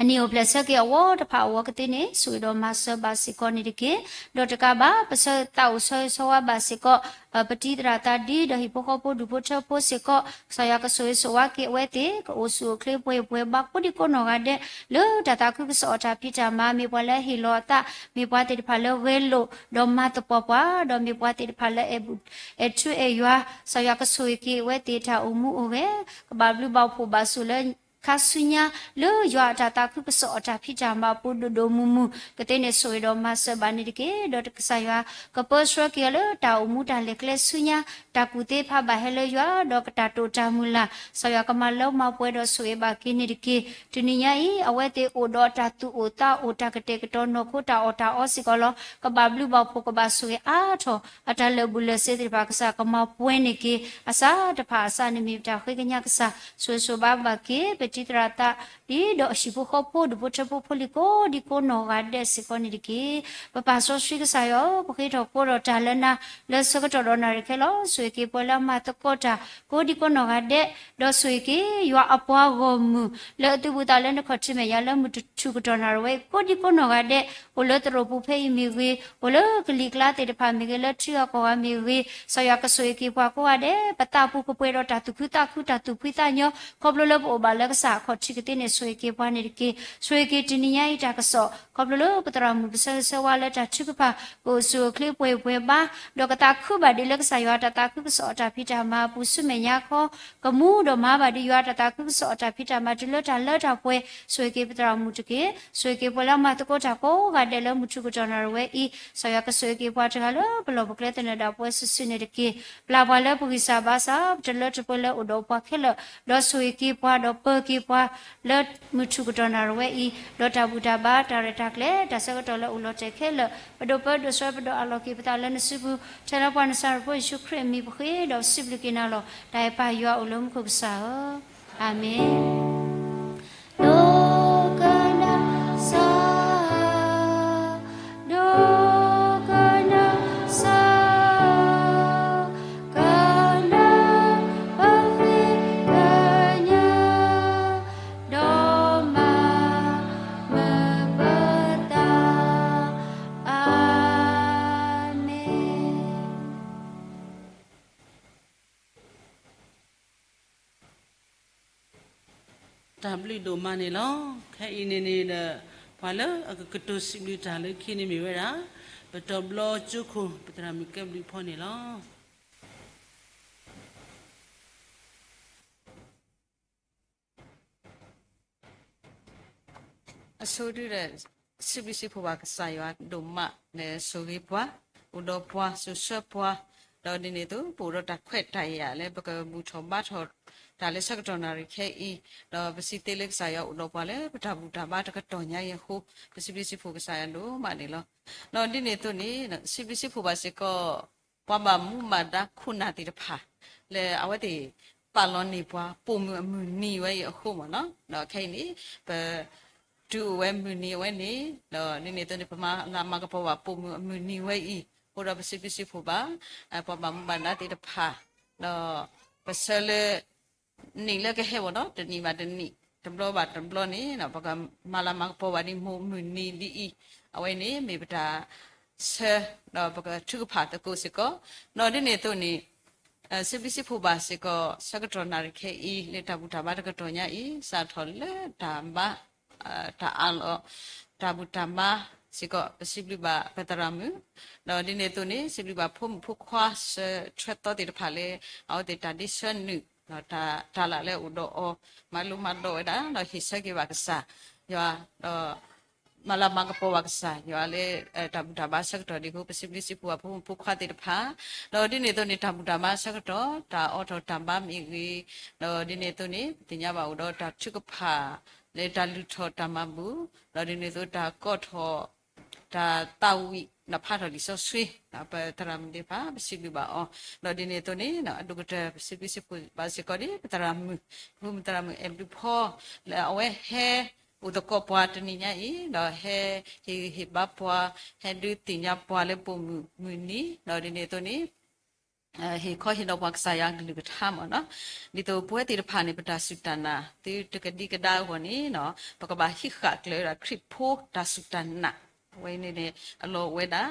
အနံၣ်အိၣ်ဖျဲၣ်ဆၢက့ၤအဝီတဖၣ်အဂီၢ်ကသ့န့ၣ် ဆိၣ်ဂ့ၤဒီးမၤစၢၤဘၣ်စ့ၢ်ကီးန့ၣ်တက့ၢ်. ဒီးတကးဘၣ် ပဆၢသးအိၣ်ဆၢဂ့ၤဆၢဝါဘၣ်စ့ၢ်ကီး ပတံၤသရၣ်သးဒံဒီးဟံၣ်ဖိဃီဖိဒူၣ်ဖိထၢဖိစ့ၢ်ကီး, ကစၢ်ယွၤကဆိၣ်ဂ့ၤဆိၣ်ဝါက့ၤအဝဲသ့ၣ် ကအိၣ်ဆူၣ်အိၣ်ချ့ပှဲၤပှဲၤဘၣ် ကိးဒံကိးနီၢ်ဂၤဒဲး လၢတၢ်သးခုကစီၣ်အတၢ်ဖံးတၢ်မၤ, မ့ၢ်ပှၤလၢအဟ့ၣ်လီၤအသး, မ့ၢ်ပှၤသ့ၣ်တဖၣ်လၢဂဲၤလိာ်ဒီးမၤသပှၢ်ပှၢ်, ဒီးမ့ၢ်ပှၤသ့ၣ်တဖၣ်လၢအဲၣ်ဘူၣ် အဲၣ်ထူအဲၣ်ယွၤ, ကစၢ်ယွၤကဆိၣ်ဂ့ၤက့ၤအဝဲသ့ၣ်တၢ်အိၣ်မူအိၣ်ဂဲၤ, ကဘၣ်ဘျုးဘၣ်ဖှိၣ်ဘၣ်ဆိၣ်လၢ ခါဆူညါ လၢယွၤအတၢ်သးခုကစီၣ်အတၢ်ဖံးတၢ်မၤအပူၤဒိၣ်ဒိၣ်မုၢ်မုၢ်ကသ့န့ၣ် ဆိၣ်ဂ့ၤဒီးမၤစၢၤဘၣ်န့ၣ်တက့ၢ်. ဒီးကစၢ်ယွၤကပၢဆှၢက့ၤအီၤလၢတၢ်အိၣ်မူတၢ်လဲၤကျဲဆူညါ, တၢ်ကူၣ်သ့ဖးဘၣ်ဟဲလၢယွၤ, ဒီးကတၢ်တိာ်တၢ်မုၢ်လၢ်, ကစၢ်ယွၤကမၤလၢမၤပှဲၤဒီးဆိၣ်ဂ့ၤဘၣ်က့ၤန့ၣ်တက့ၢ်. တနံၤညါအံၤ အဝဲသ့ၣ်အိၣ်ဒီးတၢ်သူၣ်အိၣ်သးအိၣ် တၢ်ကတဲာ်ကတီၤနီၢ်ခိတၢ်အီၣ်တၢ်အီစ့ၢ်ကီးလီၤ. ကဘၣ်ဘျုးဘၣ်ဖှိၣ် ကဘၣ်ဆိၣ်ဂ့ၤအါထီၣ် အတၢ်လၢာ်ဘူၣ်လၢာ်စ့ၤသ့ၣ်တဖၣ် ကစၢ်ကမၤပှဲၤန့ၢ်က့ၤ အစးတဖၣ်အစးန့ၣ်မ့ၢ်ပတၢ်ဃ့ကညးကစၢ်, ဆိၣ်ဂ့ၤဆိၣ်ဘါဘၣ်က့ၤ ပတံၤသရၣ်သးဒံဒီးဟံၣ်ဖိဃီဖိဒူၣ်ဖိထၢဖိဖိလံၤကိးဒံကိးနီၢ်ဂၤဒဲးစ့ၢ်ကီးန့ၣ်တက့ၢ်. ပပၢ်စီဆှံကစၢ်ယွၤဧၢ, ပဃ့ထီၣ်ဃီဒီးတၢ်လၢနၤ လၢဆၢကတီၢ်ဒီးနၣ်ရံၣ်ခဲလၢာ်, ဆိၣ်ဂ့ၤက့ၤပှၤလၢအမၤသကိးတၢ် ကိးဒံကိးနီၢ်ဂၤဒဲး, ဒီးဆိၣ်ဂ့ၤက့ၤ ယွၤအပှၤဂီၢ်မုၢ် လၢအသုးဘူးသးလၢနခီၣ်ထံးမဲာ်ညါလၢမုၢ်ထူၣ်ကတီၢ်နၣ်ရံၣ်ဝဲအံၤ ကိးဒံကိးနီၢ်ဂၤဒဲး, အိၣ်လၢသရိာ်ပူၤဖဲအံၤမ့ၢ်ဂ့ၤ, အိၣ်လၢကလံၤကျါသ့ၣ်တဖၣ်မ့ၢ်ဂ့ၤ, လၢထံဂၤကီၢ်ဂၤမ့ၢ်ဂ့ၤ, ကစၢ်ယွၤကဆိၣ်ဂ့ၤက့ၤပှၤကိးဂၤဒဲး, ပသးပူၤကပှဲၤဒီးတၢ်သူၣ်ခုသးခု တၢ်သူၣ်ဖှံသးညီ, ခီဖျိလၢပအိၣ်ဘၣ်လၢကစၢ်အခီၣ်ထံးကသ့န့ၣ် ဆိၣ်ဂ့ၤက့ၤပှၤန့ၣ်တက့ၢ်. ဆိၣ်ဂ့ၤက့ၤတနံၤညါအံၤတၢ်ကစီၣ် ခီဖျိလၢပသရၣ်မုၣ်ပဆၢဂ့ၤဆၢဝါလၢတၢ်ထုကဖၣ် ကအိၣ်ဆူၣ်အိၣ်ချ့ပှဲၤပှဲၤဘါ, ဒီးကသးခုဘၣ်ဒံးလၢကစၢ်ယွၤတၢ်သးခုကစီၣ်အတၢ်ဖံးတၢ်မၤအပူၤဆူမဲာ်ညါခီ, ကမူဒီးမၤဘၣ်ဒံးယွၤတၢ်သးခုကစီၣ်အတၢ်ဖံးတၢ်မၤတုၤလၢတၢ်လၢတၢ်ပှဲၤ, ဆိၣ်ဂ့ၤက့ၤပသရၣ်မုၣ်တက့ၢ်. ဆိၣ်ဂ့ၤက့ၤပှၤလၢအမၤသကိးတၢ်ကိးဂၤဒဲးလၢမုၢ်ထူၣ်ကတီၢ်နၣ်ရံၣ်ဝဲအံၤ, ကစၢ်ယွၤကဆိၣ်ဂ့ၤက့ၤပှၤတဂၤလၢပလီၢ်ပကျဲသနၢၣ်ဒၣ်ပှဲၤစုာ်စုာ်န့ၣ်တက့ၢ်. ပျၢ်ပှၤလၢပဂံၢ်စၢ်ဘါစၢ် ပတလၢတပှဲၤလၢအိၣ်ဒီးပှၤခဲလၢာ်, ဒီးဆိၣ်ဂ့ၤက့ၤပှၤ ဒီးပၢၤက့ၤပှၤ လၢမုၢ်ထူၣ်ကတီၢ်နၣ်ရံၣ်ဝဲအံၤ, ဒီးတၢ်ဘူၣ်တၢ်ဘါ တၢ်ရဲၣ်တၢ်ကျဲၤ တၢ်ဆၢကတီၢ်လၢအိၣ်လီၤတဲာ်ခဲလၢာ်, ပဒိးပၢဒိးဆှၢပဒိးအးလီၤက့ၤပသးလၢနစုပူၤ, ထဲလၢပှၤနစၤရ့းဖိယ့ၣ်ၡူးခရံာ်အမံၤပဃ့ဒီးစံးဘျုးက့ၤနၤလီၤ. တၢ်အဲၣ်ပၢ်ယွၤအိၣ်လၢမူခိၣ်ကစၢ်ဧၢ, အၤမ့ၣ်. ဒိကနၣ်စၢ်, ဒိကနၣ်စၢ်, ကနၣ်ပဃ့ကညး, ဒီးမၤမုာ်ပသး, အၤမ့ၣ်. တၢ်ဘျုးဒိၣ်မးန့ၣ်လီၤ. ခဲအံၤန့ၣ်န့ၣ်ဒီး ပှၤလၢအကကတိၤစံးဘျုးတၢ်လၢခံန့ၣ်မ့ၢ်ဝဲဒၣ် ပတီၢ်ဘျီကၠိခိၣ် ပသရၣ်မုၣ်ကဲဘျုးဖီန့ၣ်လီၤ. အဆိဒုဒီး စံးဘျုးစံးဖှိၣ်ဘၣ်ကစၢ်ယွၤ ဒိၣ်မးလၢဆိၣ်ဂ့ၤပှၤ, အိၣ်ဒီးပှၤ စိာ်ဆှၢပှၤ, ဒီးဒ်န့ၣ်အသိး ပအိၣ်ဒီးတၢ်ခွဲးတၢ်ယာ်လၢပကဘူၣ်ထီၣ်ဘါထီၣ်တၢ်လၢဆၢကတီၢ်နၣ်ရံၣ်ခဲအံၤ, ဒီးပစံးသ့လၢကစၢ်ယွၤအိၣ်ဒီးပှၤလၢပတၢ်ဘူၣ်တၢ်ဘါတကတီၢ်ညါအံၤအဃိ, ပစံးဘျုးစံးဖှိၣ်ကစၢ်ယွၤဒိၣ်မးန့ၣ်လီၤ. ဒီးဒ်န့ၣ်အသိးန့ၣ် စံးဘျုးစံးဖှိၣ်ဘၣ်စ့ၢ်ကီး ပှၤဘၣ်မူဘၣ်ဒါခိၣ်နၢ်သ့ၣ်တဖၣ် လၢအဝဲသ့ၣ်ပာ်လီၤန့ၢ်ပှၤပိာ်မုၣ်အမုၢ်နံၤဝဲအံၤအဃိမ့ၢ်နီၤ, ဒီးခဲအံၤန့ၣ် ပတုၤအိၣ်ဝဲမုၢ်နံၤအဝဲန့ၣ်, ဒီးဒ်န့ၣ်အသိးန့ၣ် ပမၤလၤမၤကပီၤဘၣ်ပိာ်မုၣ်အမုၢ်နံၤဝဲအံၤ, အဃိဒီးပစံးဘျုးစံးဖှိၣ်ဘၣ် ပှၤဘၣ်မူဘၣ်ဒါသ့ၣ်တဖၣ်, ဒီးပဆၢလၢ နံၣ်လၢကဟဲဝဲဒီး တနံၣ်ဘၣ်တနံၣ် တဘျီဘၣ်တဘျီန့ၣ် ပကမၤလၤမၤကပီၤဘၣ်ဒ်မိၢ်မုၢ်နံၤဒ်အံၤ, အဝဲန့ၣ်မ့ၢ်ပတၢ်ဆၢ ဒီးပကထုကဖၣ်သကိးစ့ၢ်ကီး, ဒီးဒ်န့ၣ်အသိးန့ၣ် စံးဘျုးစံးဖှိၣ်ဘၣ်စ့ၢ်ကီး ဆၢကတီၢ်နၣ်ရံၣ်ခဲအံၤ လၢတၢ်ဘူၣ်တၢ်ဘါတကတီၢ်ညါအံၤ စးထီၣ်လၢတၢ်ဘါ တၢ်အးလီၤ တၢ်ဘူၣ်တၢ်ဘါစ့ၢ်ကီး ပစံးဘျုးဘၣ်ပသရၣ်မုၣ်, ဒီးဒ်န့ၣ်အသိးန့ၣ် စံးဘျုးဘၣ်ဖိမုၣ်ဖိခွါဆၢထွဲသီသ့ၣ်တဖၣ်လၢ အဝဲသ့ၣ်တၢ်ဒ့ဆၢနုာ် ဒီးတၢ်လၢ်လၢအိၣ်ဒီးအီၤ မၤလိမၤဒိးဝဲဒၣ် ဒီးဟ့ၣ်ဆၢက့ၤဘၣ်ကစၢ်ယွၤ ဒီးမၤလၤမၤကပီၤဘၣ်ကစၢ်ယွၤလၢ တၢ်ဘူၣ်တၢ်ဘါဆၢကတီၢ်ဒ်အံၤအဃိ ပစံးဘျုးစံးဖှိၣ်ဘၣ်ဖိမုၣ်ဖိခွါသ့ၣ်တဖၣ်, ဒီးဒ်န့ၣ်အသိးန့ၣ် တၢ်ဘူၣ်တၢ်ဘါဆၢကတီၢ် တၢ်အီထီၣ်တၢ်ဘါမ့ၢ်ဂ့ၤ, ဒီးဒ်န့ၣ်အသိးန့ၣ် ပသ့ၣ်ညါဘၣ်အိၣ်ဒီးတၢ်ထုကဖၣ် လၢတၢ်လုၢ်ထီၣ်တၢ်မၤဘူၣ်, ဒီးဒ်န့ၣ်အသိးတၢ်ကိးထီၣ် တၢ်သးဝံၣ် ဒီးဖးထီၣ်လံာ်စီဆှံ ပသရၣ်မုၣ်သ့ၣ်တဖၣ် ပစံးဘျုးဘၣ်အီၤ, ဒီးဒ်န့ၣ်အသိးန့ၣ် အဒိၣ်ကတၢၢ် ပစံးဘျုးစံးဖှိၣ်ဘၣ်စ့ၢ်ကီးဒ် ပသရၣ်မုၣ် ပဖိမုၣ်သရၣ်မုၣ်အဲၣ်ဘျုးဖီ လၢအဝဲဟဲအိၣ်သကိးပှၤတနံၤညါအံၤ ဒီးဟဲဟ့ၣ်ဂံၢ်ဟ့ၣ်ဘါပှၤ ဟဲဒုးသ့ၣ်ညါပှၤလၢပိာ်မုၣ်မုၢ်နံၤ ဒီးဒ်န့ၣ်အသိးန့ၣ် ဟ့ၣ်ခီဟ့ၣ်နီၤပှၤကစၢ်ယွၤအကလုၢ်ကထါမ့ၢ်နီၤ, ဒ်သိးပဝဲသ့ၣ်တဖၣ်န့ၣ် ပတၢ်စူၢ်တၢ်နာ် သုတကဒံကဒါအဂီၢ်န့ၣ် ပကဘၣ်ဟံးဃာ်ကျၢၤဝဲဒၣ်ခရံာ်ဖိတၢ်စူၢ်တၢ်နာ်, အဝဲန့ၣ်န့ၣ် အလီၢ်အိၣ်ဝဲဒၣ်,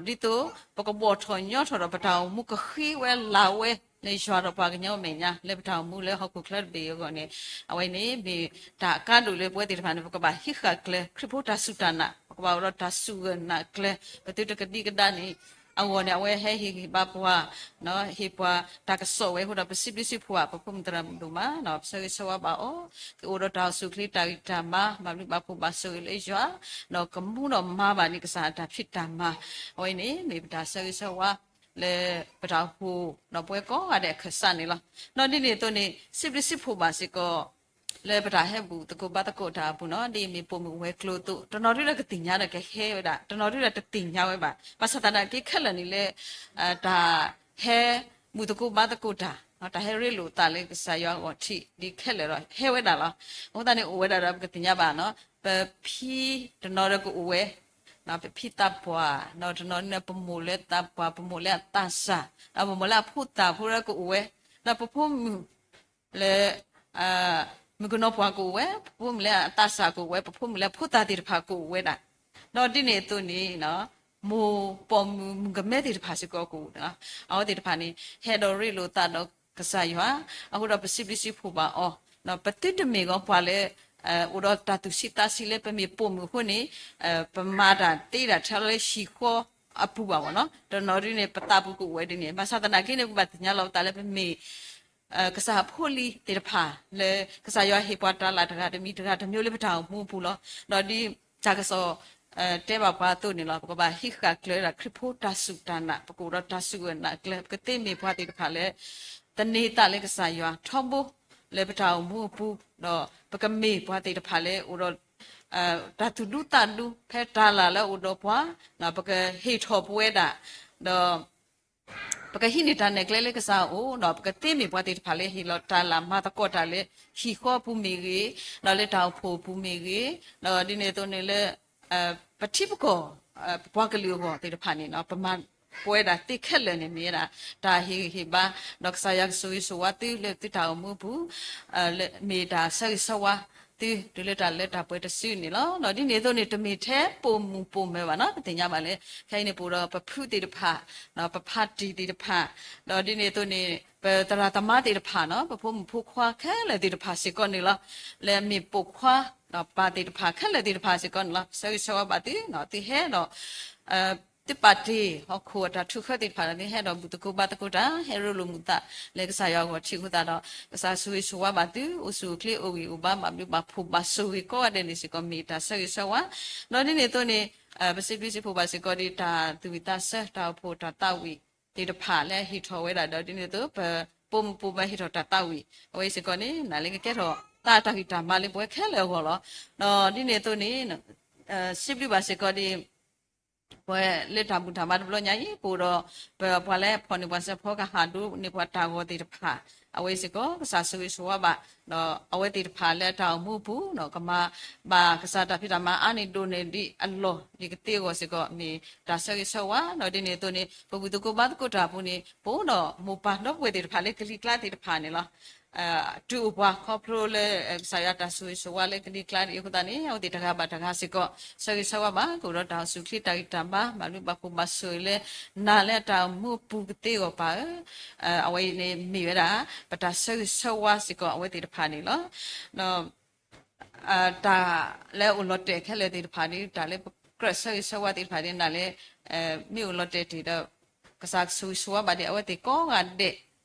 ဒီးဒ်သိး ပကဘီၣ်ထီၣ်ညီထီၣ်ဒီးပတၢ်အိၣ်မူကဃ့ဝဲလၤဝဲ လၢယွၤဒီးပှၤကညီအမဲာ်ညါ လၢပတၢ်အိၣ်မူလၢဟီၣ်ခိၣ်ချၢတဘ့ၣ်အဂီၢ်န့ၣ်, အဝဲန့ၣ်မ့ၢ်တၢ်အကါဒိၣ်လၢပဝဲသ့ၣ်တဖၣ်န့ၣ် ပကဘၣ်ဟံးဃာ်ကျၢၤ ခရံာ်ဖိတၢ်စူၢ်တၢ်နာ်, ပကဘၣ်အိၣ်ဒီးတၢ်စူၢ်ဂၢၢ်နာ်ကျၢၤ ပသုတကဒံကဒါန့ၣ် အဂီၢ်န့ၣ် အဝဲဟဲဟ့ၣ်ဂံၢ်ဘါပှၤ ဟ့ၣ်ပှၤတၢ်ကစီၣ်ဝဲအဃိဒီး ပစံးဘျုးစံးဖှိၣ်ဘၣ် ပဖိမုၣ်သရၣ်မုၣ်ဒိၣ်မး ပဆၢဂ့ၤဆၢဝါဘၣ်အီၤ, ကအိၣ်ဒီးတၢ်အိၣ်ဆူၣ်အိၣ်ချ့တၢ်ဂံၢ်တၢ်ဘါ ဘၣ်ဘျုးဘၣ်ဖှိၣ်ဘၣ်ဆိၣ်ဂ့ၤလၢယွၤ, ဒီးကမူဒီးမၤဘၣ်န့ၢ်ကစၢ်အတၢ်ဖံးတၢ်မၤ, အဝဲန့ၣ်မ့ၢ်ပတၢ်ဆၢဂ့ၤဆၢဝါ လၢပတၢ်အိၣ်ဖှိၣ်ဒီးပဝဲကိးဂၤဒဲးအခၢၣ်စးန့ၣ်လီၤ. ဒီးဒ်န့ၣ်အသိးန့ၣ် စံးဘျုးစံးဖှိၣ်ဘၣ်စ့ၢ်ကီး လၢပတၢ်ဟဲဘူၣ်သကိးဘါသကိးတၢ်အပူၤနီၤ, ဒ်အမ့ၢ်ပိာ်မုၣ်ဝဲၤကျိၤအသိး တနီၤဒုဒီးကသ့ၣ်ညါဒီးကဟဲဝဲဒၣ်, တနီၤဒုဒီးတသ့ၣ်ညါဝဲဘၣ်. ဘၣ်ဆၣ်သနာ်က့ခဲလၢာ်န့ၣ်လၢ တၢ်ဟဲဘူၣ်သကိးဘါသကိးတၢ်, တၢ်ဟဲရ့လိာ်သးလၢကစၢ်ယွၤအဂီၢ်ထံးဒ်ခဲလၢာ်ဒီးဟဲဝဲဒၣ်လီၤ. အဃိသတးန့ၣ်အိၣ်ဝဲဒၣ်ဒီးပကသ့ၣ်ညါဘၣ်နီၤ, ပဖံတနီၤဒီးကအိၣ်ဝဲ, ပဖံသးပှၢ်, ဒီးတနီၤန့ၣ်ပမိၢ်လၢသးပှၢ်, ပမိၢ်လၢအသးစၢ်, ဒီးပမိၢ်လၢအဖိသၣ်ဖိဒီးကအိၣ်ဝဲ, ဒီးပဖိမုၣ် လၢ မုၣ်ကနီၤပှၢ်ကအိၣ်ဝဲ, ပဖိမုၣ်လၢအသးစၢ်ကအိၣ်ဝဲ, ပဖိမုၣ်လၢအဖိသၣ်သ့ၣ်တဖၣ်ကအိၣ်ဝဲဒၣ်, ဒီးဒ်န့ၣ်အသိးန့ၣ် မိၢ်ပိာ်မုၣ်မုၣ်ကမဲသ့ၣ်တဖၣ်စ့ၢ်ကီးကအိၣ်, အဝဲသ့ၣ်တဖၣ်န့ၣ် ဟဲဒီးရ့လိာ်သးဒီးကစၢ်ယွၤ, အဃိဒီးပစံးဘျုးစံးဖှိၣ်ဘၣ်အီၤ, ပသုတမ့ၢ်ဂီၤပှၤလၢ အိၣ်ဒီးတၢ်သူၣ်ဆံးသးဆံးလၢပမ့ၢ်ပိာ်မုၣ်အဃိန့ၣ် ပမၤတၢ်သ့တၢ်ထဲလၢဟံၣ်ဃီအပူၤဘၣ်မ့ၢ်နီၤ, တနီၤဒ်န့ၣ် ပသးပူၤကအိၣ်ဝဲဒ်န့ၣ်, ဘၣ်ဆၣ်သနာ်က့န့ၣ် ပဘၣ်သ့ၣ်ညါလီၤပသးလၢပမ့ၢ် ကစၢ်ဖိလံၤသ့ၣ်တဖၣ် လၢကစၢ်ယွၤဟ့ၣ်ပှၤတၢ်လၢ်တဂၤတမံၤတဂၤတမံၤလၢပတၢ်အိၣ်မူအပူၤလီၤ. ဒီးဒ်တၢ်ကစီၣ် တဲဘၣ်ပှၤအသိးန့ၣ်လီၤ, ပကဘၣ်ဟံးဃာ်ကျၢၤဝဲဒၣ်ခရံာ်ဖိတၢ်စူၢ်တၢ်နာ်, ပကအိၣ်ဒီးတၢ်စူၢ်ဂၢၢ်နာ်ကျၢၤ, ပကသ့မ့ၢ်ပှၤသ့ၣ်တဖၣ်လၢ သန့ၤသးလၢကစၢ်ယွၤထီဘိ လၢပတၢ်အိၣ်မူအပူၤ, ဒီးပကမ့ၢ်ပှၤသ့ၣ်တဖၣ်လၢအိၣ်ဒီး တၢ်သူၣ်ဒူသးဒူ ဖဲတၢ်လၢ်လၢအအိၣ်ဒီးပှၤ, ပကဟ့ၣ်ထီၣ်ပဝဲဒၣ်, ဒီး ပကဟံးန့ၢ်တၢ်နဲၣ်ကျဲလၢကစၢ်အအိၣ်, ဒီးပကသ့မ့ၢ်ပှၤသ့ၣ်တဖၣ်လၢဟ့ၣ်လီၤတၢ်လၢ်မၤသကိးတၢ်လၢ ဟံၣ်ဃီအပူၤမ့ၢ်ဂ့ၤ, ဒီးလၢတၢ်အိၣ်ဖှိၣ်အပူၤမ့ၢ်ဂ့ၤ, ဒီးဒ်န့ၣ်အသိးန့ၣ်လၢ ပထံပကီၢ် ပပှၤကလုာ်အဂီၢ်သ့ၣ်တဖၣ်န့ၣ် ပမၤပဝဲဒၣ်သ့ခဲလၢာ်န့ၣ်မ့ၢ်ဝဲဒၣ် တၢ်ဟ့ၣ်ဂံၢ်ဟ့ၣ်ဘါ, ဒီးကစၢ်ယွၤကဆိၣ်ဂ့ၤဆိၣ်ဝါသုလၢသုတၢ်အိၣ်မူအပူၤ, မ့ၢ်တၢ်ဆၢဂ့ၤဆၢဝါသုတုၤလၢတၢ်လၢတၢ်ပှဲၤတစုန့ၣ်လီၤ. ဒီးဒ်န့ၣ်အသိးန့ၣ် တမ့ၢ်ထဲပိာ်မုၣ်ပိာ်မၢၤဘၣ်နီၤ, ပသ့ၣ်ညါဘၣ်လၢ ခဲအံၤန့ၣ်ပအိၣ်ဒီးပဖုသ့ၣ်တဖၣ်, ပဖါတံၢ်သ့ၣ်တဖၣ်, ဒီးဒ်န့ၣ်အသိးန့ၣ် ပသရၣ်သမါသ့ၣ်တဖၣ်နီၤ, ပဖိမုၣ်ဖိခွါခဲလၢာ်သ့ၣ်တဖၣ်စ့ၢ်ကီးန့ၣ်လီၤ. လၢအမ့ၢ်ပိာ်ခွါ ပၢ်သ့ၣ်တဖၣ်ခဲလၢာ်သ့ၣ်တဖၣ်စ့ၢ်ကီးန့ၣ်လီၤ. ဆၢဂ့ၤဆၢဝါဘၣ်သု, သုဟဲဒီး သုပာ်တ့ၢ်ဟီၣ်ခိၣ်အတၢ်ထုးဃၢသ့ၣ်တဖၣ်ဒီး သုဟဲဒီးဘူၣ်သကိးဘါသကိးတၢ် ဟဲရ့လိာ်မုာ်သး လၢကစၢ်ယွၤအဂီၢ်ထံးအဃိသတးဒီး ကစၢ်ဆိၣ်ဂ့ၤဆိၣ်ဝါဘၣ်သု အိၣ်ဆူၣ်အိၣ်ချ့အိၣ်ဂံၢ်အိၣ်ဘါ ဘၣ်ဘျုးဘၣ်ဖှိၣ်ဘၣ်ဆိၣ်ဂ့ၤကိးဂၤဒဲးန့ၣ်စ့ၢ်ကီး မ့ၢ်တၢ်ဆၢဂ့ၤဆၢဝါ, ဒီးဒ်န့ၣ်အသိးန့ၣ် ပစံးဘျုးစံးဖှိၣ်ဘၣ်စ့ၢ်ကီးဒ်တၢ်သူၣ်ဝံၣ်သးဆၢ တၢ်အိၣ်ဖှိၣ်တၢ်သးဝံၣ်သ့ၣ်တဖၣ်လၢအဟ့ၣ်ထီၣ်ဝဲဒၣ်ဒီး ဒ်န့ၣ်အသိး ပပိာ်မုၣ်ပိာ်မၢၤဟ့ၣ်ထီၣ်တၢ်သးဝံၣ် အဝဲစ့ၢ်ကီးန့ၣ် နာ်လၢကကဲထီၣ်သးတၢ်ဂံၢ်တၢ်ဘါလၢပဝဲခဲလၢာ်အဂီၢ်လီၤ. ဒီးဒ်န့ၣ်အသိးန့ၣ် စံးဘျုးဘၣ်စ့ၢ်ကီးဒ် ပဝဲလၢတၢ်ဘူၣ်တၢ်ဘါတဘျီညါအံၤ ပအိၣ်ဒီး ပပှၤလၢဖီၣ်န့ၢ်ပှၤစၢဖီကဟၣ်ဒိးန့ၢ်ပှၤတၢ်ဂီၤသ့ၣ်တဖၣ် အဝဲစ့ၢ်ကီး ကစၢ်ဆိၣ်ဂ့ၤဆိၣ်ဝါဘၣ် ဒီးအဝဲသ့ၣ်တဖၣ်လၢအတၢ်အိၣ်မူအပူၤ ကမၤဘၣ်ကစၢ်တၢ်ဖံးတၢ်မၤအါန့ၢ်ဒိၣ်န့ၢ်ဒ်အလီၢ် ဒ်ကသ့အဂီၢ်စ့ၢ်ကီး မ့ၢ်တၢ်ဆၢဂ့ၤဆၢဝါ ဒီးဒ်န့ၣ်အသိးန့ၣ် ပဘူၣ်သကိးဘါသကိးတၢ်အပူၤန့ၣ် ပအိၣ်ဒီးမိၢ်ပၢ်ဒီပုၢ်ဝဲၢ်သ့ၣ်တဖၣ်လၢကလံၤကျါသ့ၣ်တဖၣ်န့ၣ်လီၤ. တုၤအိၣ်ပှၤခီဖျိလၢ ကစၢ်ယွၤတၢ်ဆိၣ်ဂ့ၤဆိၣ်ဝါလၢကလံၤကျါဒ်အဃိသတးန့ၣ် အဝဲသ့ၣ်တဂၤဘၣ်တဂၤစ့ၢ်ကီး ဆၢဂ့ၤဆၢဝါဘၣ် ကအိၣ်ဒီးတၢ်အိၣ်ဆူၣ်အိၣ်ချ့တၢ်ဂံၢ်တၢ်ဘါ ဘၣ်ဘျုးဘၣ်ဖှိၣ်ဘၣ်ဆိၣ်ဂ့ၤလၢ နၤလၢအတၢ်အိၣ်မူအပူၤကသ့အဂီၢ်ပၢ်ဧၢ, အဝဲအံၤန့ၣ်မ့ၢ်ဝဲဒၣ် ပတၢ်ဆၢဂ့ၤဆၢဝါစ့ၢ်ကီးအဝဲသ့ၣ်တဖၣ်န့ၣ်လီၤ. ဒီး တၢ်လၢအအိၣ်လီၤတဲာ်ခဲလၢာ်သ့ၣ်တဖၣ်ဒီး တၢ်လၢပကြၢးဆၢဂ့ၤဆၢဝါသ့ၣ်တဖၣ်ဒီး နာ်လၢ မ့ၢ်အိၣ်လီၤတဲာ်တ့ၢ်ဒီး ကစၢ်ကဆိၣ်ဂ့ၤဆိၣ်ဝါဘၣ်ဒ်အဝဲသ့ၣ်ကိးဂၤဒဲး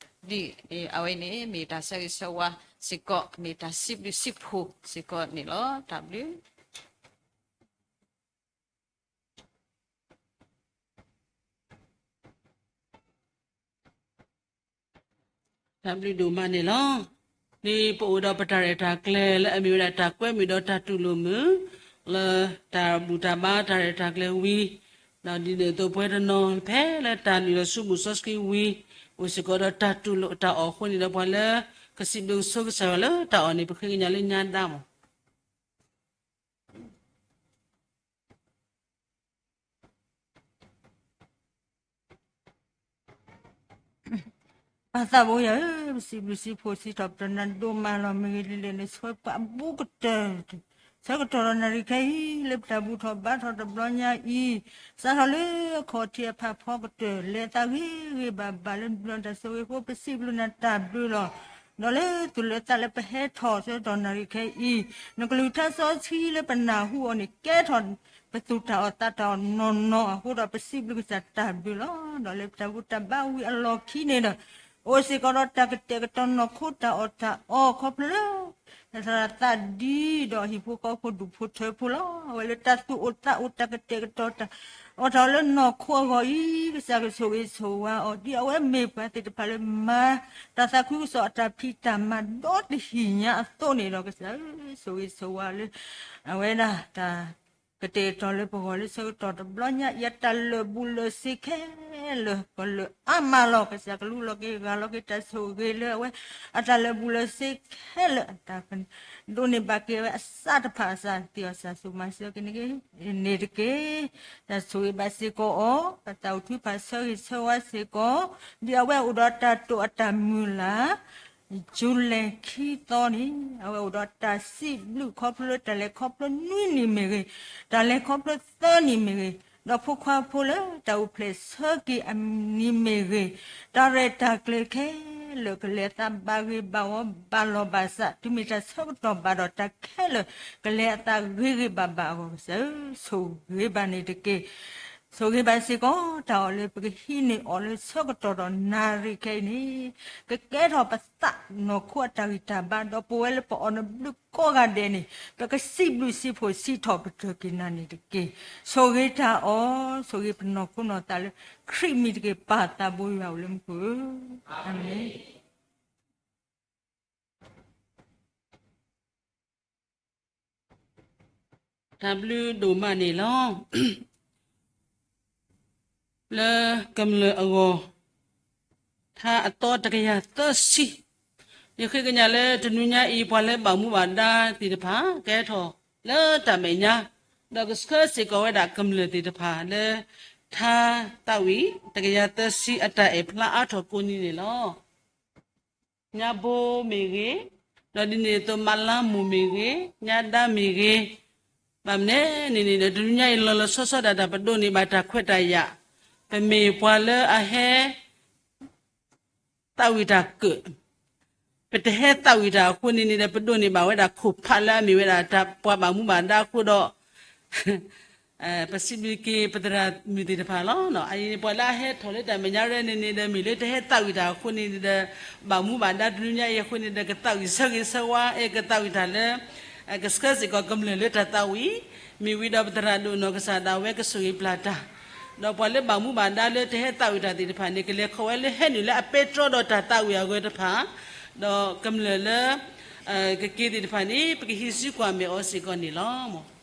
ဒ်အဝဲအံၤန့ၣ် မ့ၢ်တၢ်ဆၢဂ့ၤဆၢဝါစ့ၢ်ကီး မ့ၢ်တၢ်စံးဘျုးစံးဖှိၣ်စ့ၢ်ကီးန့ၣ်လီၤ. တၢ်ဘျုး တၢ်ဘျုးဒိၣ်မးန့ၣ်လီၤ. ဒ်ပအိၣ်ဒီးပတၢ်ရဲၣ်တၢ်ကျဲၤလၢအမ့ၢ်ဝဲဒၣ်တၢ်ကွဲမုာ်ဒီးတၢ်တူၢ်လိာ်မုာ်, လၢတၢ်ဘူၣ်တၢ်ဘါတၢ်ရဲၣ်တၢ်ကျဲၤဝံၤ, ဒီးဒ်န့ၣ်အသိးပဝဲတနီၤဖဲလၢတၢ်လုၢ်လီၢ်ဆူဘူၣ်စီဆှံဝံၤ, အိၣ်စ့ၢ်ကီးဒီးတၢ်တူၢ်လိာ်တၢ်အီၣ်အဃိန့ၣ်ဒီး ပှၤလၢကစံးဘျုးကဆိကစၢ်ယွၤလၢတၢ်အီၣ်န့ၣ် ပဃ့ကညးလၢညါဒါမး. ပၢ်သးဘိယွၤဧၢ, ပစံးဘျုးစံးဖှိၣ်စံးထီၣ်ပတြၢၤနၤဒိၣ်မးလီၤ. မ့ၢ်ဂ့ၤဒ်လဲၣ်န့ၣ် ဆှၢပှၤအဘူးကတၢၢ်, ဆၢကတီၢ်ဒီးနၣ်ရံၣ်ခဲအံၤ လၢပတၢ်ဘူၣ်ထီၣ်ဘါထီၣ်တဘျီညါအံၤ, စးထီၣ်လၢအခီၣ်ထံးအဖးဖီကတၢၢ် လဲၤအသးဂ့ၤဂ့ၤဘၣ်ဘၣ်လၢနဘျုးတၢ်ဆိၣ်ဂ့ၤအဃိ ပစံးဘျုးနၤတၢ်ဘျုးလီၤ. ဒီးလၢသူၣ်လၢသးလၢပဟဲထီၣ်ဆၢကတီၢ်နၣ်ရံၣ်ခဲအံၤ, နကလုၢ်ကထါစီဆှံလၢပနၢ်ဟူအီၤန့ၣ် ကဲထီၣ်ပသူၣ်တၢ်အီၣ်သးတၢ်အီၣ်နီၢ်နီၢ်အဃိဒီး ပစံးဘျုးကစၢ်တၢ်ဘျုးလီၤ. ဒီးလၢပတၢ်ဘူၣ်တၢ်ဘါဝံၤအလီၢ်ခံန့ၣ်ဒီး အိၣ်စ့ၢ်ကီးဒီးတၢ်ကတဲာ်ကတီၤနီၢ်ခိတၢ်အီၣ်တၢ်အီ ခီဖျိလၢ သရၣ်သးဒံဒီးဟံၣ်ဖိဃီဖိဒူၣ်ဖိထၢဖိလီၤ. အဝဲလၢတၢ်သူၣ်အိၣ်သးအိၣ်တၢ်ကတဲာ်ကတီၤတၢ်အီၣ်တၢ်အီလၢနီၢ်ခိအဂီၢ်အံၤ ကစၢ်ကဆိၣ်ဂ့ၤဆိၣ်ဝါအီၤ ဒ်အဝဲမ့ၢ်ပှၤသ့ၣ်တဖၣ်လၢမၤတၢ်သးခုကစီၣ်အတၢ်ဖံးတၢ်မၤဒီတဟံၣ်ညါအသိးန့ၣ်ဒီး ကစၢ်ဧၢ ဆိၣ်ဂ့ၤဆိၣ်ဝါလၢ အဝဲဒၣ်တၢ် ကတဲာ်ကတီၤလၢပဂီၢ်လၢဆၢကတီၢ်တဘျီညါအံၤ အတၢ်လၢာ်ဘူၣ်လၢာ်စ့ခဲလၢာ် ကလၢာ်အါမးလီၤ. ကစၢ်ကလူလီၤက့ၤဂာ်လီၤက့ၤတၢ်ဆိၣ်ဂ့ၤလၢအဝဲ အတၢ်လၢာ်ဘူၣ်လၢာ်စ့ခဲလၢာ် အတၢ်ဒိးန့ၢ်ဘၣ်က့ၤဝဲအစးတဖၣ်အစး သ့ၣ်အီၣ်စၢ်ဆိၣ်မၤစၢၤက့ၤန့ၣ်တက့ၢ်. တၢ်ဆိၣ်ဂ့ၤဘၣ်စ့ၢ်ကီးအီၤ ပသးအိၣ်ထုကဖၣ်ဆၢဂ့ၤဆၢဝါစ့ၢ်ကီး ဒ်အဝဲအိၣ်ဒီးတၢ်တိာ်အတၢ်မုၢ်လၢ် ယူၤလံခံသီန့ၣ် အဝဲအိၣ်ဒီးတၢ်စံးဘျုးခီဖျိလၢတၢ်လဲၤခီဖျိနွံနံၣ်မ့ၢ်ဂ့ၤ, တၢ်လဲၤခီဖျိသၢနံၣ်မ့ၢ်ဂ့ၤ, ဒီးဖိခွါဖိလၢတၢ်အိၣ်ဖျဲၣ်ဆၢက့ၤအနံၤမ့ၢ်ဂ့ၤ, တၢ်ရဲၣ်တၢ်ကျဲၤခဲလၢာ်ကလဲၤအသးဘၣ်ဂ့ၤဘၣ်ဝီဘၣ်လီၤဘၣ်စး တုၤမ့ၢ်တၢ်ဆၢကတီၢ်ဘၣ်ဒီးတၢ်ခဲလၢာ် ကလဲၤအသးဂ့ၤဂ့ၤဘၣ်ဘၣ်အဂီၢ် ကစၢ်ဧၢ ဆိၣ်ဂ့ၤဘၣ်န့ၣ်တက့ၢ်. ဆိၣ်ဂ့ၤဘၣ်စ့ၢ်ကီး တၢ်အီၣ်လၢပကဟံးန့ၢ်အီၤလၢဆၢကတီၢ်ဒီးနၣ်ရံၣ်ခဲအံၤန့ၣ် ကကဲထီၣ်ပသးနီၢ်ခိအတၢ်ဂံၢ်တၢ်ဘါ ဒီးပဝဲလၢပအီၣ်နဘျုးကိးဂၤဒဲးန့ၣ် ပကစံးဘျုးစံးဖှိၣ်စံးထီၣ်ပတြၢၤက့ၤနၤန့ၣ်တက့ၢ်. ဆိၣ်ဂ့ၤတၢ်အီၣ် ဆိၣ်ဂ့ၤပနီၢ်ခိနီၢ်သးလၢ ခရံာ်မံၤတက့ၢ်. ပၢ်သးဘိယွၤအိၣ်လၢမူခိၣ်ဧၢ, အၤမ့ၣ်. တၢ်ဘျုးဒိၣ်မးန့ၣ်လီၤ. လၢကမျၢၢ်အဂီၢ် ထါအသီတကယၤသၢဆံ, ယဃ့ကညးလၢတနွံညါအံၤ ပှၤလၢဘၣ်မူဘၣ်ဒါသ့ၣ်တဖၣ် ကဲထီၣ်လၢတၢ်မဲာ်ညါ, ဒီးကဆှၢစ့ၢ်ကီးဝဲဒၣ်ကမျၢၢ်သ့ၣ်တဖၣ်လၢ ထါသးဝံၣ်တကယၤသၢဆံအတၢ်အဲၣ်ဖျါအါထီၣ်ကိးနံၤန့ၣ်လီၤ. ညါဘိမ့ၢ်ဂ့ၤ, ဒီးဒ်န့ၣ်အသိးမးလါမိၢ်မ့ၢ်ဂ့ၤ, ညါဒါမ့ၢ်ဂ့ၤ, ဘၣ်မနုၤန့ၣ်န့ၣ်ဒီး တနွံညါအံၤလီၤလီၤဆီဆီဒၣ်တၢ် ပဒိးန့ၢ်ဘၣ်တၢ်ခွဲးတၢ်ယာ်, ပမ့ၢ်ပှၤလၢအဟဲ သးဝံၣ်တၢ်ကၢၣ်, ပတဟဲသးဝံၣ်တၢ်အဃိန့ၣ်န့ၣ်ဒီး ပဒိးန့ၢ်ဘၣ်ဝဲဒၣ်ခိၣ်ဖးလၢအမ့ၢ်ဝဲဒၣ်တၢ်ပှၤဘၣ်မူဘၣ်ဒါအဃိဒီး ပစံးဘျုးက့ၤပသရၣ်မုၣ်သ့ၣ်တဖၣ်လီၤ. အအံၤပှၤလၢအဟဲထီၣ်လၢတၢ်မဲာ်ညါရဲန့ၣ်န့ၣ်ဒီး မ့ၢ်လၢတဟဲသးဝံၣ်တၢ်အဃိန့ၣ်ဒီး ဘၣ်မူဘၣ်ဒါတနွံညါအံၤအဃိန့ၣ်ဒီး ကသးဝံၣ်ဆၢဂ့ၤဆၢဝါ အဲ ကသးဝံၣ်တၢ်လၢ ကဆှၢစ့ၢ်ကီးကမျၢၢ်လၢတၢ်သးဝံၣ်, မ့ၢ်ဝံၤဒီးပသရၣ်ဒိၣ်နီၢ်ကစၢ်ဒၣ်ဝဲကဆိၣ်ဂ့ၤပျၢ်တၢ်, ဒီးပှၤလၢဘၣ်မူဘၣ်ဒါလၢတဟဲသးဝံၣ်တၢ်သ့ၣ်တဖၣ်န့ၣ် ကလဲၤခီဝဲလၢဟဲနုာ်လၢအပဲတြီဒီးတၢ်သးဝံၣ်အဂၢၢ်တဖၣ်, ဒီးကမျၢၢ်လၢ ကက့ၤသ့ၣ်တဖၣ်န့ၣ် ပကဟံးစုကွၢ်မဲာ်အီၤစ့ၢ်ကီးန့ၣ်လီၤ.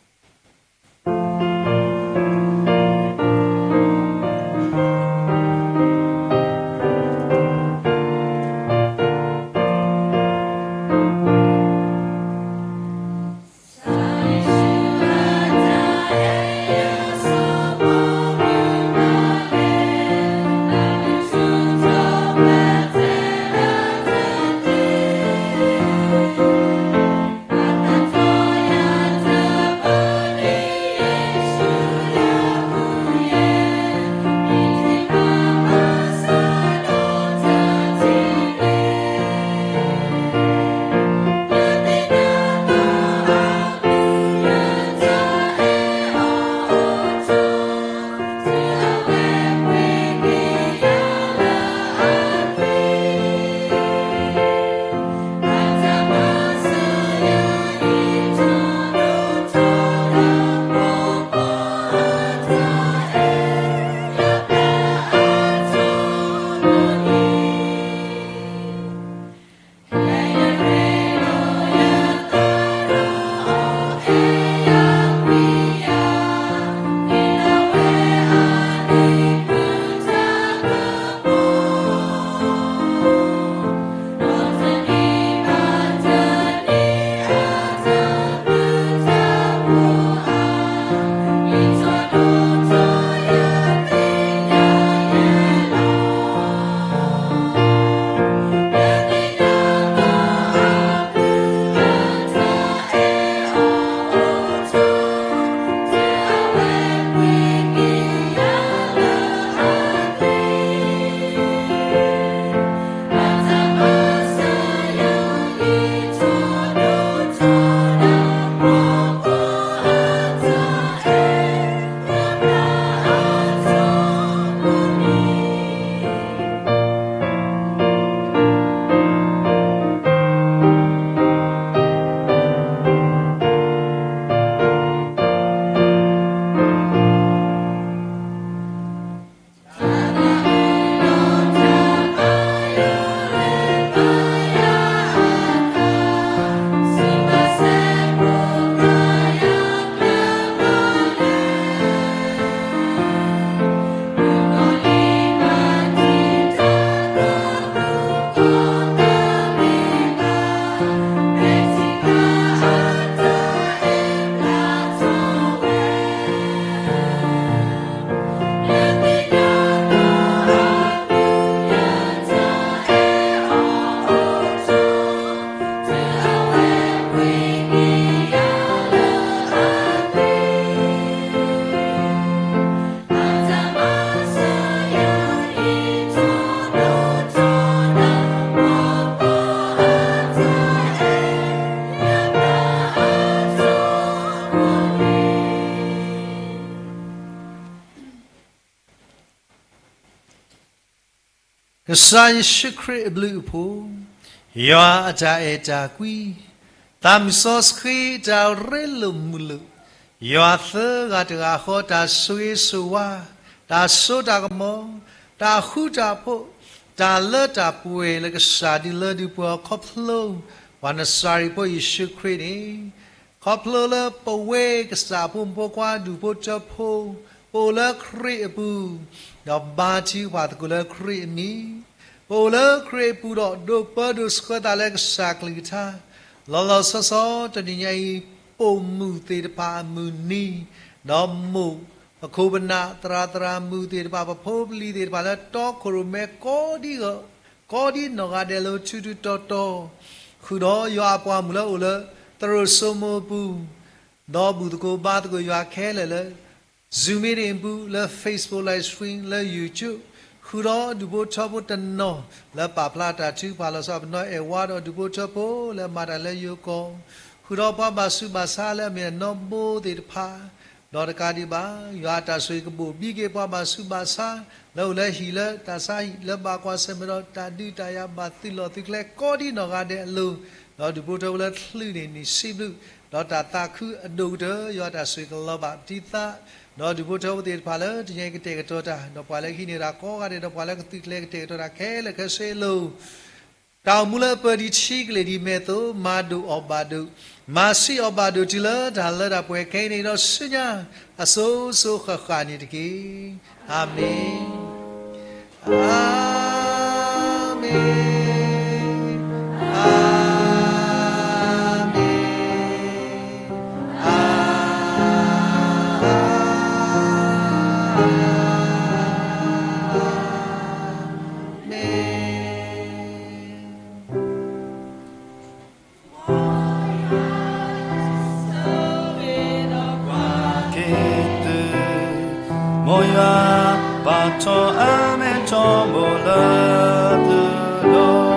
ကစၢ်ယ့ၣ်ၡူးခရံာ်အဘျုးအဖှိၣ်, ယွၤအတၢ်အဲၣ်တၢ်ကွံ, သးမုၢ်စီဆှံတၢ်ရ့လိာ်မုာ်လိာ်, ယွၤသၢဂၤတဂၤဃီတၢ်ဆိၣ်ဂ့ၤဆိၣ်ဝါ, တၢ်စိတၢ်ကမီၤ, တၢ်ဃူတၢ်ဖိး, တၢ်လၢတၢ်ပှဲၤလၢကစၢ်ဒုးလၢဒုးပှဲၤအီၤခီဖျိ ပှၤနစၤရ့းဖိယ့ၣ်ၡူးခရံာ်န့ၣ် ခီဖျိလၢပဝဲကစၢ်အဖိမုၣ်ဖိခွါဒူၣ်ဖိထၢဖိ ပအိၣ်လၢခရံာ်အပူၤ, ဒီးဘါထုကဖၣ်သကိးလၢခရံာ်အမံၤ, ပအိၣ်လၢခရံာ်အပူၤဒီးဒိးပၢဒိးဆှၢသးလၢကစၢ်ကလုၢ်ကထါ, လီၤလီၤဆီဆီတနံၤညါအံၤ, ပိာ်မုၣ်သ့ၣ်တဖၣ်အမုၢ်နံၤ, ဒီးမိၢ်ပခိၣ်ပနၢ်သရၣ်သရၣ်မုၣ်သ့ၣ်တဖၣ် ပဖိပလံၤသ့ၣ်တဖၣ်လၢတီခိၣ်ရိၣ်မဲကိးဒံး ကိးဒံးနီၢ်ဂၤဒဲးလၢထူထူတီတီ, ဃုာ်ဒီးယွၤအပှၤမုၣ်လၢအိၣ်လၢသရိာ်စိမိၤအပူၤ, ဒီးဘူၣ်သကိးဘါသကိးယွၤခဲလၢာ်လၢ Zoom meeting အပူၤ, လၢ Facebook live stream, လၢ YouTube, ဃုာ်ဒီးဒူၣ်ဖိထၢဖိတနီၤ လၢပာ်ဖျါတၢ်ထုကဖၣ်လီၤဆီ ပနီၢ်အဲၣ်ဝါဒီးဒူၣ်ဖိထၢဖိလၢအမၤတၢ်လၢယိၤကီၢ်, ဃုာ်ဒီးပှၤဘၣ်ဆူးဘၣ်ဆါလၢအမ့ၢ်အနီၢ်ဘိသ့ၣ်တဖၣ် ဒီးတကးဒံးဘၣ်, ယွၤအတၢ်ဆိၣ်ဂ့ၤကဘိၣ်ဘံက့ၤပှၤဘၣ်ဆူးဘၣ်ဆါ လၢအိၣ်လၢဟံၣ်လၢတၢ်ဆါဟံၣ်လၢဘၣ်ကွၢ်ဆၢၣ်မဲာ်ဒီးတၢ်ဒုးတၢ်ယၤဘၣ်သုးလီၢ်သုးကျဲကိးဒံးနီၢ်ဂၤဒဲးအလိၤ, ဒီးဒူၣ်ဖိထၢဖိလၢချုးန့ၢ်နံၣ်ဆံဘျုး, ဒီးတၢ်သးခုအဒိၣ်ကတၢၢ် ယွၤအတၢ်ဆိၣ်ဂ့ၤကလီၤဘၣ်တံၢ်သး, ဒီးဒူၣ်ဖိထၢဖိသ့ၣ်တဖၣ်လၢတနံၤအံၤကတဲာ်ကတီၤတၢ်, ဒီးပှၤလၢကဟံးန့ၢ်တၢ်ကိးဂၤဒဲး, ဒီးပှၤလၢကသုးကျဲၤကတဲာ်ကတီၤတၢ်ခဲလၢာ်ခဲဆ့အလိၤ တၢ်အိၣ်မူလၢအပၢၤဒံးထံကလဲၤဒံးမဲာ်သိး မၤဒိၣ်အီၣ်ဘၣ်ဒိး, မၤဆံးအီၣ်ဘၣ်ဒိးတုၤလၢတၢ်လၢတၢ်ပှဲၤခဲအံၤန့ၣ်ဒီးဆူညါ အစိၤစိၤဃၣ်ဃၣ်န့ၣ်တက့ၢ်. အၤမ့ၣ်, အၤမ့ၣ်, အၤမ့ၣ်, အၤ မ့ၢ် က့ၤသု, မ်ယွၤပာ်ထီၣ်အမဲထီဘိလၢသုလီ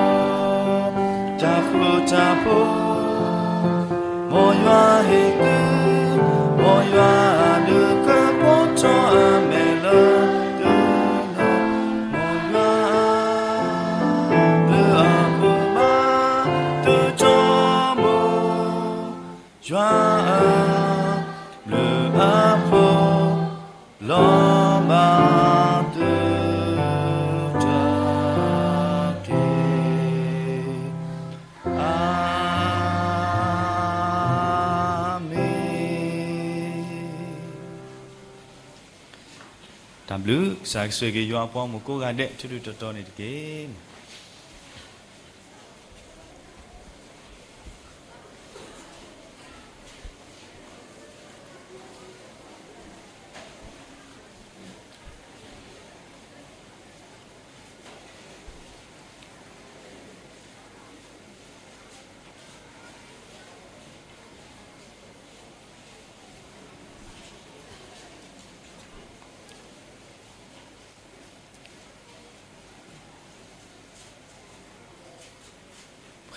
ၤ, တၢ်ဃူတၢ်ဖိး မ်ယွၤဟ့ၣ်သု, မ်ယွၤအဒုးကပီၤထီၣ်အမဲာ်လၢသုလီၤ, မ်ယွၤ ဘျုးအဖှိၣ်ဘၣ်သုထီဘိ, ယွၤအဘျုးအဖှိၣ် လီၤဘၣ်သုတက့ၢ်. အၤ မ့ၢ်. တၢ်ဘျုး, ကစၢ်ကဆိၣ်ဂ့ၤက့ၤယွၤအပှၤမုၣ်ကိးဂၤဒဲး ထူထူတီတီန့ၣ်တက့ၢ်.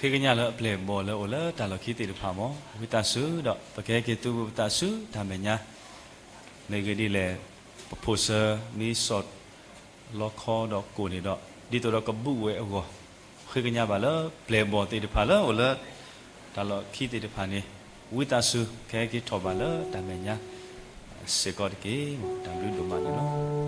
ဃ့ကညးလၢအပျဲၢ်အဘီၣ်လၢအိၣ်လၢတၢ်လီၢ်ခံသ့ၣ်တဖၣ်မ့ၢ် ဝံသးစူၤဒီး ပကဟဲက့ၤသုးဘူးပသးဆူတၢ်မဲာ်ညါ, မ့ၢ်ဂ့ၢ်ဒ်လဲၣ်, ပဖိးစၢၤမ့ၢ်စီၣ်လီခီဒီးကိၣ်န့ၣ်ဒီး ဒ်သိးဒီးကဘူးဝဲအဂီၢ်, ဃ့ကညးဘၣ်လၢပျဲၢ်အဘီၣ်သ့ၣ်တဖၣ်လၢအိၣ်လၢ တၢ်လီၢ်ခံသ့ၣ်တဖၣ်န့ၣ် ဝံသးစူၤ ကဟဲက့ၤထီၣ်ဘၣ်လၢတၢ်မဲာ်ညါ စ့ၢ်ကီးတက့ၢ်. တၢ်ဘျုးဒိၣ်မးန့ၣ်လီၤ.